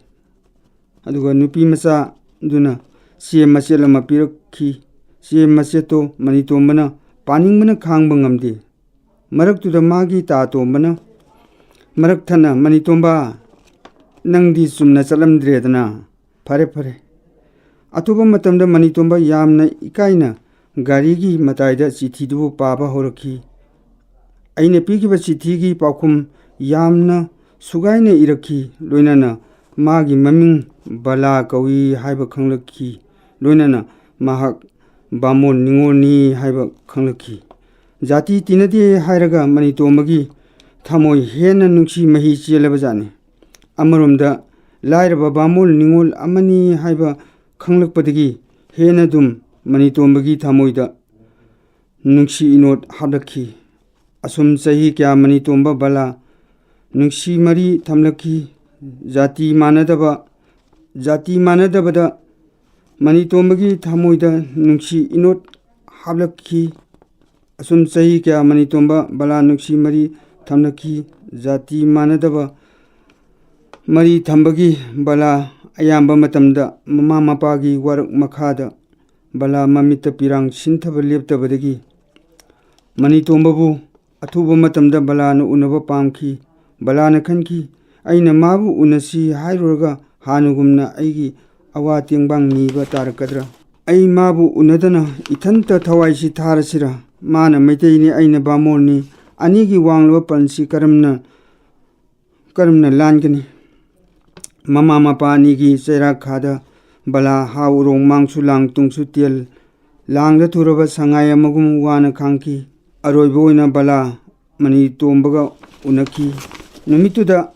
ꯑꯗꯨꯒ ꯅꯨꯄꯤ ꯃꯆꯥꯗꯨꯅ ꯆꯦ ꯃꯆꯦꯠ ꯑꯃ ꯄꯤꯔꯛꯈꯤ꯫ ꯆꯦ ꯃꯆꯦꯠꯇꯣ ꯃꯅꯤꯇꯣꯝꯕꯅ ꯄꯥꯅꯤꯡꯕꯅ ꯈꯥꯡꯕ ꯉꯝꯗꯦ꯫ ꯃꯔꯛꯇꯨꯗ ꯃꯥꯒꯤ ꯇꯥ ꯇꯣꯝꯕꯅ ꯃꯔꯛ ꯊꯠꯅ, "ꯃꯅꯤꯇꯣꯝꯕ, ꯅꯪꯗꯤ ꯆꯨꯝꯅ ꯆꯠꯂꯝꯗ꯭ꯔꯦꯗꯅ꯫ ꯐꯔꯦ, ꯐꯔꯦ"꯫ ꯑꯇꯣꯞꯄ ꯃꯇꯝꯗ ꯃꯅꯤꯇꯣꯝꯕ ꯌꯥꯝꯅ ꯏꯀꯥꯏꯅ ꯒꯥꯔꯤꯒꯤ ꯃꯇꯥꯏꯗ ꯆꯤꯊꯤꯗꯨꯕꯨ ꯄꯥꯕ ꯍꯧꯔꯛꯈꯤ꯫ ꯑꯩꯅ ꯄꯤꯈꯤꯕ ꯆꯤꯊꯤꯒꯤ ꯄꯥꯎꯈꯨꯝ ꯌꯥꯝꯅ ꯁꯨꯒꯥꯏꯅ ꯏꯔꯛꯈꯤ꯫ ꯂꯣꯏꯅꯅ ꯃꯥꯒꯤ ꯃꯃꯤꯡ ꯕꯂꯥ ꯀꯧꯏ ꯍꯥꯏꯕ ꯈꯪꯂꯛꯈꯤ꯫ ꯂꯣꯏꯅꯅ ꯃꯍꯥꯛ ꯕꯥꯃꯣꯟ ꯅꯤꯉꯣꯜꯅꯤ ꯍꯥꯏꯕ ꯈꯪꯂꯛꯈꯤ꯫ ꯖꯥꯇꯤ ꯇꯤꯟꯅꯗꯦ ꯍꯥꯏꯔꯒ ꯃꯅꯤꯇꯣꯝꯕꯒꯤ ꯊꯃꯣꯏ ꯍꯦꯟꯅ ꯅꯨꯡꯁꯤ ꯃꯍꯤ ꯆꯦꯜꯂꯕꯖꯥꯠꯅꯤ꯫ ꯑꯃꯔꯣꯝꯗ ꯂꯥꯏꯔꯕ ꯕꯥꯃꯣꯟ ꯅꯤꯉꯣꯜ ꯑꯃꯅꯤ ꯍꯥꯏꯕ ꯈꯪꯂꯛꯄꯗꯒꯤ ꯍꯦꯟꯅ ꯑꯗꯨꯝ ꯃꯅꯤꯇꯣꯝꯕꯒꯤ ꯊꯃꯣꯏꯗ ꯅꯨꯡꯁꯤ ꯏꯅꯣꯠ ꯍꯥꯞꯂꯛꯈꯤ꯫ ꯑꯁꯨꯝ ꯆꯍꯤ ꯀꯌꯥ ꯃꯅꯤꯇꯣꯝꯕ ꯕꯂꯥ ꯅꯨꯡꯁꯤ ꯃꯔꯤ ꯊꯝꯂꯛꯈꯤ꯫ ꯖꯥꯇꯤ ꯃꯥꯟꯅꯗꯕ, ꯖꯥꯇꯤ ꯃꯥꯟꯅꯗꯕꯗ ꯃꯅꯤꯇꯣꯝꯕꯒꯤ ꯊꯃꯣꯏꯗ ꯅꯨꯡꯁꯤ ꯏꯅꯣꯠ ꯍꯥꯞꯂꯛꯈꯤ꯫ ꯑꯁꯨꯝ ꯆꯍꯤ ꯀꯌꯥ ꯃꯅꯤꯇꯣꯝꯕ ꯕꯂꯥ ꯅꯨꯡꯁꯤ ꯃꯔꯤ ꯊꯝꯂꯛꯈꯤ꯫ ꯖꯥꯇꯤ ꯃꯥꯟꯅꯗꯕ ꯃꯔꯤ ꯊꯝꯕꯒꯤ ꯕꯂꯥ ꯑꯌꯥꯝꯕ ꯃꯇꯝꯗ ꯃꯃꯥ ꯃꯄꯥꯒꯤ ꯋꯥꯔꯛ ꯃꯈꯥꯗ ꯕꯂꯥ ꯃꯃꯤꯠꯇ ꯄꯤꯔꯥꯡ ꯁꯤꯟꯊꯕ ꯂꯦꯞꯇꯕꯗꯒꯤ ꯃꯅꯤꯇꯣꯝꯕꯕꯨ ꯑꯊꯨꯕ ꯃꯇꯝꯗ ꯕꯂꯥꯅ ꯎꯅꯕ ꯄꯥꯝꯈꯤ꯫ ꯕꯂꯥꯅ ꯈꯟꯈꯤ, "ꯑꯩꯅ ꯃꯥꯕꯨ ꯎꯅꯁꯤ ꯍꯥꯏꯔꯨꯔꯒ ꯍꯥꯟꯅꯒꯨꯝꯅ ꯑꯩꯒꯤ ꯑꯋꯥ ꯇꯦꯡꯕꯥꯡ ꯅꯤꯕ ꯇꯥꯔꯛꯀꯗ꯭ꯔꯥ? ꯑꯩ ꯃꯥꯕꯨ ꯎꯅꯗꯅ ꯏꯊꯟꯇ ꯊꯋꯥꯏꯁꯤ ꯊꯥꯔꯁꯤꯔꯥ? ꯃꯥꯅ ꯃꯩꯇꯩꯅꯤ, ꯑꯩꯅ ꯕꯥꯃꯣꯟꯅꯤ꯫ ꯑꯅꯤꯒꯤ ꯋꯥꯡꯂꯕ ꯄꯟꯁꯤ ꯀꯔꯝꯅ, ꯀꯔꯝꯅ ꯂꯥꯟꯒꯅꯤ?" ꯃꯃꯥ ꯃꯄꯥ ꯑꯅꯤꯒꯤ ꯆꯩꯔꯥꯛ ꯈꯥꯗ ꯕꯂꯥ ꯍꯥ ꯎꯔꯣꯡ ꯃꯥꯡꯁꯨ ꯂꯥꯡ ꯇꯨꯡꯁꯨ ꯇꯦꯜ ꯂꯥꯡꯗ ꯊꯨꯔꯕ ꯁꯉꯥꯏ ꯑꯃꯒꯨꯝ ꯋꯥꯅ ꯈꯥꯡꯈꯤ꯫ ꯑꯔꯣꯏꯕ ꯑꯣꯏꯅ ꯕꯂꯥ ꯃꯅꯤꯇꯣꯝꯕꯒ ꯎꯅꯈꯤ꯫ ꯅꯨꯃꯤꯠꯇꯨꯗ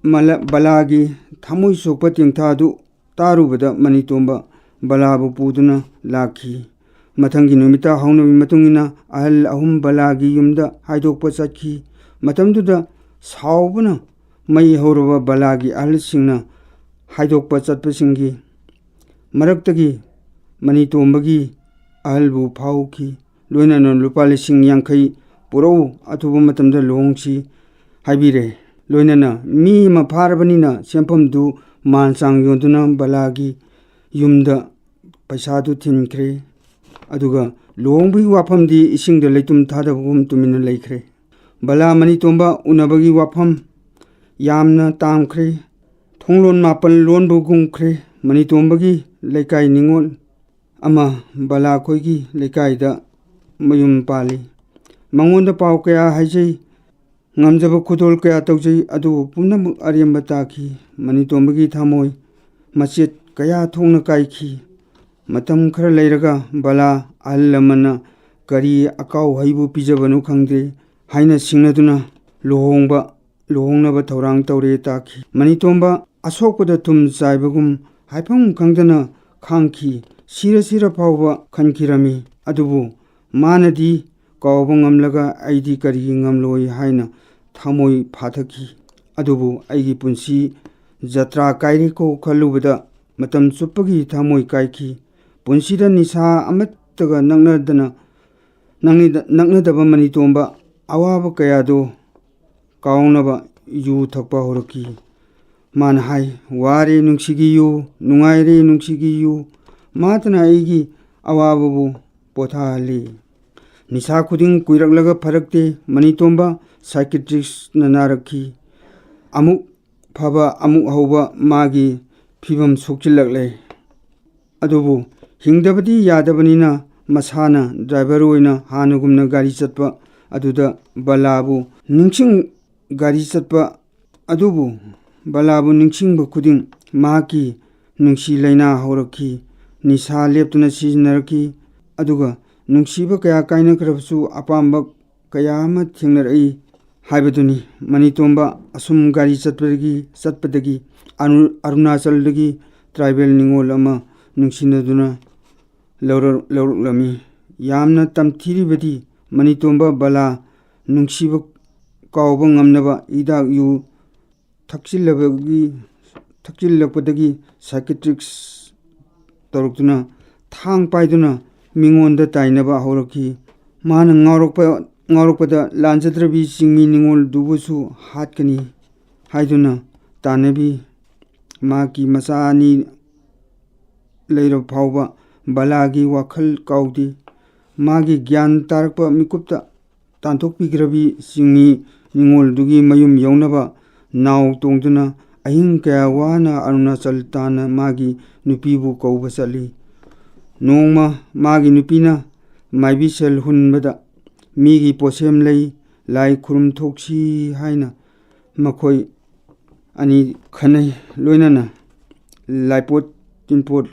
ꯃꯂ-, ꯕꯂꯥꯒꯤ ꯊꯃꯣꯏ ꯁꯣꯛꯄ ꯇꯦꯡꯊꯥꯗꯨ ꯇꯥꯔꯨꯕꯗ ꯃꯅꯤꯇꯣꯝꯕ ꯕꯂꯥꯕꯨ ꯄꯨꯗꯨꯅ ꯂꯥꯛꯈꯤ꯫ ꯃꯊꯪꯒꯤ ꯅꯨꯃꯤꯠꯇ ꯍꯧꯅꯕꯤ ꯃꯇꯨꯡ ꯏꯟꯅ ꯑꯍꯜ ꯑꯍꯨꯝ ꯕꯂꯥꯒꯤ ꯌꯨꯝꯗ ꯍꯥꯏꯗꯣꯛꯄ ꯆꯠꯈꯤ꯫ ꯃꯇꯝꯗꯨꯗ ꯁꯥꯎꯕꯅ ꯃꯩ ꯍꯧꯔꯕ ꯕꯂꯥꯒꯤ ꯑꯍꯜꯁꯤꯡꯅ ꯍꯥꯏꯗꯣꯛꯄ ꯆꯠꯄꯁꯤꯡꯒꯤ ꯃꯔꯛꯇꯒꯤ ꯃꯅꯤꯇꯣꯝꯕꯒꯤ ꯑꯍꯜꯕꯨ ꯐꯥꯎꯈꯤ꯫ ꯂꯣꯏꯅꯅ ꯂꯨꯄꯥ ꯂꯤꯁꯤꯡ ꯌꯥꯡꯈꯩ ꯄꯨꯔꯛꯎ, ꯑꯊꯨꯕ ꯃꯇꯝꯗ ꯂꯨꯍꯣꯡꯁꯤ ꯍꯥꯏꯕꯤꯔꯦ꯫ ꯂꯣꯏꯅꯅ ꯃꯤ ꯑꯃ ꯐꯥꯔꯕꯅꯤꯅ ꯁꯦꯟꯐꯝꯗꯨ ꯃꯥꯟ ꯆꯥꯡ ꯌꯣꯟꯗꯨꯅ ꯕꯂꯥꯒꯤ ꯌꯨꯝꯗ ꯄꯩꯁꯥꯗꯨ ꯊꯤꯟꯈ꯭ꯔꯦ꯫ ꯑꯗꯨꯒ ꯂꯨꯍꯣꯡꯕꯒꯤ ꯋꯥꯐꯝꯗꯤ ꯏꯁꯤꯡꯗ ꯂꯩꯇꯨꯝ ꯊꯥꯗꯕꯒꯨꯝ ꯇꯨꯃꯤꯟꯅ ꯂꯩꯈ꯭ꯔꯦ꯫ ꯕꯂꯥ ꯃꯅꯤꯇꯣꯝꯕ ꯎꯅꯕꯒꯤ ꯋꯥꯐꯝ ꯌꯥꯝꯅ ꯇꯥꯝꯈ꯭ꯔꯦ꯫ ꯊꯣꯡꯂꯣꯟ ꯃꯥꯄꯜ ꯂꯣꯟꯕꯒꯨꯝꯈ꯭ꯔꯦ꯫ ꯃꯅꯤꯇꯣꯝꯕꯒꯤ ꯂꯩꯀꯥꯏ ꯅꯤꯉꯣꯜ ꯑꯃ ꯕꯂꯥ ꯈꯣꯏꯒꯤ ꯂꯩꯀꯥꯏꯗ ꯃꯌꯨꯝ ꯄꯥꯜꯂꯤ꯫ ꯃꯉꯣꯟꯗ ꯄꯥꯎ ꯀꯌꯥ ꯍꯥꯏꯖꯩ, ꯉꯝꯖꯕ ꯈꯨꯗꯣꯜ ꯀꯌꯥ ꯇꯧꯖꯩ, ꯑꯗꯨꯕꯨ ꯄꯨꯝꯅꯃꯛ ꯑꯔꯦꯝꯕ ꯇꯥꯈꯤ꯫ ꯃꯅꯤꯇꯣꯝꯕꯒꯤ ꯊꯃꯣꯏ ꯃꯆꯦꯠ ꯀꯌꯥ ꯊꯣꯛꯅ ꯀꯥꯏꯈꯤ꯫ ꯃꯇꯝ ꯈꯔ ꯂꯩꯔꯒ ꯕꯂꯥ ꯑꯍꯜ ꯂꯃꯟꯅ "ꯀꯔꯤ ꯑꯀꯥꯎ ꯍꯩꯕꯨ ꯄꯤꯖꯕꯅꯣ ꯈꯪꯗꯦ" ꯍꯥꯏꯅ ꯁꯤꯡꯅꯗꯨꯅ ꯂꯨꯍꯣꯡꯕ, ꯂꯨꯍꯣꯡꯅꯕ ꯊꯧꯔꯥꯡ ꯇꯧꯔꯦ ꯇꯥꯈꯤ꯫ ꯃꯅꯤꯇꯣꯝꯕ ꯑꯁꯣꯛꯄꯗ ꯊꯨꯝ ꯆꯥꯏꯕꯒꯨꯝ ꯍꯥꯏꯐꯝ ꯈꯪꯗꯅ ꯈꯥꯡꯈꯤ꯫ ꯁꯤꯔ ꯁꯤꯔ ꯐꯥꯎꯕ ꯈꯟꯈꯤꯔꯝꯃꯤ꯫ ꯑꯗꯨꯕꯨ ꯃꯥꯅꯗꯤ "ꯀꯥꯎꯕ ꯉꯝꯂꯒ ꯑꯩꯗꯤ ꯀꯔꯤꯒꯤ ꯉꯝꯂꯣꯏ" ꯍꯥꯏꯅ ꯊꯃꯣꯏ ꯐꯥꯊꯈꯤ꯫ ꯑꯗꯨꯕꯨ "ꯑꯩꯒꯤ ꯄꯨꯟꯁꯤ ꯖꯇ꯭ꯔꯥ ꯀꯥꯏꯔꯦꯀꯣ" ꯈꯜꯂꯨꯕꯗ ꯃꯇꯝ ꯆꯨꯞꯄꯒꯤ ꯊꯃꯣꯏ ꯀꯥꯏꯈꯤ꯫ ꯄꯨꯟꯁꯤꯗ ꯅꯤꯁꯥ ꯑꯃꯠꯇꯒ ꯅꯛꯅꯗꯅ, ꯅꯛꯅꯗ-, ꯅꯛꯅꯗꯕ ꯃꯅꯤꯇꯣꯝꯕ ꯑꯋꯥꯕ ꯀꯌꯥꯗꯣ ꯀꯥꯎꯅꯕ ꯌꯨ ꯊꯛꯄ ꯍꯧꯔꯛꯈꯤ꯫ ꯃꯥꯅ ꯍꯥꯏ, "ꯋꯥꯔꯦ ꯅꯨꯡꯁꯤꯒꯤ ꯌꯨ, ꯅꯨꯡꯉꯥꯏꯔꯦ ꯅꯨꯡꯁꯤꯒꯤ ꯌꯨ, ꯃꯥꯇꯅ ꯑꯩꯒꯤ ꯑꯋꯥꯕꯕꯨ ꯄꯣꯊꯥꯍꯜꯂꯤ"꯫ ꯅꯤꯁꯥ ꯈꯨꯗꯤꯡ ꯀꯨꯏꯔꯛꯂꯒ ꯐꯔꯛꯇꯦ꯫ ꯃꯅꯤꯇꯣꯝꯕ ꯁꯥꯏꯀꯤꯇ꯭ꯔꯤꯁꯅ ꯅꯥꯔꯛꯈꯤ꯫ ꯑꯃꯨꯛ ꯐꯕ ꯑꯃꯨꯛ ꯍꯧꯕ ꯃꯥꯒꯤ ꯐꯤꯕꯝ ꯁꯣꯛꯆꯤꯜꯂꯛꯂꯦ꯫ ꯑꯗꯨꯕꯨ ꯍꯤꯡꯗꯕꯗꯤ ꯌꯥꯗꯕꯅꯤꯅ ꯃꯁꯥꯅ ꯗ꯭ꯔꯥꯏꯚꯔ ꯑꯣꯏꯅ ꯍꯥꯟꯅꯒꯨꯝꯅ ꯒꯥꯔꯤ ꯆꯠꯄ ꯑꯗꯨꯗ ꯕꯂꯥꯕꯨ ꯅꯤꯡꯁꯤꯡ-, ꯒꯥꯔꯤ ꯆꯠꯄ ꯑꯗꯨꯕꯨ ꯕꯂꯥꯕꯨ ꯅꯤꯡꯁꯤꯡꯕ ꯈꯨꯗꯤꯡ ꯃꯍꯥꯛꯀꯤ ꯅꯨꯡꯁꯤ ꯂꯩꯅꯥ ꯍꯧꯔꯛꯈꯤ꯫ ꯅꯤꯁꯥ ꯂꯦꯞꯇꯅ ꯁꯤꯖꯤꯟꯅꯔꯛꯈꯤ꯫ ꯑꯗꯨꯒ ꯅꯨꯡꯁꯤꯕ ꯀꯌꯥ ꯀꯥꯏꯅꯈ꯭ꯔꯕꯁꯨ ꯑꯄꯥꯝꯕ ꯀꯌꯥ ꯑꯃ ꯊꯦꯡꯅꯔꯛꯏ ꯍꯥꯏꯕꯗꯨꯅꯤ꯫ ꯃꯅꯤꯇꯣꯝꯕ ꯑꯁꯨꯝ ꯒꯥꯔꯤ ꯆꯠꯄꯗꯒꯤ, ꯆꯠꯄꯗꯒꯤ ꯑꯔꯨ-, ꯑꯔꯨꯅꯥꯆꯜꯗꯒꯤ ꯇ꯭ꯔꯥꯏꯕꯦꯜ ꯅꯤꯉꯣꯜ ꯑꯃ ꯅꯨꯡꯁꯤꯅꯗꯨꯅ ꯂꯧꯔ-, ꯂꯧꯔꯛꯂꯝꯃꯤ꯫ ꯌꯥꯝꯅ ꯇꯝꯊꯤꯔꯤꯕꯗꯤ ꯃꯅꯤꯇꯣꯝꯕ ꯕꯂꯥ ꯅꯨꯡꯁꯤꯕ ꯀꯥꯎꯕ ꯉꯝꯅꯕ ꯍꯤꯗꯥꯛ ꯌꯨ ꯊꯛꯆꯤꯜꯂꯕꯒꯤ, ꯊꯛꯆꯤꯜꯂꯛꯄꯗꯒꯤ ꯁꯥꯏꯀꯤꯇ꯭ꯔꯤꯛꯁ ꯇꯧꯔꯛꯇꯨꯅ ꯊꯥꯡ ꯄꯥꯏꯗꯨꯅ ꯃꯤꯉꯣꯟꯗ ꯇꯥꯏꯅꯕ ꯍꯧꯔꯛꯈꯤ꯫ ꯃꯥꯅ ꯉꯥꯎꯔꯛꯄ, ꯉꯥꯎꯔꯛꯄꯗ ꯂꯥꯟꯖꯗ꯭ꯔꯕꯤ ꯆꯤꯡꯃꯤ ꯅꯤꯉꯣꯜꯗꯨꯕꯨꯁꯨ ꯍꯥꯠꯀꯅꯤ ꯍꯥꯏꯗꯨꯅ ꯇꯥꯟꯅꯕꯤ꯫ ꯃꯍꯥꯛꯀꯤ ꯃꯆꯥ ꯑꯅꯤ ꯂꯩꯔꯕ ꯐꯥꯎꯕ ꯕꯂꯥꯒꯤ ꯋꯥꯈꯜ ꯀꯥꯎꯗꯦ꯫ ꯃꯥꯒꯤ ꯒ꯭ꯌꯥꯟ ꯇꯥꯔꯛꯄ ꯃꯤꯀꯨꯞꯇ ꯇꯥꯟꯊꯣꯛꯄꯤꯈ꯭ꯔꯕꯤ ꯆꯤꯡꯃꯤ ꯅꯤꯉꯣꯜꯗꯨꯒꯤ ꯃꯌꯨꯝ ꯌꯧꯅꯕ ꯅꯥꯎ ꯇꯣꯡꯗꯨꯅ ꯑꯍꯤꯡ ꯀꯌꯥ ꯋꯥꯅ ꯑꯔꯨꯅꯥꯆꯜ ꯇꯥꯟꯅ ꯃꯥꯒꯤ ꯅꯨꯄꯤꯕꯨ ꯀꯧꯕ ꯆꯠꯂꯤ꯫ ꯅꯣꯡꯃ ꯃꯥꯒꯤ ꯅꯨꯄꯤꯅ ꯃꯥꯏꯕꯤ ꯁꯦꯜ ꯍꯨꯟꯕꯗ ꯃꯤꯒꯤ ꯄꯣꯠꯁꯦꯝ ꯂꯩ, ꯂꯥꯏ ꯈꯨꯔꯨꯝ ꯊꯣꯛꯁꯤ ꯍꯥꯏꯅ ꯃꯈꯣꯏ ꯑꯅꯤ ꯈꯟꯅꯩ꯫ ꯂꯣꯏꯅꯅ ꯂꯥꯏꯄꯣꯠ ꯇꯤꯟꯄꯣꯠ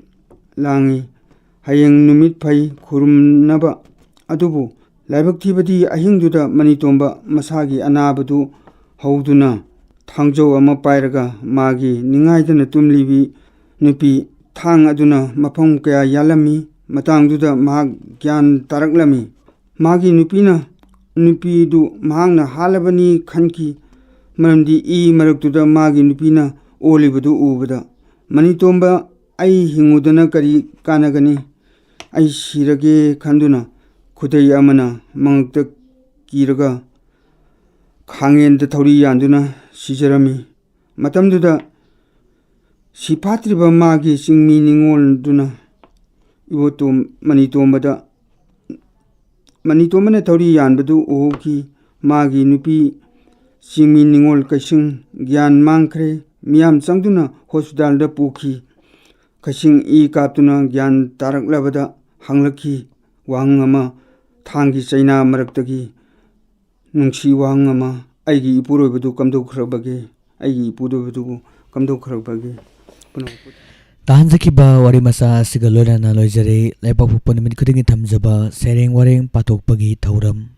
ꯂꯥꯡꯉꯤ꯫ ꯍꯌꯦꯡ ꯅꯨꯃꯤꯠ ꯐꯩ ꯈꯨꯔꯨꯝꯅꯕ꯫ ꯑꯗꯨꯕꯨ ꯂꯥꯏꯕꯛ ꯊꯤꯕꯗꯤ ꯑꯍꯤꯡꯗꯨꯗ ꯃꯅꯤꯇꯣꯝꯕ ꯃꯁꯥꯒꯤ ꯑꯅꯥꯕꯗꯨ ꯍꯧꯗꯨꯅ ꯊꯥꯡꯖꯧ ꯑꯃ ꯄꯥꯏꯔꯒ ꯃꯥꯒꯤ ꯅꯤꯡꯉꯥꯏꯗꯅ ꯇꯨꯝꯂꯤꯕꯤ ꯅꯨꯄꯤ ꯊꯥꯡ ꯑꯗꯨꯅ ꯃꯐꯝ ꯀꯌꯥ ꯌꯥꯜꯂꯝꯃꯤ꯫ ꯃꯇꯥꯡꯗꯨꯗ ꯃꯍꯥꯛ ꯒ꯭ꯌꯥꯟ ꯇꯥꯔꯛꯂꯝꯃꯤ꯫ ꯃꯥꯒꯤ ꯅꯨꯄꯤꯅ, ꯅꯨꯄꯤꯗꯨ ꯃꯍꯥꯛꯅ ꯍꯥꯠꯂꯕꯅꯤ ꯈꯟꯈꯤ, ꯃꯔꯝꯗꯤ ꯏ ꯃꯔꯛꯇꯨꯗ ꯃꯥꯒꯤ ꯅꯨꯄꯤꯅ ꯑꯣꯜꯂꯤꯕꯗꯨ ꯎꯕꯗ꯫ ꯃꯅꯤꯇꯣꯝꯕ "ꯑꯩ ꯍꯤꯡꯉꯨꯗꯅ ꯀꯔꯤ ꯀꯥꯟꯅꯒꯅꯤ? ꯑꯩ ꯁꯤꯔꯒꯦ" ꯈꯟꯗꯨꯅ ꯈꯨꯗꯩ ꯑꯃꯅ ꯃꯉꯛꯇ ꯀꯤꯔꯒ ꯈꯥꯡꯉꯦꯟꯗ ꯊꯧꯔꯤ ꯌꯥꯟꯗꯨꯅ ꯁꯤꯖꯔꯝꯃꯤ꯫ ꯃꯇꯝꯗꯨꯗ ꯁꯤ ꯐꯥꯠꯇ꯭ꯔꯤꯕ ꯃꯥꯒꯤ ꯆꯤꯡꯃꯤ ꯅꯤꯉꯣꯜꯗꯨꯅ ꯏꯕꯣꯇꯣꯝ ꯃꯅꯤꯇꯣꯝꯕꯗ, ꯃꯅꯤꯇꯣꯝꯕꯅ ꯊꯧꯔꯤ ꯌꯥꯟꯕꯗꯨ ꯎꯍꯧꯈꯤ꯫ ꯃꯥꯒꯤ ꯅꯨꯄꯤ ꯆꯤꯡꯃꯤ ꯅꯤꯉꯣꯜ ꯀꯩꯁꯤꯡ ꯒ꯭ꯌꯥꯟ ꯃꯥꯡꯈ꯭ꯔꯦ꯫ ꯃꯤꯌꯥꯝ ꯆꯪꯗꯨꯅ ꯍꯣꯁꯄꯤꯇꯥꯜꯗ ꯄꯨꯈꯤ꯫ ꯀꯩꯁꯤꯡ ꯏ ꯀꯥꯞꯇꯨꯅ ꯒ꯭ꯌꯥꯟ ꯇꯥꯔꯛꯂꯕꯗ ꯍꯪꯂꯛꯈꯤ ꯋꯥꯍꯪ ꯑꯃ, ꯊꯥꯡꯒꯤ ꯆꯩꯅꯥ ꯃꯔꯛꯇꯒꯤ ꯅꯨꯡꯁꯤ ꯋꯥꯍꯪ ꯑꯃ, "ꯑꯩꯒꯤ ꯏꯄꯨꯔꯣꯏꯕꯗꯨ ꯀꯝꯗꯧꯈ꯭ꯔꯕꯒꯦ? ꯑꯩꯒꯤ ꯏꯄꯨꯔꯣꯏꯕꯗꯨꯕꯨ ꯀꯝꯗꯧꯈ꯭ꯔꯕꯒꯦ?" ꯄꯨꯝꯅꯃꯛꯄꯨ ꯇꯥꯍꯟꯖꯈꯤꯕ ꯋꯥꯔꯤ ꯃꯆꯥ ꯑꯁꯤꯒ ꯂꯣꯏꯅꯅ ꯂꯣꯏꯖꯔꯦ꯫ ꯂꯩꯕꯥꯛꯄꯣꯛꯄ ꯅꯨꯃꯤꯠ ꯈꯨꯗꯤꯡꯒꯤ ꯊꯝꯖꯕ ꯁꯩꯔꯦꯡ ꯋꯥꯔꯦꯡ ꯄꯥꯊꯣꯛꯄꯒꯤ ꯊꯧꯔꯝ꯫